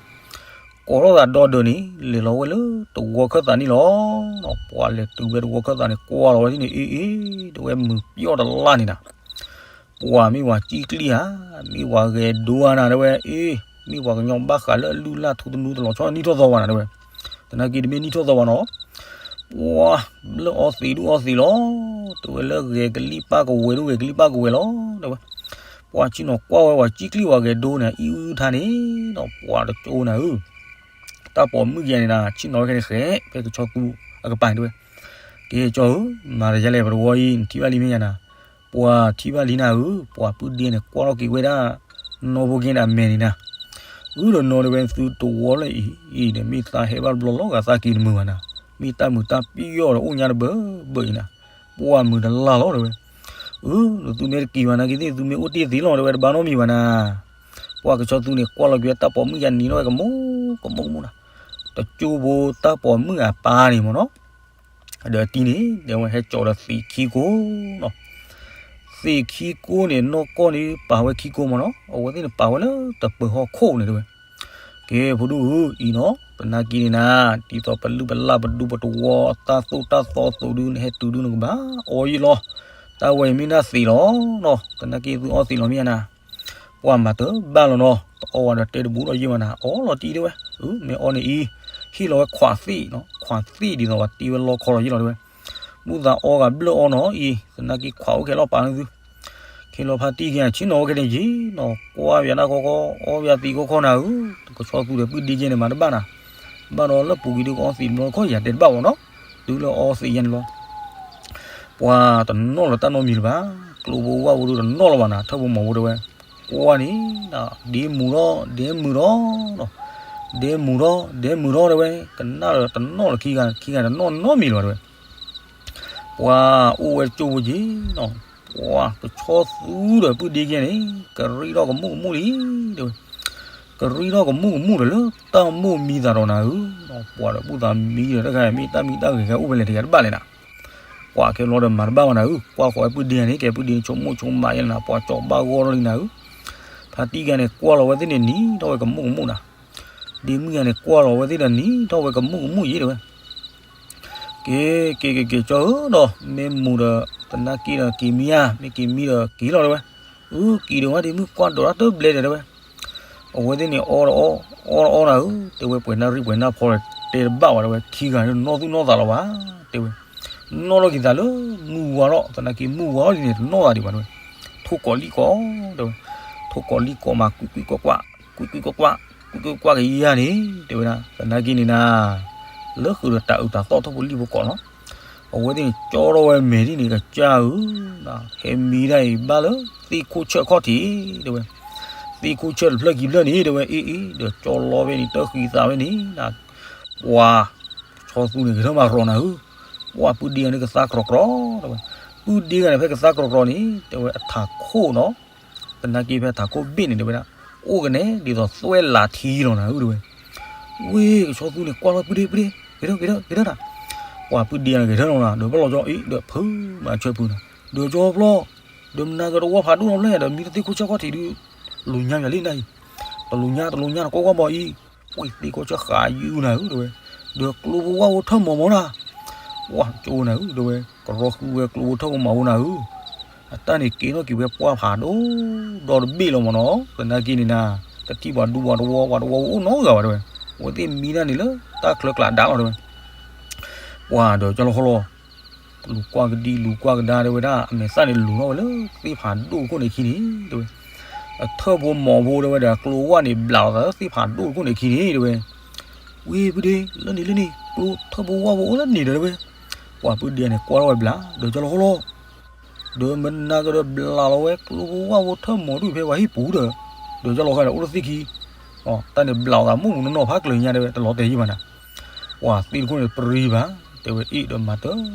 ကိးထီၣ်သးဒီဒၢးန့ၣ် လဲၤလီၤဝဲလၢတဝီခၢၣ်သးန့ၣ်လီၤ, ပှၢ်လဲၤတုၤဖဲတဝီခၢၣ်သးန့ၣ် ကွၢ်လီၤဝဲဒ်န့ၣ် အ့ အ့ တဲဝဲ မုၢ်ပျီၣ်တလါန့ၣ်နၤ ပှၢ်မ့ၢ်ပှၤကံၣ်ကျံၣ်ဧါ, မ့ၢ်ပှၤဂဲၤဒိဧါနၤတဲဝဲ, အ့ မ့ၢ်ပှၤကညီဘၣ်ဃးလၢအလုၢ်အလၢ်ထူသနူတလီၤဆီနံၣ်ထီၣ်သီဝဲနၤတဲဝဲ, သနာ်က့တမ့ၢ်နံၣ်ထီၣ်သီဝဲနီၤ, ပှၢ်လၢအီသံးဒုးအီသံးလီၤ, တဲဝဲလၢဂဲၤကလံၣ်ပၢ်ကဝဲၤဒုးဂဲၤကလံၣ်ပၢ်ကဝဲၤလီၤတဲဝဲ, ပှၢ်ဆ့ၣ်နီၤကွၢ်ဝဲပှၤကံၣ်ကျံၣ်ပှၤဂဲၤဒိန့ၣ် အံၣ်အုထါန့ၣ်ဒီး ပှၢ်တကၠိနၤဧၢ တၢ်ပိာ်မုၣ်ယဲန့ၣ်နၤ ဆ့ၣ်နီၤဝဲခဲန့ၣ်ဃဲ ဖဲကဆီသူအကပၤန့ၣ်တဲဝဲ, ကဲကၠီဧၢ, မၤတယါလဲၣ် ပတဝီအံၤ နထံၣ်ဘၣ်လံမ့ၢ်ယါနၤ, ပှၢ်ထံၣ်ဘၣ်လံနၤဧၢ, ပှၢ်ပုၢ်ဒ့န့ၣ် ကွၢ်ထီၣ်က့ၤဝဲဒၣ် နီၢ်ဖိက့န့ၣ်အမဲာ်န့ၣ်နၤ, အုဒီးနီၤတဲဝဲ သုတဝီလၢအံၤ အံၤဒီးမ့ၢ်သးဟဲဘၣ်တဘျီလီၤဂာ်သးက့ၤတမုာ်ဘၣ်နၤ, မ့ၢ်တၢ်မုာ်တၢ်ပျီၢ်ဒီးအိၣ်ညါတဘၢဘၢအံၤနၤ, ပှၢ်မုာ်တလါလီၤတဲဝဲ အၢ ဒီးသုမ့ၢ်တက့ၤဘၣ်နာ်က့သ့ၣ် သုမ့ၢ်အိၣ်တ့ၢ်သ့လီၤတဲဝဲ တဘၣ်နီတမံၤဘၣ်နၤ, ပှၢ်ကဆီသူန့ၣ် ကွၢ်လီၤက့ၤတၢ်ပိာ်မုၣ်ယါနံၤထီၣ်ဝဲကမူၣ်ကမူၣ်ကမူၣ်နၤ, တကၠိဖိတၢ်ပိာ်မုၣ်အပၢ်န့ၣ်မ့ၢ်နီၤ, ဒီးတံၤန့ၣ် တဲဝဲဟဲကၠီဒီးသံးခံကိနီၤ, သံးခံကိန့ၣ် နီၢ်ကီၢ်န့ၣ် ပာ်ဝဲခံကိမ့ၢ်နီၤ, အဝဲသ့ၣ်န့ၣ်ပာ်ဝဲလၢတပၢၤဟီၣ်ခိၣ်န့ၣ်တဲဝဲ ကဲ ဖိဒိၣ်ဧၢ အံၤနီၤ သနာ်က့န့ၣ်နၤ ဒ်သိးပလုၢ်ပလၢ်ပဒူပတဝီ တၢ်သိၣ်တၢ်သီသိးဒု နဟဲတုၤဒုနကဘၣ်အီယံာ်လီၤ, တၢ်ဝဲအံၤမ့ၢ်ဒၣ်သံးလီၤနီၤ, သနာ်က့သုအီသံးလီၤမ့ၢ်ဧါနၤ, ပှၢ်မၤတဘၣ်လီၤနီၤ, တအီဝဲဒီးတဲတဘူးဒီးယံာ်မးနၤ, အီလီၤတံၢ်တဲဝဲ, အမ့ၢ်အီန့ၣ်အံၤ, ဟ့ၣ်လီၤဝဲခွးသ့ၣ်နီၤ, ခွးသ့ၣ်ဒ်သိးပှၤတ့ဝဲလီခီလီၤယံာ်လီၤတဲဝဲ, မုၢ်သးအီဂၤဘျၢၣ်အီနီၤအံၤ, သနာ်က့ခွးအိၣ်ခဲလီၤပာ်န့ၣ်သု ခ့လီၤဖါတံၢ်က့ၤဆ့ၣ်နီၤဝဲခဲန့ၣ်ယံာ်နီၤ, ကွၢ်ဝဲဒၣ်ခီခီ အီဝဲသံးခီခီနၤဧၢ, ကဆီသူဒီးပုၢ်ဒ့က့န့ၣ်မၤတဘၣ်နၤ, ဘၣ်ဒီးလၢပူၤကွံာ်ဒုကအီသံးတဘျီခီယၤတဲတဘၣ်ဘၣ်နီၤ, တုၤလၢအီသံးယါန့ၣ်လီၤ, ပှၤတနီၣ်လၢၤတၢ်နီတမံၤလၢၤဘၣ်, ကျိဖိဝၣ်ဖိဒုတနီၣ်လၢၤဘၣ်နၤ, ထၢၣ်ဖိမီၤဖိတဲဝဲ, ကွၢ်န့ၣ်, ဒ့မုာ်ထီၣ် ဒ့မုာ်ထီၣ်နီၤ, ဒ့မုာ်ထီၣ် ဒ့မုာ်ထီၣ်တဲဝဲ, ကနၣ်ဒီးတနီၣ်လၢၤခံဂၤ ခံဂၤတနီၣ်နီတမံၤလၢၤဘၣ်တဲဝဲ ပှၤအိၣ်ဝဲတကၠိဖိက့ၤနီၤ, ပှၤကဆီသူဒီးပုၢ်ဒ့က့န့ၣ် ကရံၣ်ထီၣ်ကမူၣ်ကမူၣ်လံ, တဲဝဲ, ကရံၣ်ထီၣ်ကမူၣ်ကမူၣ်ဒီးလၢတၢ်မိၢ်မံသးဒီးနၤဧၢ, ပှၤဒီးပုၢ်သးမံဒီးတခါမ့ၢ်တၢ်မံတၢ်ဂဲၤကဲအိၣ်ဖဲလဲၣ်တယၤတဘၣ်လဲၣ်နၤ, ပှၤခဲလီၤဒီးမၤတဘၣ်ဘၣ်နၤဧၢ, ကွၢ်ဃီၤဝဲပုၢ်ဒ့န့ၣ် ကဲပုၢ်ဒ့န့ၣ်ဆိကမိၣ်ဆိကမးယဲၢ်နၤ, ပှၤကၠီၤဘၣ်ဂီၢ်ထီၣ်လံနၤဧၢ, ဖါတံၢ်ကန့ၣ် ကွၢ်လီၤဝဲသ့ၣ်န့ၣ်နံၤထီၣ်ဝဲကမူၣ်ကမူၣ်နၤ ဒ့မုၣ်ယၤန့ၣ် ကွၢ်လီၤဝဲသ့ၣ်ဒီးနံၤထီၣ်ဝဲကမူၣ်ကမူၣ်ယဲၢ်တဲဝဲ, က့ၤ က့ၤ က့ၤ က့ၤ ကၠီဧၢဒီး မ့ၢ်မူၤဒီး သနာ်က့ဒီးက့ၤမံဧါ, မ့ၢ်က့ၤမံဒီးက့ၤလီၤတဲဝဲ, အု က့ၤဒီးဝဲဒ့မုၣ် ကွၢ်ဒိးတၢ်တဘျဲၣ်ဒီးတဲဝဲ, အဝဲသ့ၣ်န့ၣ် အီဒီးအီ အီဒီးအီနၤဧၢ, တဲဝဲ ပှဲၤနၣ်ရံၣ်ပှဲၤနၣ်ဖီဒီး တဲတဘၣ်ဝဲတဲဝဲ ခံဂၤန့ၣ်နီၢ်သူၣ်နီၢ်သးလီၤဘၣ်, တဲဝဲ, နီၢ်ထီၣ်က့ၤသးလၢ မုၢ်ဝါထီၣ် သနာ်က့မုၢ်ဝါထီၣ်ဒ်န့ၣ် တနီၣ်သးဒံးဘၣ်တဲဝဲ, ထိၣ်ကိးလံၣ်ကိး တဲဝဲ, ထိၣ်ကိးလံၣ်ကိးမး ကွံ့ကွံ့ကွၢ်ကွၢ် ကွံ့ကွံ့ကွၢ်ကွၢ် ကွံ့ကွံ့ကွၢ်ကယၤန့ၣ် တဲဝဲဒၣ် သနာ်က့န့ၣ်နၤ, လၢဃုာ်ဒီးတၢ်အုးတၢ်သီၣ်ထီၣ်ဖိလံၣ်ဖိကိးနီၤ, အဝဲသ့ၣ်န့ၣ် ကၠီထီၣ်ဝဲမဲာ်ဒ်န့ၣ်ကစၢ်ဧၢ, ဟဲမံဒၣ်အံၤဘၣ်လၢ သ့ၣ်ခိၣ်ဆၢၣ်ခီၣ်ထံး တဲဝဲ, သ့ၣ်ခိၣ်ဆၢၣ်တဖျၢၣ်ခံဖျၢၣ်န့ၣ် တဲဝဲ အ့ၣ်အ့ၣ် ဒီးကၠီလီၤဖဲန့ၣ် တၢ်ဃံသးဖဲန့ၣ်, ပှၤ ဆီသူန့ၣ် ဂဲၤထၢၣ်မၤရီၤနၤဧၢ, ပှၤပုၢ်ဒ့ဂၤန့ၣ် ကသါကြီၤကြီၤ တဲဝဲ, ပုၢ်ဒ့ဂၤန့ၣ် ဖဲကသါကြီၤကြီၤန့ၣ် တဲဝဲ အထးခိၣ်နီၤ သနာ်က့ဖဲထးခိၣ်ဘ့ၣ်န့ၣ် တဲဝဲဒၣ်, အိၣ်ကနဲ ဒ်သိးသွဲၣ်လးထံလီၤနၤဧၢ တဲဝဲ, ဝ့ၢ် ကဆီသူန့ၣ် ကွၢ်လီၤပုၢ်ဒ့ ပုၢ်ဒ့, ဂဲၤထၢၣ် ဂဲၤထၢၣ် ဂဲၤထၢၣ်နၤ, ပှၤပုၢ်ဒ့ဂၤန့ၣ် ဂဲၤထၢၣ်လီၤနၤ, ဒီးဘၣ်လီၤကၠီအ့ၣ် ဒီးဖုမၤဆၢဖုနၤ, ဒီးကၠီဖျီ ဒီးမနၤကဒီးဝီဖးဒိၣ်နီတဖျၢၣ်ညါဒီး မံတသ့ၣ်ခိၣ်ဆၢၣ်ခီၣ်ထံးဒုး, လူၤညါယၤလံနၤအံၤ, တလူၤညါ တလူၤညါ နကွၢ်ကွၢ်မီၤအံၤ, ပှ့ၤသ့ၣ်ခိၣ်ဆၢၣ်ဃးယုၢ်နၤဧၢ တဲဝဲ, ဒီးကျိဖိဝၣ်ဖိထၢၣ်မီၤမီၤနၤ, ပှၤကၠိနၤဧၢ တဲဝဲ, ကရီဃုဝဲကျိဖိထၢၣ်ဖိမီၤဖိနၤဧၢ အတၢ်န့ၣ်က့ၤထီၣ်က့ၤဝဲပှၢ်ဖးဒိၣ်ဒီတဘ့ၣ်လီၤမ့ၢ်နီၤ, သနာ်က့န့ၣ်နၤ, တထံၣ်ပှၤဒူပှၤတဝီ ပှၤတဝီအိၣ်နီတဂၤဘၣ်တဲဝဲ, အဝဲသ့ၣ်မံဒၣ်န့ၣ်လၢတၢ်ချၢကျးဒါလီၤတဲဝဲ, ပှၤဒီးကၠီလီၤဃီလီၤ လူၤကွၢ်ကဒံလူၤကွၢ်ကဒါတဲဝဲဒၣ် အမဲာ်သၣ်န့ၣ်လူၤထီၣ်ဝဲလၢသ့ၣ်ဖးဒိၣ်ခိၣ်န့ၣ်ခံန့ၣ် တဲဝဲ, အထၢၣ်ဖိမီၤဖိတဲဝဲဒီး ကျိဝၣ်န့ၣ်ဘျးလီၤသးလၢသ့ၣ်ဖးဒိၣ်ခိၣ်န့ၣ်ခံန့ၣ် တဲဝဲ, ဝ့ၢ်ပုၢ်ဒ့ လၢန့ၣ်လၢန့ၣ် ကျိထၢၣ်ဖိဝၣ်ဖိအိၣ်လၢန့ၣ်ဒီးတဲဝဲ, ပှၤပုၢ်ဒ့န့ၣ်ကွၢ်ထီၣ်ဝဲဘျး ဒီးကၠီလီၤဃီလီၤ ဒီးမနၤကဒီးဘျးလီၤဝဲကျိဖိဝၣ်ဖိထၢၣ်မီၤဒုးဖဲပှၤဟံၣ်ပူၤဒီး, ဒီးကၠီလီၤဃီန့ၣ်အိၣ်လၢသ့ၣ်ခံ, တၢ်န့ၣ်ဘျးလီၤသးမုၢ်မုၢ်နီၢ်နီၢ်ဖးကျၢၤညါတဲဝဲ တလီၤတဲာ်ယံာ်ဘၣ်နၤ, ပှၤသ့ၣ်တခိၣ်န့ၣ်ပရံဘၣ်, တဲဝဲအ့ၣ်ဒီးမၤတ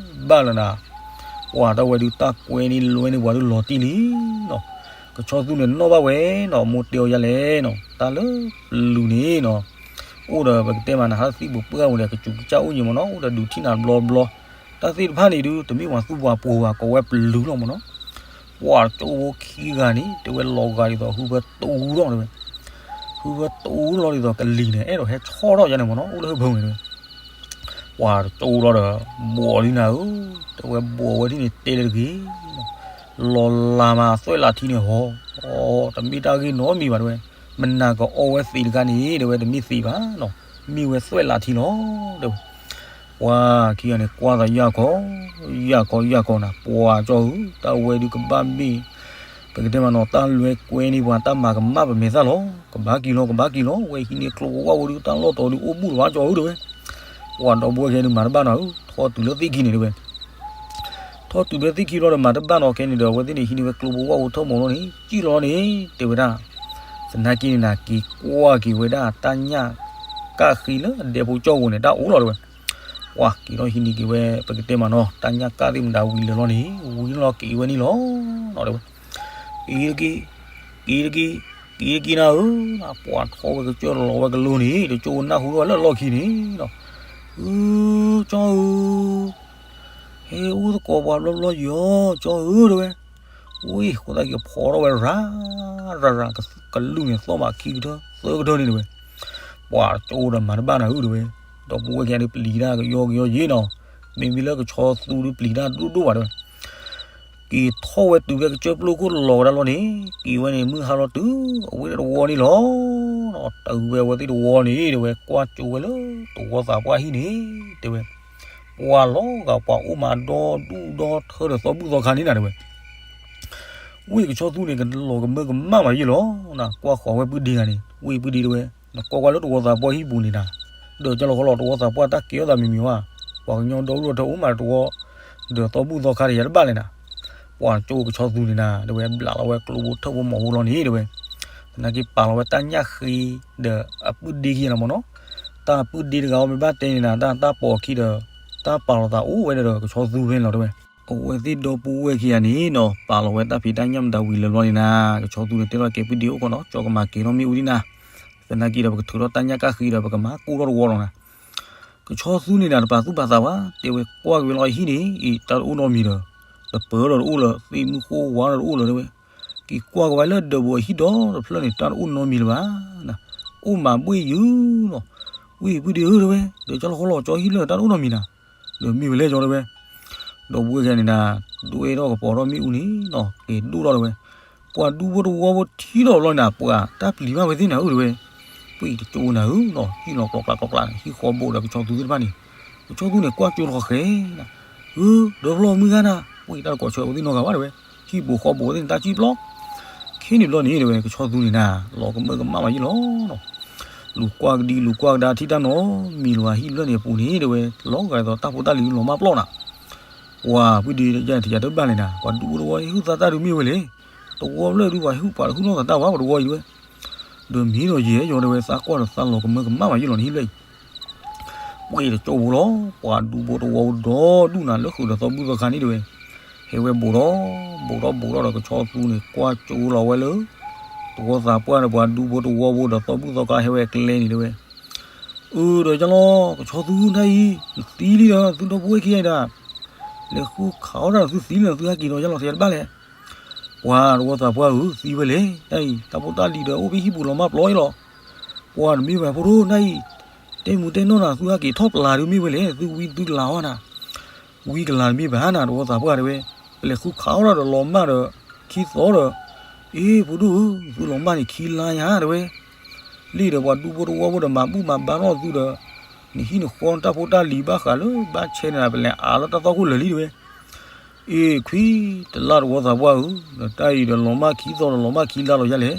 ဘၣ်လၢၤနၤ, ပှၤတၢ်ဝဲဒုးတၢ်ကွဲန့ၣ်လွဲန့ၢ်ပှၤဒုးလီၤတံၢ်လံနီၤ, ကဆီသူန့ၣ်နီၣ်ဘၣ်ဝဲနီၤ, မိၢ်တဲအီၤယၤလဲၣ်နီၤ, တၢ်လၢပလူၤန့ၣ်နီၤ, အိၣ်ဒီးပကတဲမးနၤ ဟးသံၣ်ပူၤပှၢ်ပူၤဒီး ကစူၤကစၢ်အိၣ်ညါမ့ၢ်နီၤ, အိၣ်ဒီးဒုးထံၣ်နၤဘျီဘျီ, တၢ်သ့ၣ်တဖၣ်န့ၣ်ဒုး တမ့ၢ်ပှၤသူပှၤပှိၤဘၣ်, ကိးဝဲပလူၤလီၤမ့ၢ်နီၤ. ပှၤကၠိဖိခံဂၤန့ၣ် တဲဝဲလီၤဂာ်ဒ်သိး ဟုဖၢတအူထီၣ်တဲဝဲ, ဟုဖၢတအူထီၣ်ဒ်သိး ကလံၤန့ၣ် အဲၣ်ဒိးဟဲဆီၣ်ထီၣ်ယၤန့ၣ်မ့ၢ်နီၤ, အိၣ်လၢဟုဖၢန့ၣ်တဲဝဲ. ပှၤတကၠိလီၤဒီး ဘှီးလံနၤဧၢ, တဲဝဲဘှီးဝဲဒ်န့ၣ်တဲလၢတဂ့ၤ, လီၤလးမးသွဲၣ်လးထံန့ၣ်ဟီ, အီ တမ့ၢ်တၢ်ဂ့ၢ်နီတမံၤဘၣ်တဲဝဲ, မနၤကအီဝဲသံးတခါန့ၣ် တဲဝဲတမ့ၢ်သံးဘၣ်နီၤ, မ့ၢ်ဝဲသွဲၣ်လးထံလီၤ တဲဝဲ. ပှၤခံဂၤန့ၣ် ကွၢ်သးယၢ်ခီ, ယၢ်ခီယၢ်ခီနၤ, ပှၤကၠီဧၢ, တၢ်ဝဲဒုးကဘၣ်မ့ၢ် ပကတဲမးနီၤ တၢ်လွဲကွဲန့ၢ်ပှၤ တၢ်မၤကမၣ်ပမဲာ်သၣ်လီၤ, ကဘၣ်က့ၤလီၤ ကဘၣ်က့ၤလီၤ, ဝဲဟံးန့ၢ်ကျိဖိဝၣ်ဖိဒုး တၢ်လီၢ်တီၤဒုးအိၣ်ဘူးလီၤဘၣ်ကၠီဧၢတဲဝဲ. ပှၤဒီပုၢ်ဝဲၢ်ခံဂၤန့ၣ် မၤတဘၣ်နီၤဧၢ, ထီၣ်တုၤလၢသ့ၣ်ခံန့ၣ်တဲဝဲ, ထီၣ်တုၤလၢသ့ၣ်ခံဘျီဒီး မၤတဘၣ်နီၤခဲန့ၣ်ဒီး အဝဲသ့ၣ်န့ၣ် ဟံးန့ၢ်ဝဲကျိဖိဝၣ်ဖိထၢၣ်မီၤလီၤန့ၣ် စံၣ်လီၤန့ၣ် တဲဝဲဒၣ်, သနာ်က့န့ၣ်နၤ က့ၤကွၢ်က့ၤဝဲဒၣ်တၢ်ညၣ်ကၣ်ဃ့လၢအဒဲဖိကၠီပူၤန့ၣ် တၢ်အိၣ်လီၤတဲဝဲ. ပှၤက့ၤထီၣ်ဟံးန့ၢ်က့ၤဝဲ ပကတဲမးနီၤ တၢ်ညၣ်ကၣ်သ့ၣ်မတၤဝံၤလၢာ်လီၤန့ၣ် ဝံၤလီၤက့ၤဝဲန့ၣ်လီၤနီၤတဲဝဲ. က့ၤတက့ၢ်, က့ၤတက့ၢ်, က့ၤတက့ၢ်နၤဧၢ, ပှၤထီၣ်ဝဲကစၢၢ်လီၤဝဲကလိန့ၣ် တကၠိနၢ်ဟူထီၣ်ဝဲလၢအလီၢ်ခံန့ၣ်နီၤ, အၢ ကၠီဧၢ ဟဲအိၣ်သကိးပှၤဘျီဘျီယီၤ ကၠီဧၢတဲဝဲ. ဝံၤဃိသတးက့ၤဖီထီၣ်ဝဲရၤ ရၤရၤ ကလုၢ်န့ၣ်သီၣ်ဘၣ်ခံကထၢသၢကထၢန့ၣ်တဲဝဲ. ပှၤကၠိဒီးမၤတဘၣ်နၤဧၢတဲဝဲ, ဒီပုၢ်ဝဲၢ်ခံဂၤဒုးပျံၤတၢ်ကယီကယီယံၤနီၤ, မ့မ့ၢ်လၢကဆီသူဒုးပျံၤတၢ်ဒိၣ်ဒိၣ်ဘၣ်တဲဝဲ. က့ၤထီၣ်ဝဲတုၤဖဲကစၢၢ်ပျိခိၣ်လီၤဝဲဒၣ်လီၤန့ၣ် က့ၤဝဲန့ၣ် မုၢ်ဟါလီၤတုၤအဝဲတဝီန့ၣ်လီၤ. တုၤဝဲဝဲသ့ၣ်တဝီန့ၣ်တဲဝဲ ကွၢ်ကၠိဝဲလၢတဝီသးပှၢ်ဟံၣ်န့ၣ်တဲဝဲ, ပှၤလီၤဂာ်ပှၤအိၣ်မးဒီဒူၣ်ဒီထၢဒီးသီဘူၣ်သီခါန့ၣ်နၤတဲဝဲ. ဝံၤကဆီသူန့ၣ် ကလီၤကမၢကမၣ်မးယံၤလီၤ, ကွၢ်ဃီၤဝဲပုၢ်ဒ့ဂၤန့ၣ် ဝံၤပုၢ်ဒ့တဲဝဲ, နကွၢ်ကွၢ်လၢတဝီသးပှၢ်ဟံၣ်ပူၤန့ၣ်နၤ, ဒီးကၠီလီၤဃီလီၤ တဝီသးပှၢ်တၢ်ကဲထီၣ်သးမံၤမံၤဝဲ, ပှၤကညီဒီဒူၣ်ဒီထၢအိၣ်မးတဝီ, ဒီးသီဘူၣ်သီခါတယၤတဘၣ်လဲၣ်နၤ. ပှၤကၠိကဆီသူန့ၣ်နၤ တဲဝဲ ဘျးလီၤဝဲကျိဖိထၢၣ်ဖိမီၤဖိလီၤန့ၣ်တဲဝဲ, သနာ်က့ပာ်လီၤဝဲတၢ်ညၣ်ဃ့ဒီးအပုၢ်ဒ့ခံဂၤလီၤမ့ၢ်နီၤ, တၢ်ပုၢ်ဒ့တဂၤအီၤမ့ၢ်ဘၣ်တဲန့ၣ်နၤ တၢ်တၢ်ပိာ်အခံဒီး တၢ်ပာ်လီၤသးအိၣ်ဝဲဒီးကဆီသူဖဲန့ၣ်လီၤတဲဝဲ. အဝဲသ့ၣ်ဒီပုၢ်ဝဲၢ်ခံဂၤန့ၣ်နီၤ ပာ်လီၤဝဲတၢ်ဖံးတၢ်ညၣ်မတၤဝံၤလၢာ်လီၤန့ၣ်နၤ, ကဆီသူန့ၣ်တဲထီၣ်ကဲပုၢ်ဒ့အိၣ်ခီနီၤ ကၠီကမၤကဲထီၣ်မ့ၣ်အူဒံးနၤ, သနာ်က့ဒီးပကထုးထီၣ်တၢ်ညၣ်ကၣ်ဃ့ဒီးပကမၤကိၢ်ထီၣ်တဝီလီၤနၤ. ကဆီသူန့ၣ်နၤ တပာ်သူၣ်ပာ်သးဘၣ် တဲဝဲကွၢ်က့ၤဝဲလီၤအဟံၣ်န့ၣ် အံၤတၢ်တအိၣ်နီတမံၤဒီး တပၢၤဒီးတအိၣ်လၢၤ သ့ၣ်မုၢ်ဃိဝါဒီးတအိၣ်လၢၤတဲဝဲ. က့ၤကွၢ်က့ၤဝဲလၢဒၢးပူၤအဟံၣ်ဒီတဖျၢၣ်န့ၣ် တၢ်တအိၣ်နီတမံၤလၢၤဘၣ်, အိၣ်မးဘှ့ၣ်ယုာ်လီၤ. ဝံၤပုၢ်ဒ့ဧၢတဲဝဲ, ဒီးကၠီလီၤဃီလီၤကၠီဟံၣ်လၢတၢ်တအိၣ်နီတမံၤနၤ, ဒီးမ့ၢ်ဝဲလဲၣ်ကၠီတဲဝဲ. ဒီပုၢ်ဝဲၢ်ခံဂၤန့ၣ်နၤ ဒွဲၣ်ထီၣ်ကပီၤထီၣ်မ့ၣ်အူန့ၣ်နီၤ ကဲၤဒိၣ်ထီၣ်တဲဝဲ. ပှၤဒူဖိတဝီဖိထံၣ်ဒီးလီၤနၤ ပှၤတၢ်ပျံၤဘၣ်ဝဲသ့ၣ်နၤဧၢတဲဝဲ. ပှၤတကၠိနၤဧၢနီၤ ဟံၣ်လီၤကျီကျါကျီကျါန့ၣ် ဟံၣ်ဃီဘိးဒီးကဆီသူသ့ၣ်တဖၣ်န့ၣ်, ကဆီသူန့ၣ်ကွၢ်ကၠိလီၤဃဲၤနၤ, အၢ ဒီဖျီမုၢ်ဂၤနၤ ပှၤတၢ်တကိးဆၢဝဲသ့ၣ်နီတဂၤဘၣ်တဲဝဲ, ဟံၣ်ဘိးဃီဘိးဝဲသ့ၣ်န့ၣ် တၢ်စံၣ်ပျီ ခဲန့ၣ်ဘျီန့ၣ်တဲဝဲ ကဆီသူန့ၣ်နၤ လီၤကမၢကမၣ်မးယံၤလီၤနီၤ. လူၤကွၢ်ကဒံလူၤကွၢ်ကဒါထံၣ်တၢ်နီတမံၤလၢၤဘၣ် ဟံၣ်ဖျၢၣ်န့ၣ်အပူၤန့ၣ်တဲဝဲ လီၤဂာ်ဒ်သိးတၢ်ဖိတၢ်လံၤလီၤမၢ်ပျီနၤ. ပှၤပုၢ်ဒ့ယၤန့ၣ် တယၤတဘၣ်လဲၣ်နၤ ပှၤဒူဖိတဝီဟုၣ်သါတၢ်ဒုးမ့ၢ်ဝဲလဲၣ်, တဝီဖျၢၣ်ဒုးပှၤဟုၣ်ပှၤတဟုၣ်လိာ်သးတၢ်ဘၣ် ပှၤတဝီအံၤတဲဝဲ. ဒီးမ့ၢ်ဒီးယဲၢ်ယီၤတဲဝဲ သးကွၢ်ဒီးသးလီၤကမၢကမၣ်မးယံၤလီၤန့ၣ်ဟံၣ်ဖျၢၣ်အံၤ ပှၤတကၠိဖိလီၤ ပှၤဒူဖိတဝီဖိဒီဒူၣ်နၤလၢဃုာ်ဒီးသီဘူၣ်သီခါန့ၣ်တဲဝဲ. ဟဲဝဲဘိးထီၣ် ဘိးထီၣ်ဘိးထီၣ်ဒီးကဆီသူန့ၣ် ကွၢ်ကၠိလီၤဝဲလၢ တဝီသးပှၢ်ဒီးပှၤဒူဖိတဝီဖိဒီးသီဘူၣ်သီခါဟဲဝဲအကျဲန့ၣ်တဲဝဲ. အၢ ဒီးယလီၤ ကဆီသူတၢ်အံၤ နသံလံဒီး သုဒီပုၢ်ဝဲၢ်ခံဂၤအံၤဒၣ် လဲၤဃုခးအီၣ်တၢ်ဒီးသုသံလံဒီး သုဟဲက့ၤဒီးယလီၤ တယၤတဘၣ်လဲၣ်. ပှၤတဝီသးပှၢ်ဧၢ သံဝဲလဲၣ် တၢ်အံၤ တၢ်ဖိတၢ်လံၤဒီးအိၣ်ဖဲဟံၣ်ပူၤလီၤမၢ်ပျီအံၤလီၤ. ပှၤတမ့ၢ်ဘၣ်ဖိဒိၣ်တၢ်အံၤ တဲမူတဲနီၢ်နၤ သုဟဲက့ၤထီၣ်ပျၢ်ဒုးမ့ၢ်ဝဲလဲၣ် သုဝံသုကလၤဝဲနၤ ဝံကလၤတမ့ၢ်ဘၣ်နၤ တဝီသးပှၢ်တဲဝဲ. ပလဲၤဃုခးအီၣ်တၢ်ဒီးလီၤမၢ်ဒီး ခံသီဒီး အ့ ဖိဒိၣ်ဧၢ သုလီၤမၢ်န့ၣ်ခံလါညါတဲဝဲ. လံဒီးပှၤဒူဖိတဝီဖိဒီးမၤဘူၣ်မၤဘါထီၣ်သုဒီး နဟံၣ်နဃီတၢ်ဖိတၢ်လံၤဘၣ်ဃးလၢဘၣ်ဆဲန့ၣ် ပလဲၤအးလၢတၢ်သီခိၣ်လၢာ်လံတဲဝဲ. အ့ ခွံတလါတဝီသးပှၢ်ဧၢ, ဒီးတၢ်အံၤဒီးလီၤမၢ်ခံသီဒီးလီၤမၢ်ခံလါလီၤယါလဲၣ်.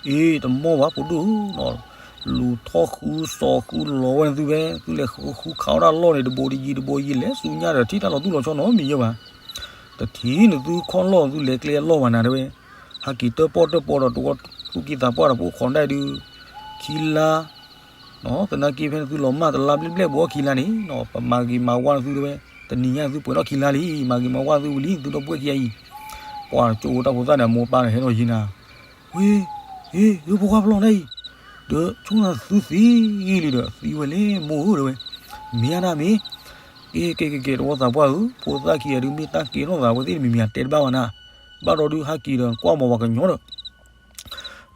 အ့ တမီၢ်ဘၣ်ဖိဒိၣ်ဧၢ, လူၤထီၣ်ဃုစီၤဃုလီၤဝဲသုဖဲ သုလဲၤဃုခးအီၣ်တၢ်လီၢ်န့ၣ် တဘိတယံၤတဘိယံၤ လဲၤဆူညါဒီးထံၣ်တၢ်လီၤတူၢ်လီၤဆီနီတမံၤယဲၢ်ဘၣ်. တထံၣ်နသုခီၣ်လီၢ်သုလဲၤကျဲအလီၢ်ဘၣ်နၤတဲဝဲ. ဟးက့ၤတၢၣ်ပီၣ်တၢၣ်ပီဒီးတဝီသူၣ်က့သးပှၢ်ဒီးပအိၣ်ခိးဒၣ်ဒုး ခံလါ သနာ်က့ဖဲနသုလီၤမၢ်တလါဘျဲၣ်ဘျဲၣ်ဘိခံလါန့ၣ် ပမၤဂ့ၤမၤဝါနသုတဲဝဲ, တနံၤညါသုပှဲၤထီၣ်ခံလါလံ မၤဂ့ၤမၤဝါသုဝံၤလံ သုဒီပုၢ်ဝဲၢ်ခံဂၤအံၤ. ပှၤကၠိတၢ်ဖိသၣ်န့ၣ် အမိၢ်ပၢ်န့ၣ်ဟဲထီၣ်ယံၤနၤ, ဝ့, ဟ့, ဟ့ၣ်ဖိခွါပလီၢ်န့ၣ်အံၤ, ဒီးဆိၣ်နၤသူသံလံဒီး သံဝဲလဲၣ်မိၢ်ဧၢ တဲဝဲ, မ့ၢ်ဧါနၤမ့ၢ်, ကဲကဲကဲကဲ တဝီသးပှၢ်ဧၢ, ဖိသၣ်ခံဂၤဒုး မ့ၢ်တၢ်ကဲထီၣ်သးဝဲသ့ၣ်တမံၤမံၤ အတဲတဘၣ်ဘၣ်နၤ, ဘၣ်ဒီးဒုးဟဲက့ၤဒီး ကွၢ်မီၤပှၤကညီဒီး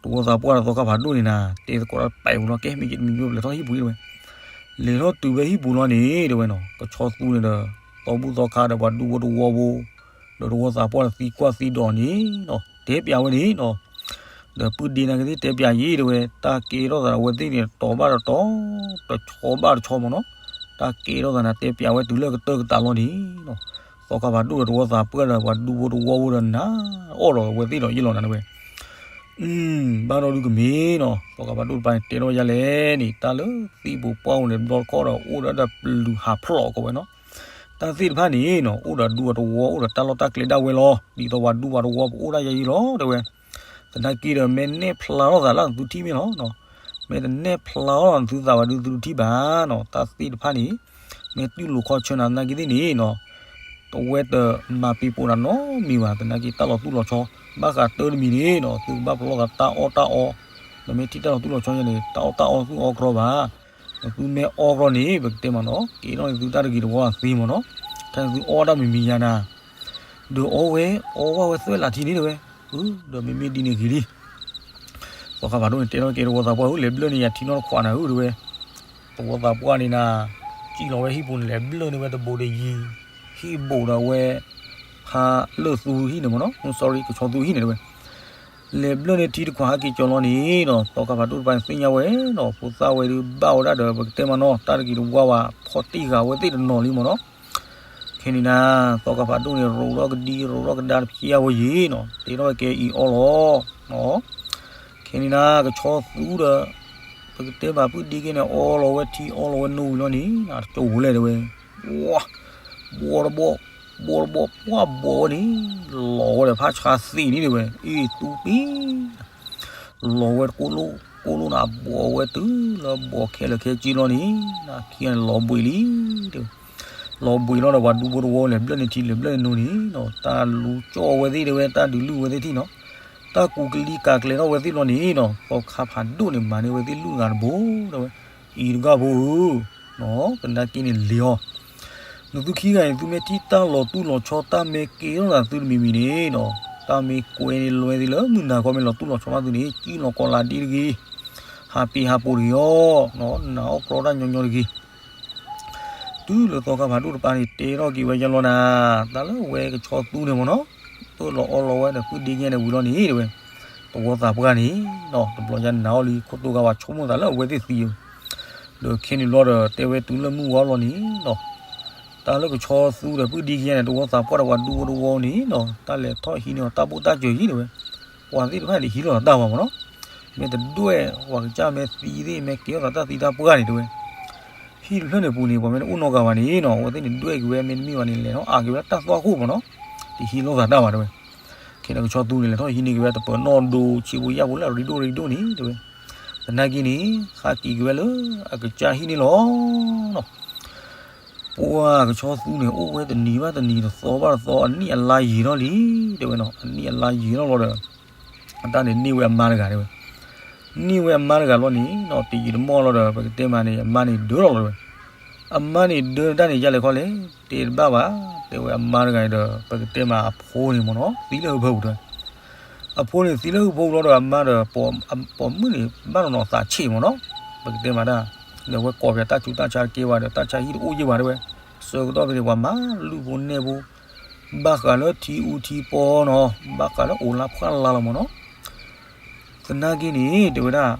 တဝီသးပှၢ်ဒီးသီခါဖးဒိၣ်န့ၣ်နၤ တဲသကိးတၢ်ပဲာ်ပူၤလီၤ ကဲမ့ၢ်က့ၤတမံၤမံၤ ပလဲၤထီၣ်ဟံၣ်ပူၤတဲဝဲ, လဲၤထီၣ်တုၤဝဲဟံၣ်ပူၤလီၤန့ၣ် တဲဝဲနီၤ ကဆီသူန့ၣ်ဒီး သီဘူၣ်သီခါဒီးပှၤဒူဖိတဝီဖိ, ဒီးတဝီသးပှၢ်ဒီးသံကွၢ်သံဒိးန့ၣ်နီၤ တဲပျးဝဲန့ၣ်နီၤ, ဒီးပုၢ်ဒ့နၤကသ့ၣ်တဲပျးယံၤတဲဝဲ တၢ်ကဲထီၣ်သးဒီးအဝဲသ့ၣ်န့ၣ် တီၤဘၣ်တတီၤ, တဆီဘၣ်တဆီမ့ၢ်နီၤ, တၢ်ကဲထီၣ်သးန့ၣ် တဲပျးဝဲတုၤလၢကတၢၢ်ကတၢၢ်လီၤန့ၣ်နီၤ, သီခါဖးဒိၣ်ဒီးတဝီသးပှၢ်ဒီးပှၤဒူဖိတဝီဖိဒီးနၤ အီၣ်ဒီးအဝဲသ့ၣ်ဒီးယ့ၢ်လီၤနၤတဲဝဲ ဘၣ်ဒီးဒုးကမ့ၢ်နီၤ သီခါဖးဒိၣ်တပၤန့ၣ် တဲထီၣ်ယၤလဲၣ်န့ၣ် တၢ်လၢသံပူၤပှၢ်အိၣ်န့ၣ် တဘျီတခီၣ်ဒီး အိၣ်ဒီးတၢ်ပျုၤဟးဖျိးကီးဝဲနီၤ, တၢ်သ့ၣ်တဖၣ်န့ၣ်နီၤ အိၣ်ဒီးဒူအတဝီ အိၣ်ဒီးတၢ်လီၢ်တၢ်ကျဲဒၣ်ဝဲလီၤ ဒ်သိးပှၤဒူပှၤတဝီ ပအိၣ်ဒၣ်ယၤယံၤလီၤတဲဝဲ, သနာ်က့ဒီး မ့ၢ်နဲၣ်ဖျါထီၣ်သးလၢနသုထံၣ်မ့ၢ်လီၤ, မ့ၢ်တနဲၣ်ဖျါထီၣ်နသုသးဘၣ်ဒုးသုတထံၣ်ဘၣ်နီၤ တၢ်သ့ၣ်တဖၣ်န့ၣ် မ့ၢ်တူၢ်လိာ်ခီဆၢနၤသနာ်က့သ့ၣ်န့ၣ်နီၤ တဝဲတမၤပ့ၤပိာ်နၤနီတမံၤဘၣ် သနာ်က့တၢ်လီၤသူၣ်လီၤဆီ ဘၣ်ဃးတၢ်တမံၤန့ၣ်နီၤ သုကဘၣ်ပလီၢ်သးတၢ်အီၣ်တၢ်အီ, ဒီးမ့ၢ်ထံၣ်တၢ်လီၤသူၣ်လီၤဆီယါန့ၣ် တၢ်အီၣ်တၢ်အီသုအီၣ်ကြီဘၣ်, ဒီးသုမ့ၢ်အီၣ်ကြီန့ၣ် ပကတဲမးနီၤ ကဲထီၣ်န့ၣ်သုတၢ်တဂ့ၤတဝီအသ့မးနီၤ, ခဲန့ၣ်သုအီၣ်တၢ်မံၤမံၤယါနၤ, ဒီးအီၣ်ဝဲ အီၣ်ဝဲဝဲသွဲၣ်လးထံန့ၣ်တဲဝဲ, ဒီးမ့မ့ၢ်ဒ်န့ၣ်ဂ့ၤလံ သီခါဖးဒိၣ်န့ၣ် တဲထီၣ်ကဲတဝီသးပှၢ်ဧၢ လဲၤဘျၢၣ်န့ၢ်ယၤထံနီတခွးနၤဧၢတဲဝဲ, တဝီသးပှၢ်န့ၣ်နၤ, စံၣ်လီၤဝဲဟံၣ်ပူၤန့ၣ် လဲၤဘျၢၣ်န့ၢ်ဝဲတဘိးတယံၤ, ဟံၣ်ဘိးဒီးဝဲ, ဖးလၢၢ်သူဟံၣ်န့ၣ်မ့ၢ်နီၤ sorry ကဆီသူဟံၣ်န့ၣ်တဲဝဲ, လဲၤဘျၢၣ်န့ၢ်ထံတခွးဟဲက့ၤကၠီၤလီၤန့ၣ်နီၤ သီခါဖးဒိၣ်တပၤန့ၣ်သ့ၣ်ညါဝဲနီၤ ဖိသၣ်ဝဲဒုးဘၣ်ဝဲဒၣ်ဒီး ပကတဲမးနီၤ တၢ်တဂ့ၤတဝါဝဲ ဖီၣ်တံၢ်ဃာ်ဝဲသ့ၣ်တနီၤလံမ့ၢ်နီၤ ခဲန့ၣ်နၤ, သီခါဖးဒိၣ်န့ၣ် ရိးထီၣ်ကဒံ ရိးထီၣ်ကဒါတဖျဲးဝဲယံၤနီၤ တဲထီၣ်ဝဲကဲအံၤအီလီၤ. ခဲန့ၣ်နၤ ကဆီသူဒီး ပကတဲဘၣ်ပုၢ်ဒ့က့န့ၣ် အီလီၤဝဲထံ အီလီၤဝဲနိဝံၤလီၤန့ၣ် နတကၠိပူၤလဲၣ်တဲဝဲ, ဘီတဘီ, ဘီတဘီ ပှၢ်ဘီဝဲန့ၣ်, လီၤဝဲဒီးဖးဆါသ့ၣ်န့ၣ်တဲဝဲ အ့ၣ်သူပ့ၤ လီၤဝဲတကိၣ်လိၣ် ကိၣ်လိၣ်နၤ ဘီဝဲတုၤလၢဘီခဲလၢာ်ခဲဆ့လီၤန့ၣ်, နခံဂၤန့ၣ်လီၤဘှံးလံ, လီၤဘှံးလီၤဒီးပှၤဒူဖိတဝီလဲၤဘျၢၣ်န့ၢ်ထံ လဲၤဘျၢၣ်န့ၢ်နိန့ၣ်နီၤ တၢ်လူကၠီၣ်ဝဲသ့ၣ်တဲဝဲ တၢ်ဒုးလုၢ်ဝဲသ့ၣ်ထံၣ်နီၤ, တၢ်ကူးကလံၤကၤကျဲၤထီၣ်ဝဲသ့ၣ်လီၤန့ၣ်နီၤ သီခါဖးဒိၣ်န့ၣ် မၤန့ၢ်ဝဲသ့ၣ်လုၢ်ဂၤတဘိ တဲဝဲ, အံၤတဂၤဖိဧၢ သနာ်က့န့ၣ်လံၤအီၤ နသုခံဂၤအံၤ သုမ့ၢ်ထံၣ်တၢ်လီၤတူၢ်လီၤဆီ တၢ်မ့ၢ်ကဲထီၣ်သးသုတမံၤမံၤန့ၣ်နီၤ, တၢ်မ့ၢ်ကွဲန့ၣ်လွဲသ့ၣ်လၢမုၢ်နၤခီမ့ၢ်လီၤတူၢ်လီၤဆီမးသုန့ၣ် ကံၣ်လီၤကီးလးဒ့တဂ့ၤ, ဟးပ့ၤဟးပိာ်တဂ့ၤအီၤ, နးအီၣ်ကြီတၢ်ညီညီတဂ့ၤ. တုၤလၢသီခါဖးဒိၣ်တပၤန့ၣ် တဲထီၣ်က့ၤဝဲယလီၤနၤ, တၢ်လၢဝဲကဆီသူန့ၣ်မ့ၢ်နီၤ, အၢၣ်လီၤအီလီၤဝဲဒီးပုၢ်ဒ့ကဲန့ၣ်ဝံၤလီၤန့ၣ်တဲဝဲ, တဝီသးပှၢ်န့ၣ်နီၤ တဘျီညါနးအီၣ်လံ ခိၣ်တိၢ်ဂၤဝဲဆိကမိၣ်သးလၢအဝဲသ့ၣ်သံဧၢ ဒီးခဲန့ၣ်ဘျီဒီး တဲဝဲတုၤလၢမုၢ်ဝါလီၤန့ၣ်နီၤ, တၢ်လၢကဆီသူဒီးပုၢ်ဒ့ကဲန့ၣ် တဝီသးပှၢ်ဒီးပှၤဒူဖိတဝီန့ၣ်နီၤ တၢ်လဲၤထီၣ်ဟံးန့ၢ်အီၤတၢ်ဘိၣ်တၢ်စၢၤယံၤတဲဝဲ, ပှၤသ့ၣ်တဖၣ်န့ၣ်ဟံးလိာ်သးတၢ်ဘၣ်မ့ၢ်နီၤ, မ့ၢ်တဒွဲၣ်ပှၤကစၢ်မ့ၢ်သံသ့ၣ် မ့ၢ်ကဲထီၣ်သးတၢ်သံတၢ်ပှၢ်န့ၣ်တဲဝဲ ဟံၣ်တဖျၢၣ်န့ၣ်ပူၤန့ၣ် ပှၤမ့ၢ်တအိၣ်နီတဂၤဘၣ်န့ၣ်နီၤ အဝဲသ့ၣ်န့ၣ်ဒွဲၣ်က့ၤဝဲမ့တမ့ၢ်ဘၣ်န့ၣ် လဲၤထီၣ်အါက့ၤဝဲလၢတၢ်သွၣ်ခိၣ်မ့ၢ်နီၤ, တဟံးလိာ်သးတၢ်ဘၣ်တဲဝဲ, ခဲန့ၣ်ကဆီသူန့ၣ် လဲၤထီၣ်ဟံးန့ၢ်က့ၤဝဲတပၢၤနီၣ်ဒိဆံးဖိယာ်ဖိလၢအရ့ဒိၣ်ရ့ဒိၣ်န့ၣ်တဲဝဲ, သနာ်က့န့ၣ် ဟးက့ၤက့ၤဝဲလၢအကစၢ်ဟံၣ်န့ၣ်လီၤ. ပှၤကဆီသူန့ၣ် အိၣ်ဝဲတနံၤဘၣ်တနံၤ တသီဘၣ်တသီ အနံၣ်အလါယံာ်ထီၣ်လံတဲဝဲနီၤ, အနံၣ်အလါယံာ်ထီၣ်လီၤဒီး အတၢ်န့ၣ်န့ၢ်ဝဲအမါတဂၤတဲဝဲ, န့ၢ်ဝဲအမါတဂၤလီၤန့ၣ်နီၤ တယံာ်တမီၢ်လီၤဒီး ပကတဲမးန့ၣ် အမါန့ၣ်ဒၢလီၤလီၤတဲဝဲ, အမါန့ၣ်ဒၢတၢ်န့ၣ် ယလဲၤခီလဲၣ် တဲတဘၣ်ဘၣ် တဲဝဲအမါတဂၤဒီး ပကတဲမးအဖိန့ၣ်မ့ၢ်နီၤ သံလၢဟၢဖၢပူၤတဲဝဲ အဖိန့ၣ်သံလၢဟၢဖၢပူၤလီၤဒီး အမါဒီး ပိာ်မုၣ်န့ၣ် ဘၣ်နီၢ်နီၢ်သးဆံးမ့ၢ်နီၤ, ပကတဲမးတၢ် ဒီးဝဲကိးပယၤတၢ်ဆူးတၢ်ဆါတကဲဘၣ်ဒီး တၢ်ဆါဟံၣ်တအိၣ်ယံာ်ဘၣ်တဲဝဲ, ဆၢကတီၢ်ဖဲန့ၣ် ပှၤမၤလုၢ်ဖိနဲၣ်ဖိ ဘၣ်ဃးလၢထံအူထံပီနီၤ ဘၣ်ဃးလၢအိၣ်လါဖှၣ်လါလီၤမ့ၢ်နီၤ, သနာ်က့န့ၣ် တဲဝဲဒၣ်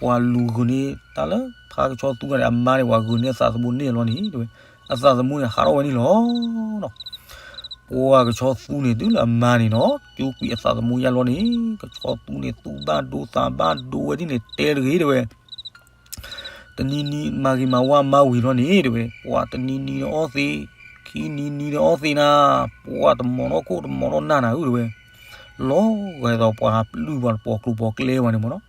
ပှၤလူၤဂုာ်န့ၢ်တၢ်လၢဖးကဆီသူဂၤန့ၣ် အမါန့ၣ် ပှၤဂုာ်န့ၢ်အသးသမူန့ၢ်အလီၢ်န့ၣ် တဲဝဲ အသးသမူန့ၣ် ဟးထီၣ်ဝဲန့ၣ်လီၤ. ပှၤကဆီသူန့ၣ် တုၤလၢအမါန့ၣ်နီၤ ကၠိကွံာ်အသးသမူယါလီၤန့ၣ် ကဆီသူန့ၣ် သူၣ်ဘၣ်ဒိသးဘၣ်ဒိဝဲဒ်န့ၣ် တဲတဂ့ၤ တဲဝဲ တနံၤနံၤမၤဂ့ၤမၤဝါမါဝံၤလီၤန့ၣ် တဲဝဲ ပှၤတနံၤနံၤဒီးအီသံး ခံနံၤနံၤဒီးအီသံးနၤ ပှၤတမီၤထီၣ်ခိၣ်တမီၤထီၣ်နၢ်နၤဧၢ တဲဝဲ လီၤဂာ်သိးပှၤလုၢ်ပှၤတပိာ်ကျိၤပိာ်ကျဲဝဲန့ၣ်မ့ၢ်နီၤ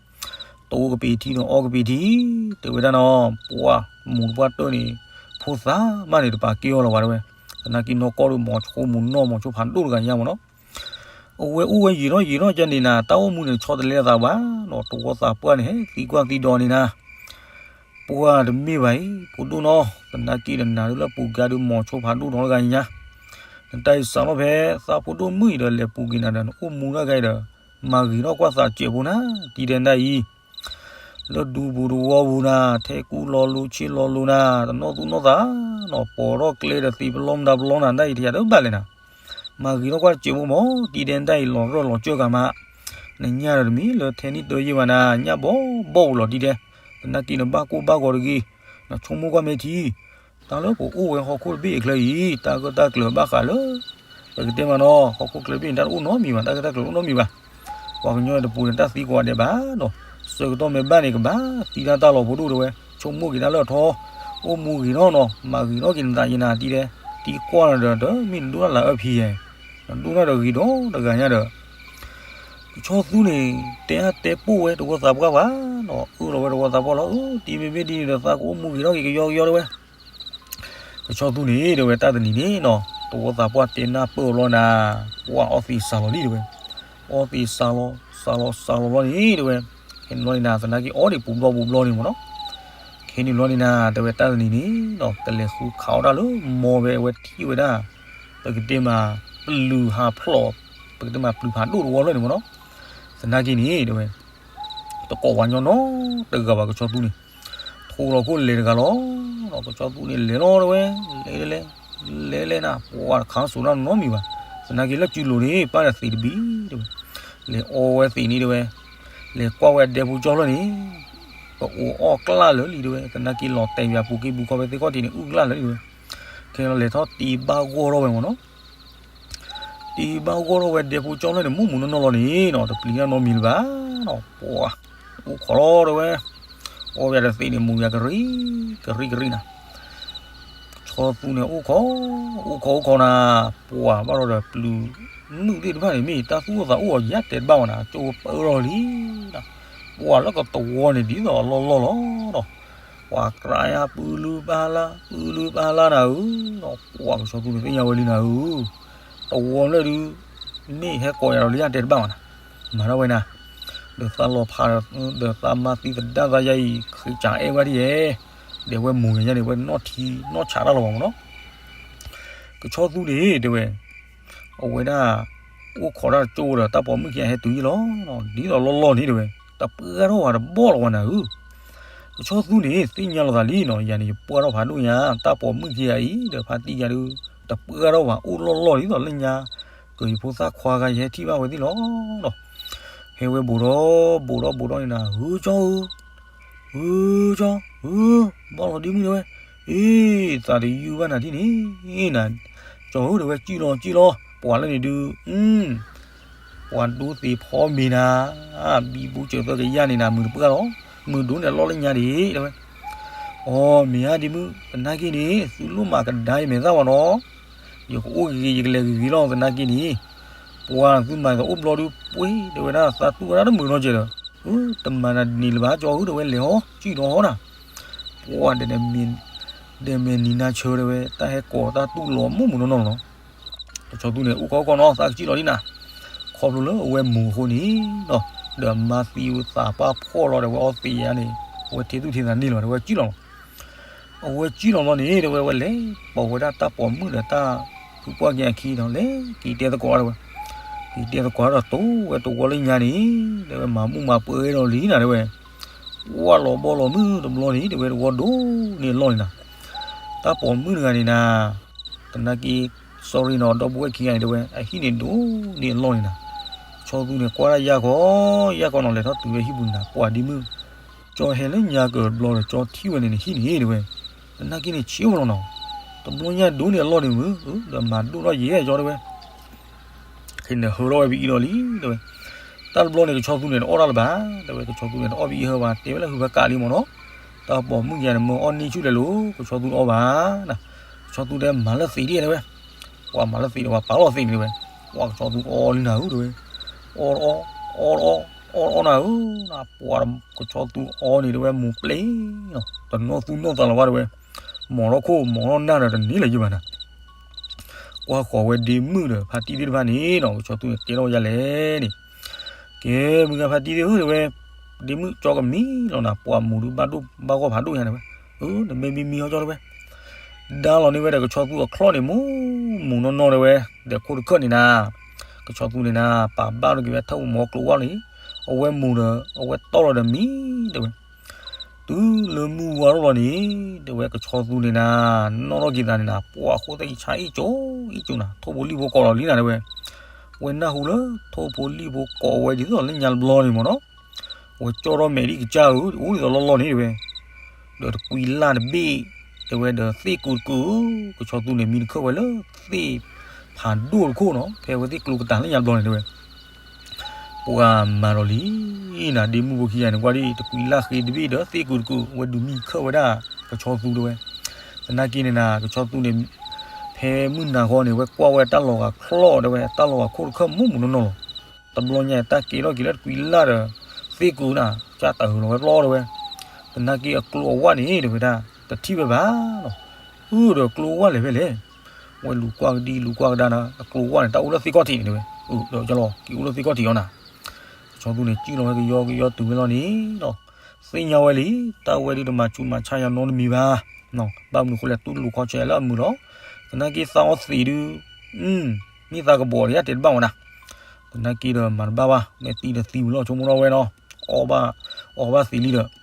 တအိၣ်ကပ့ၤထံဒီးအီကပ့ၤထံ တဲဝဲဒၣ်နီၤ ပှၤမူၤတပှၢ်တၢၢ်န့ၣ် ဖိသၣ်မးန့ၣ်တပာ်ကဲအီၤလီၤဘၣ် တဲဝဲ သနာ်က့နီၢ်ကီၢ်ဒီးမီၤဆိမူၤနီၢ်မီၤဆိဖးဒိၣ်တဂၤညါမ့ၢ်နီၤ အဝဲအိၣ်ဝဲယံာ်ထီၣ်ယံာ်ထီၣ်ကန့ၣ်နၤ တၢ်အိၣ်မူန့ၣ်ဆီတလဲသးဘၣ်နီၤ, တဝီသးပှၢ်န့ၣ် ဟဲသံကွၢ်သံဒိးန့ၣ်နၤ, ပှၢ်တမ့ၢ်ဘၣ်အံၤ ဖိဒိၣ်နီၤ, သနာ်က့ဒီးနၤဒုလၢပူၤကါဒု မီၤဆိဖးဒိၣ်ထီၣ်တဂၤညါ, နတၢ်အံၤစးထီၣ်ဖဲ သးဖိဒိၣ်မုၣ်အံၤဒီးလဲၤပူၤက့ၤနၤဒီး နအိၣ်မူတၢ်ဂၤအံၤဒီး မၤဂ့ၤထီၣ်ကွၢ်သးစဲးဖိနၤ, တံၤဒဲးနၤအံၤ လၢဒူပူၤတဝီပူၤနၤ, ထဲကူလီၤလိၤဆ့လီၤလိၤနၤ, တနီၣ်သူၣ်နီၣ်သးနီၤ, ပိာ်ထီၣ်ကျဲဒီးသ့ပလီၢ်မတၤပလီၢ်နၤ, နတၢ်အံၤတယၤတဘၣ်လဲၣ်နၤ, မၤဂ့ၤထီၣ်ကွၢ်စဲးဖိမး, တံၤဒဲးနတၢ်အံၤလီၤရၢၢ်လီၤစၢၢ်ဂၤမး, နညၣ်ဒီးတမံၤလၢထဲနံၣ်တၢယဲၢ်ဘၣ်နၤ, ညၣ်ဘီဘီပူၤလီၤတံၤဒဲး, သနာ်က့နဘၣ်ကိၢ်ဘၣ်ဂီၤတဂ့ၤ, နဆိကမိၣ်ကွၢ်မ့ၢ်ထံ တၢ်လၢပအိၣ်ဝဲဟီၣ်ခိၣ်တဘ့ၣ်အချၢအံၤ တၢ်ဂၢၢ်တၢ်ကျၢၤဘၣ်ဃးလၢ ပကတဲမးနီၤ ဟီၣ်ခိၣ်ချၢတဘ့ၣ်န့ၣ် တၢ်တအိၣ်နီတမံၤဘၣ်, တၢ်ဂၢၢ်တၢ်ကျၢၤတအိၣ်နီတမံၤဘၣ်. ပှၤကညီတပူၤန့ၣ် တၢ်သံကိးဂၤဒဲးဘၣ်ဒီး ဆၢကတီၢ်မ့ၢ်ဘၣ်န့ၣ် ကဘၣ်သံတၢ်တၢ်လီၤဖိဒိၣ်တဲဝဲ, ဆိကမိၣ်က့ၤတၢ်လၢအထီ, အိၣ်မူဂ့ၤထီၣ်နီၤ, မၤဂ့ၤထီၣ်က့ၤနသးယဲနၤတံၤဒဲး, တံၤကွၢ်နၤဒီး တမ့ၢ်နဒိၣ်တၢ်လၢအအၢဖံယဲ, နဒိၣ်တၢ်ဒီးဂ့ၤဒီတဂၤညါဒီး ကဆီသူန့ၣ် တဲအါတဲပိၢ်ဝဲတဝီသးပှၢ်ဘၣ်နီၤ, အၢၣ်လီၤဝဲတဝီသးပှၢ်လီၤ, အၢ တံၤမ့မ့ၢ်ဒ်န့ၣ်ဒီး သးကအိၣ်မူဂ့ၤထီၣ်က့ၤကယီကယီတဲဝဲ. ကဆီသူန့ၣ်တဲဝဲ တၢ်တနံၤန့ၣ်နီၤ, တဝီသးပှၢ်တဲနၢ်ပၢၢ်အီၤလီၤနၤ, ပှၤအီသံးစးလီၤလံတဲဝဲ, အီသံးစးလီၤ စးလီၤစးလီၤလီၤန့ၣ်တဲဝဲ, ခဲန့ၣ်လီၤန့ၣ်နၤ သနာ်က့အီဒံးပူၤဘျီပူၤဘျီန့ၣ်မ့ၢ်နီၤ, ခဲန့ၣ်လီၤန့ၣ်နၤ တဲဝဲ တၢ်တနံၤန့ၣ်နီၤ ကလဲၤဃုခးအီၣ်တၢ်လၢမီဝဲ အဝဲထံၣ်ဝဲဒၣ် ပကတဲမး ပျုၤဟးဖျိး, ပကတဲမးပျုၤဖးဒိၣ်တဝီဖျၢၣ်န့ၣ်မ့ၢ်နီၤ, သနာ်က့န့ၣ်တဲဝဲ တကိးပှၤညီနီတဂၤဘၣ် ကဆီသူန့ၣ်, ထိးလီၤခိၣ်လဲၤတဂၤလီၤ, ကဆီသူန့ၣ်လဲၤလီၤတဲဝဲ, လဲၤလဲၤ လဲၤလဲၤနၤ ပှၤတခါစိာ်တၢ်နီတမံၤဘၣ်, သနာ်က့လၢစုလိၤန့ၣ် ပၢ်ဒီးသံးတဘံၣ်တဲဝဲ, လဲၤအီဝဲသံးန့ၣ်တဲဝဲ, လဲၤကွၢ်ဝဲအဒဲဖိကၠီဖျၢၣ်န့ၣ် ပအိးအီၣ်ကျၢ်လၢာ်လံတဲဝဲ, သနာ်က့လီၤတဲာ်ယွၤပူၤက့ပူၤခီဖဲသ့ၣ်ခီၣ်ထံးန့ၣ် အုၣ်ကျၢ်လၢာ်လံတဲဝဲ, ခဲလီၤလဲၤထီၣ်တ့ဘၣ်ဂီၢ်ထီၣ်ဝဲမ့ၢ်နီၤ တ့ဘၣ်ဂီၢ်ထီၣ်ဝဲဒဲဖိကၠီဖျၢၣ်န့ၣ် မူးမူးနီၢ်နီၢ်လီၤန့ၣ်နီၤ တပျံၤတၢ်နီတမံၤလၢၤဘၣ်နီၤ ပှၤ အိၣ်ခိးလီၤတဲဝဲ, အီဝဲဒီးသံးန့ၣ် မူၤယၤကရံကရံကရံနၤ, ကဆီသူန့ၣ် အိၣ်ခိး အိၣ်ခိးအိၣ်ခိးနၤ, ပှၤဘၣ်ဒီးပျုၤမုၣ်သ့ၣ်တဖၣ်န့ၣ် မ့ၢ်တၢ်သူၣ်အိၣ်သးအိၣ်အီၤယါတဲာ်တဘၣ်ဝဲနၤ ကၠိပၢလီၤလံနၤ, ပှၤလၢကတဝီန့ၣ်ဒ်သိးအလီၢ်လီၢ်လီၤနီၤ ပှၤကြၢးယါပုၢ်လုၢ်ပၢ်လၢ ပုၢ်လုၢ်ပၢ်လၢနၤဧၢ, ပှၤကဆီသူန့ၣ်သ့ၣ်ညါဝဲလံနၤဧၢ, တဝီလၢဒုး မ့ၢ်ဟဲကိးယၤဒီးလၢယါတဲာ်တဘၣ်ဝဲနၤ, မၤထီၣ်ဝဲနၤ, ဒီးသးလီၤဖး ဒီးသးမၤသံသဒၣ်သးယါအံၤ ဃ့ကၠးအဲၣ်ဝဲဒ်ယဲ, ဒီးဝဲမိၢ်ဂၤညါန့ၣ် ဝဲနီၢ်ထံနီၢ်ဆးတၢ်လီၤဘၣ်မ့ၢ်နီၤ, ကဆီသူန့ၣ်တဲဝဲ အဝဲဒၣ် အိၣ်ခိးတၢ်ကၠိဒီးတၢ်ပိာ်မုၣ်ခံဂၤဟဲတုၤယံလီၤ, ဒ်သိးလီၢ်လီၢ်န့ၣ်တဲဝဲ, တပှၢ်ထီၣ်ဝဲတဘီၣ်လီၤဝဲနၤဧၢ, ကဆီသူန့ၣ် သ့ၣ်ညါလီၤသးလံနီၤ ယၤန့ၣ် ယပှၢ်ထီၣ်ဖးဒိၣ်ညါ တၢ်ပိာ်မုၣ်ခံဂၤအံၤ ဒီးဖါတံၢ်ယၤဒုး တပှၢ်ထီၣ်ဘၣ်အိၣ်လီၢ်လီၢ်ဒ်သိးလၢညါ ကၢၤယဖိသၣ်ခွါဂၤယဟဲထံၣ်ဘၣ်ဝဲသ့ၣ်လီၤနီၤ, ဟဲဝဲဘူးဒီး ဘူးဒီးဘူးဒီးန့ၣ်နၤ ဧၢကၠီဧၢ ဧၢကၠီ ဧၢ ဘၣ်လီၤဒ့မုၣ်တဲဝဲ, အ့ သးတယုၢ်ဘၣ်နၤထံၣ်န့ၣ်နၤ, ကၠီဧၢ တဲဝဲ ကံၣ်လီၤကံၣ်လီၤ ပှၤလၢန့ၣ်ဒုး ပှၤဒိသ့ဖီမ့ၤနၤ, ဘံဘူစၢၤသၢကယၢ်န့ၣ်နၤ မုာ်တပှၢ်လီၤ, မုာ်ဒိၣ်န့ၣ်အလီၢ်လၢညါဒံး တဲဝဲ, အိ မ့ၢ်ဧါဒ့မုၣ် သနာ်က့န့ၣ် သုလိၣ်မၤကဒါယမဲာ်သၣ်ဝဲနီၤ, ယကအိၣ်ဂ့ၤဂ့ၤ ယကလဲၤဂ့ၤဂ့ၤလီၤ သနာ်က့န့ၣ်, ပှၤသုမၤသးအိၣ်ဘျီဒုး ပှ့ၤ တဲဝဲဒၣ် သးတူၢ်ဝဲဒၣ်တမုာ်နီတစဲးဒီး, တမၤနၤဒ်န့ၣ်လၢၤဘၣ် ကၠီဧၢ တဲဝဲ လဲၤဟီ ကံၣ်ဒီးဟီနၤ, ပှၤ ဒဲးမဲာ်နံၤနၤဆၢတဲဝဲ တၢ်ဟဲကိးတၢ်တူၢ်လိာ်မုာ်မုာ်နီၢ်နီၢ်လီၤနီၤ, ကဆီသူန့ၣ် အိၣ်ခိးအိၣ်ခိးနီၤ သးကစံၣ်လီၤလံနၤ, ခီဖျိလၢအဝဲမိၢ်အဃိန့ၣ်နီၤ, ဒီးမၤသံဝဲသးပှၢ်ဖှီၣ်လီၤဒီး ဝဲအီသံးယါန့ၣ်, အဝဲထံသူၣ်ထံသးန့ၢ်လီၤ တဲဝဲကံၣ်လီၤလီၤ အဝဲကံၣ်လီၤလီၤန့ၣ် တဲဝဲ ဝဲလဲၤပိာ်ဝဲဒၣ်တၢ်ပိာ်မုၣ်ဒီးတၢ်ဖုပှၢ်က့ၤအခံဒီး လဲၤက့ၤတဲသကိးတဲဝဲ, က့ၤတဲသကိးဒီးတိၢ်ဝဲတဝီလၢညါန့ၣ်, တဲဝဲ မၤမူးမၤပှဲၤဒီးလံနၤ တဲဝဲ, ဝၢ်လီၤဘီလီၤမုၢ်တဘျီန့ၣ် တဲဝဲ တဝီဒိၣ်န့ၢ်အလီၢ်န့ၣ်နၤ, တၢ်ပိာ်မုၣ်တဂၤန့ၣ်နၤ သနာ်က့ sorry နီၤ ဒီပုၢ်ဝဲၢ်ခံဂၤန့ၣ် တဲဝဲ အဟံၣ်န့ၣ်ဒိၣ်န့ၢ်အလီၢ်န့ၣ်နၤ, ကဆီသူန့ၣ် ကွၢ်တၢ်ယၢ်ကီ ယၢ်ကီနီၤ လဲၤထီၣ်တုၤဝဲဟံၣ်ပူၤနၤ ပှၤဒ့မုၣ်, ကၠီဟဲလၢညါကၢၤတဘျီဒီး ကၠီထံၣ်ဝဲန့ၣ်န့ၣ်ဟံၣ်န့ၣ် တဲဝဲ, သနာ်က့န့ၣ်ဆံးဝဲလီၤနီၤ, တဘျီညါဒိၣ်န့ၢ်အလီၢ်န့ၣ်မုၢ်, ဒီးမၤဒိၣ်ထီၣ်ယဲၢ်ကၠီတဲဝဲ ခဲန့ၣ်ဟၢထီၣ်ဝဲပအံၤဒီးလံ တဲဝဲ, တၢ်တဘျီန့ၣ် ကဆီသူန့ၣ်တအီၣ်တၢ်လၢၤဘၣ်, တဲဝဲ ကဆီသူန့ၣ်တအီၣ်ပအံၤဟၢဘၣ် တဲဝဲလၢဟုဖးကးလံမ့ၢ်နီၤ, တၢ်ပိာ်မုၣ်ယၤန့ၣ် မၢအီၣ်န့ၢ်ဆူၣ်လဲၤလိၤ ကဆီသူတအီၣ်ဘၣ်, ကဆီသူတဲမၤလၢသံးဒ်တဲဝဲ, ပှၤမၤလၢသံးဒီးပှၤပာ်လီၤသံးန့ၣ်တဲဝဲ, ပှၤကဆီသူအီလံနၤဧၢ တဲဝဲ, အီတအီ အီတအီ အီတအီနၤဧၢ, ပှၤကဆီသူအီန့ၣ်တဲဝဲ မူၤပျဲၤနီၤ တနီၣ်သူၣ်နီၣ်သးလၢၤဘၣ်တဲဝဲ, မီၤထီၣ်ခိၣ်မီၤထီၣ်နၢ်ဒီးတန့ၢ်လၢၤယဘၣ်နၤ ကွၢ် ကွၢ်ဃီၤဝဲဒ့မုၣ်ဒီးဖါတံၢ်သ့ၣ်တဖၣ်န့ၣ်နီၤ, ကဆီသူန့ၣ်တဲထီၣ်ဝဲဒ်လဲၣ်န့ၣ်, ကဲ မုၢ်ဂၤဖါတံၢ်သ့ၣ်ဧၢ တဲဝဲ, ဒ့မုၣ်ကၠီကမံၤလီၤနၤ, ပှၤမူၤဒုးဘၣ်ဒိၣ်ဘၣ်ဂီၢ်ဖးဒိၣ်ညါတဲဝဲ, အၢ နမ့ၢ်မံမံဟီၣ်ကၠီတဲဝဲ, ဒါလီၤန့ၢ်ဝဲဒီးကဆီသူအချီၣ်န့ၣ် မူၤမူၤနီၢ်နီၢ်တဲဝဲ, ဒီးခိၣ်တခၢၣ်န့ၣ်နၤ, ကဆီသူန့ၣ်နၤ ပာ်ဘၣ်ထီၣ်က့ၤဝဲထၢၣ်မီၤကျိဝါန့ၣ်, အဝဲမူၤဒီး အဝဲတီၢ်လီၤဒီးမံၤတဲဝဲ တုၤလၢမုၢ်ဝါထီၣ်လီၤန့ၣ် တဲဝဲကဆီသူန့ၣ်နၤ, နီၣ်ထီၣ်က့ၤသးန့ၣ်နၤ ပှၤဃိၣ်သၣ်အံၤဆါအံၣ်ကၠိ အံၣ်ကၠိနၤ, ထိၣ်ဖိလံၣ်ဖိကိးလီၤလံနၤတဲဝဲ, ဝဲနၢ်ဟူလၢ ထိၣ်ဖိလံၣ်ဖိကိးဝဲဒ်သိးလၢညါတဘျီန့ၣ်မ့ၢ်နီၤ, ဝဲကၠီထီၣ်မဲာ်ဒ်ကစၢ်ဧၢ အိၣ်ဒ်သိးလီၢ်လီၢ်န့ၣ်တဲဝဲ, ဒီးတကွံလၢ်တဘ့ၣ် တဲဝဲဒီးသ့ၣ်ကူးတကူး, ကဆီသူန့ၣ်မံတခၢၣ်ဝဲလၢသ့ၣ်ဖးဒိၣ်တခိၣ်နီၤ, ဖဲအဝဲသ့ၣ်ကျိကတၢ်လၢညါတဘျီန့ၣ်တဲဝဲ ပှၤမၤဒီးလံနၤ, ဒ့မုၣ်ဖိခံဂၤန့ၣ် ကွၢ်ဒ်တကွံလၢ်ဃ့တဘ့ၣ်ဒီးသ့ၣ်ကူးတကူး အဝဲဒုးမံခၢၣ်ဝဲဒၣ်ကဆီသူတဲဝဲ, သနာ်က့န့ၣ်နၤ ကဆီသူန့ၣ် ဖဲမုၢ်နၤဃီန့ၣ် ဝဲကွၢ်ဝဲတၢ်လီၤဂာ်ချီၣ်တဲဝဲ တၢ်လီၤဂာ်ခိၣ်တခၢၣ်မူၤမူၤနီၢ်နီၢ်လီၤ, တဘျီညါတၢ်ကဲထီၣ်က့ၤလၢတကွံလၢ်ဒီး သ့ၣ်ကူးနၤ ကၢ်တၢ်ဟုးလီၤဝဲပျီတဲဝဲ, သနာ်က့အကျိအဝၣ်န့ၣ် တဲဝဲဒၣ် တထံၣ်ဝဲဘၣ်နီၤ, အၢ ဒီးကျိအဝၣ်လဲၣ်ဖဲလဲၣ် ဝဲလူၤကွၢ်ကဒံလူၤကွၢ်ကဒါနၤ အကျိဝၣ်န့ၣ် တၢ်အိၣ်လၢသ့ၣ်ခီၣ်ထံးန့ၣ်တဲဝဲ, ဒီးကၠီလီၤ က့ၤအိၣ်လၢသ့ၣ်ခီၣ်ထံးလီၤနၤ, ကဆီသူန့ၣ် ကံၣ်လီၤဝဲကယီကယီတုၤဝဲလီၤန့ၣ်နီၤ, သ့ၣ်ညါဝဲလံ, တၢ်ဝဲဒုးတမၤဆူးမၤဆါယၤနီတမံၤဘၣ်, ဘၣ်မနုၤဃိလဲၣ် တူၢ်လိာ်ခီဆၢယၤလၢအမုာ်လီၤ, သနာ်က့သးအီသံးဒုး, မ့ၢ်သးကဘီးဒံးဧါ တဲတဘၣ်ဝဲဒၣ်, သနာ်က့ဒီးမၤတဘၣ်ဘၣ် မ့ၢ်သံဒီးသံဝံၤလီၤ ဆိကမိၣ်ထီၣ်ဝဲနီၤ, အီၣ်ဘၣ်, အီၣ်ဘၣ်သံးလံဒီး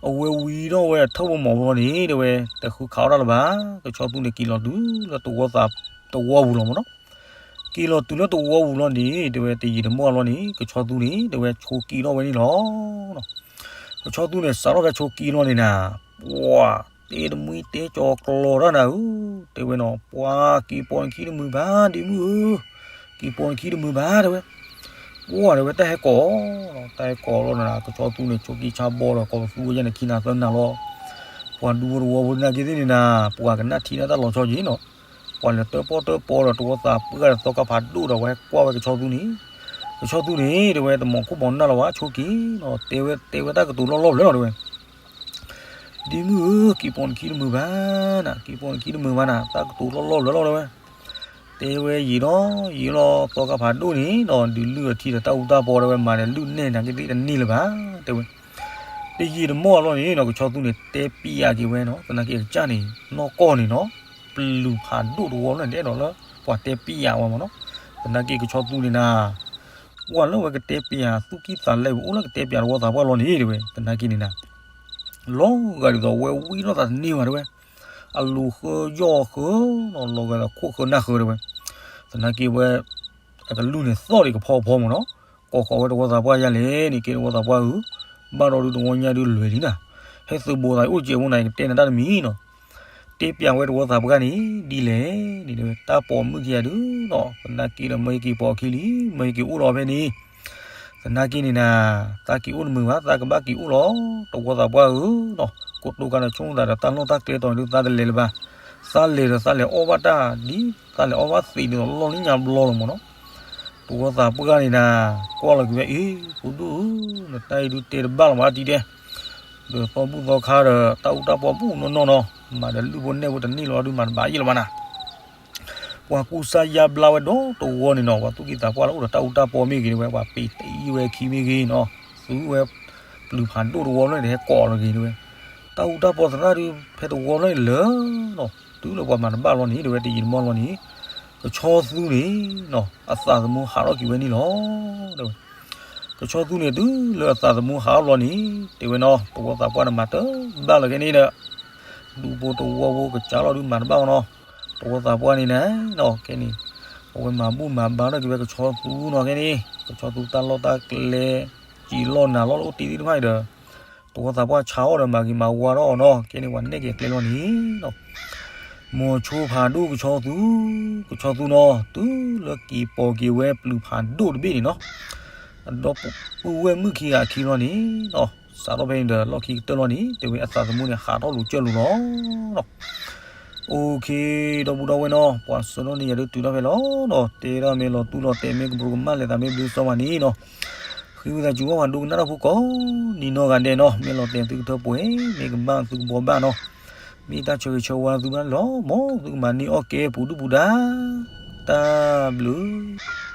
အဝဲဝံထီၣ်ဝဲထၢၣ်မိၢ်မီၤဘျီန့ၣ် တဲဝဲ တဃုခးအီၣ်တၢ်လၢၤဘၣ်, ကဆီသူန့ၣ်က့ၤလီၤတုၤလၢတဝီသး, တဝီပူၤလီၤမ့ၢ်နီၤ, က့ၤလီၤတုၤလၢတဝီပူၤလီၤန့ၣ် တဲဝဲတယံာ်တမီၢ်လီၤန့ၣ် ကဆီသူန့ၣ် တဲဝဲဆိက့ထီၣ်ဝဲန့ၣ်လီၤ. ကဆီသူန့ၣ် စးထီၣ်ဖဲဆိက့လီၤန့ၣ်နၤ, ပှၤတဲတမှံတဲကၠီၤကျီၤတၢ်နၤဧၢ, တဲဝဲနီၤ ပှၤက့ၤပိာ်နခံတမုာ်ဘၣ် ဒ့မုၣ်ဧၢ, က့ၤပိာ်နခံတမုာ်ဘၣ် တဲဝဲ ပှၤတဲဝဲတၢ်ဟဲကိး, တၢ်ဟဲကိးလီၤနၤ ကဆီသူန့ၣ် ဆိက့ဆါဘီဒီး ကိးပသူဝဲယဲၢ်န့ၣ်ခံနၤသၢနၤလီၤ. ပှၤဒူဖိတဝီဖိသနာ်က့သ့ၣ်န့ၣ်နၤ ပှၤကနၣ်ထံနၢ်တၢ်လီၤဆီက့ၤနီၤ, ပှၤလဲၤတၢၣ်ပီၣ်တၢၣ်ပီဒီးတဝီသးပှၢ်ဒီးသီခါဖးဒိၣ်ဒီး ဝဲကွၢ်ဝဲကဆီသူန့ၣ်, ကဆီသူန့ၣ် တဲဝဲတမီၤခိၣ်မီၤနၢ်လၢၤဘၣ် ဆိက့ၤနီၤ, တဲဝဲတဲဝဲတၢ်ကတိၤလီၢ်လီၢ်ဖျၢၣ်လီၤ တဲဝဲ ဒ့မုၣ်ဧၢ က့ၤပိာ်နခံတမုာ်ဘၣ်နၤ, က့ၤပိာ်နခံတမုာ်ဘၣ်နၤ တၢ်ကတိၤလီၢ်လီၢ်ဖျၢၣ်လီၤ တဲဝဲ, တဲဝဲယံာ်ဒီးယံာ်လီၤ သီခါဖးဒိၣ်န့ၣ်နီၤ ဒုးလုၢ်အထံဒီးတၢ်အူတၢ်ပီ တဲဝဲ မၤဒီးလုၢ်နဲၣ်နၤက့ၤသ့တန့ၢ်လၢၤဘၣ် တဲဝဲ, တယံာ်တမီၢ်လီၤန့ၣ်နီၤ ကဆီသူန့ၣ် တဲပျးက့ၤဝဲနီၤ သနာ်က့အကစၢ်န့ၣ် နီၢ်ကီၢ်န့ၣ်နီၤ ပျုၤဖးဒိၣ်တဝီလၢန့ၣ် တအဲၣ်ဒိးလၢ ပှၤတဲပျးဝဲမ့ၢ်နီၤ, သနာ်က့ကဆီသူန့ၣ်နၤ ကွၢ်လၢဝဲကတဲပျးသူၣ်ကံၢ်သးလဲ အိၣ်လၢကတဲပျးတဝီသးပှၢ်လီၤန့ၣ် တဲဝဲ သနာ်က့န့ၣ်နၤ လီၤဂာ်ဒ်သိးဝဲဝံထီၣ်သးတန့ၢ်ဘၣ် တဲဝဲ, အလူၤဃၢယီၢ်ဃၢနီၤ လီၤဂာ်ဒီးခိၣ်ဃၢနၢ်ဃၢ တဲဝဲ, သနာ်က့ဝဲ အကလုၢ်န့ၣ်သီၣ်ဒံးကဖီဖီမ့ၢ်နီၤ, ကိးဃီၤဝဲတဝီသးပှၢ်ယါလဲၣ်န့ၣ် ကဲတဝီသးပှၢ်ဧၢ, ဘၣ်ဒီးဒုးတဝီညါဒုးလွဲၢ်လံနၤ, ဟဲသုးဘိးသးအိၣ်စဲးဖိနၤ ယကတဲနၤတၢ်တမံၤနီၤ တဲပျးဝဲတဝီသးပှၢ်န့ၣ် ဒ်လဲၣ်န့ၣ် တဲဝဲ တၢ်ပိာ်မုၣ်ခံဂၤဒုးနီၤ သနာ်က့ဒီးမ့ၢ်ဟဲက့ၤပိာ်အခံလံ မ့ၢ်ဟဲက့ၤအိၣ်လီၤဖဲန့ၣ်, သနာ်က့န့ၣ်နၤ, သးက့ၤအိၣ်တမုာ်ဘၣ် သးကဘၣ်က့ၤအိၣ်လီၤ တဝီသးပှၢ်ဧၢနီၤ, ကိတိကါန့ၣ်ဆိကမိၣ်သးဒီးတၢ်လီၢ်တၢ်ကျဲတီၤန့ၣ်ဒုး သးတလဲၤလၢၤဘၣ်, သးလဲၤဒီးသးလဲၤအီၣ်ဘၣ်တၢ်ဒ် သးလဲၤအီၣ်ဘၣ်သ့ၣ်ဒ်သိးလီၢ်လၢညါဘျီလီၤမ့ၢ်နီၤ, တဝီသးပှၢ်န့ၣ်နၤ, ကွၢ်လီၤက့ၤဝဲအ့ၣ် ဖိဒိၣ်ဧၢ, နတၢ်အံၤဒုးတဲတဘၣ်လီၤမးတံၤတဲ ဒီးသီဘူၣ်သီခါဒီး တၢ်အူတၢ်ပီပူၣ်နီၢ်နီၢ်နီၤ, မၤဒီးလုၢ်ဖိနဲၣ်ဖိတန့ၢ်လီၤဒုးမၤတဘၣ်ယံာ်လီၤမးနၤ, ပှၤကူစါယါဘျါဝဲဒီတဝီန့ၣ်နီၤ, ပှၤသူၣ်ကံၢ်သးပှၢ်လၢအိၣ်ဒီးတၢ်အူတၢ်ပီမ့ၢ်ဂ့ၤ တဲဝဲ ပှၤပ့ၤတ့ဝဲခံမ့ၢ်ဂ့ၤနီၤ, သုဝဲပျုၤဖးဒိၣ်တဝီလၢန့ၣ် ဟဲကိးလီၤက့ၤ တဲဝဲ, တၢ်အူတၢ်ပီသရၣ်ဒုး ဖဲတဝီလၢန့ၣ်လၢာ်နီၤ, တုၤလၢပှၤမၤတဘၣ်လီၤန့ၣ် တဲဝဲ တယံာ်တမီၢ်လီၤန့ၣ်, ကဆီသူန့ၣ်နီၤ အသးသမူဟးထီၣ်က့ၤဝဲန့ၣ်လီၤ တဲဝဲ ကဆီသူန့ၣ် တုၤလၢအသးသမူဟးထီၣ်လီၤန့ၣ် တဲဝဲနီၤ, တဝီသးပှၢ်န့ၣ်မၤတဘၣ်လၢၤခဲန့ၣ်ဒီး, ဒူဖိတဝီဖိကစၢ်လီၤဒုးမၤတဘၣ်အီၤနီၤ, တဝီသးပှၢ်န့ၣ်နၤနီၤ ခဲန့ၣ်, အဝဲမၤဘူၣ်မၤဘါထီၣ်က့ၤဝဲကဆီသူနီၤ ခဲန့ၣ်, ကဆီသူတၢ်လီၢ်တၢ်ကျဲ စံးလီၢ်နၤလီၢ်လၢအိၣ်တ့ၢ်သ့ၣ်တဖၣ်အံၤဒီး, တဝီသးပှၢ်ဆါအီၣ်ဒီးမၤဂ့ၤမၤဝါထီၣ်အီၤနီၤ, ခဲန့ၣ် ပှၤနဲၣ်က့ၤကျဲလီၤန့ၣ်နီၤ မိၤဆိဖးဒိၣ်ကဆီသူ, ကဆီသူနီၤ တုၤလၢက့ၤပိာ်က့ၤဝဲပျုၤဖးဒိၣ်တဘ့ၣ်န့ၣ်နီၤ, အဒီပုၢ်ဝဲၢ်မုၣ်ခံဂၤအခံလီၤန့ၣ်နီၤ, စးထီၣ်ဖဲန့ၣ်ဒီးလီၢ်ခံကတၢၢ်လီၤန့ၣ် တဲဝဲအသးသမူန့ၣ် ဟးထီၣ်လူၤကၢၢ်လူၤလီၤနီၤ. အိၣ်ခ့ ဒီပုၢ်ဒီဝဲၢ်နီၤ, ပှၤဆှၢထီၣ်န့ၢ်ယၤဒုးတုၤထီၣ်ဖဲလီၤနီၤ, တဲဒၣ်မ့ၢ်လီၤတူၢ်လီၤတဲာ် မ့ၢ်ကပူၤကမၣ်လဲၤသး မ့ၢ်ဘျုးစီၤပၤန့ၣ်နီၤ, ဃ့ဝံသးစူၤဘၣ်ပှၤဒိကနၣ်တၢ်ဖိကိးနံၤနီၢ်ဂၤဒဲးနီၤ, မ့ၢ်လီၤတဲာ်သုကထၢပှဲၤ, မ့ၢ်ကဘၣ်သုကဘှီဘၣ်နီၤ. မ့ၢ်တၢ်ဆၢဂ့ၤဆၢဝါသုဘၣ်လီၤ, မ်သုကမၤန့ၢ်အီၣ်ကဲပူၤဒုၣ်ပူၤဒါ, တၢ်ဘျုး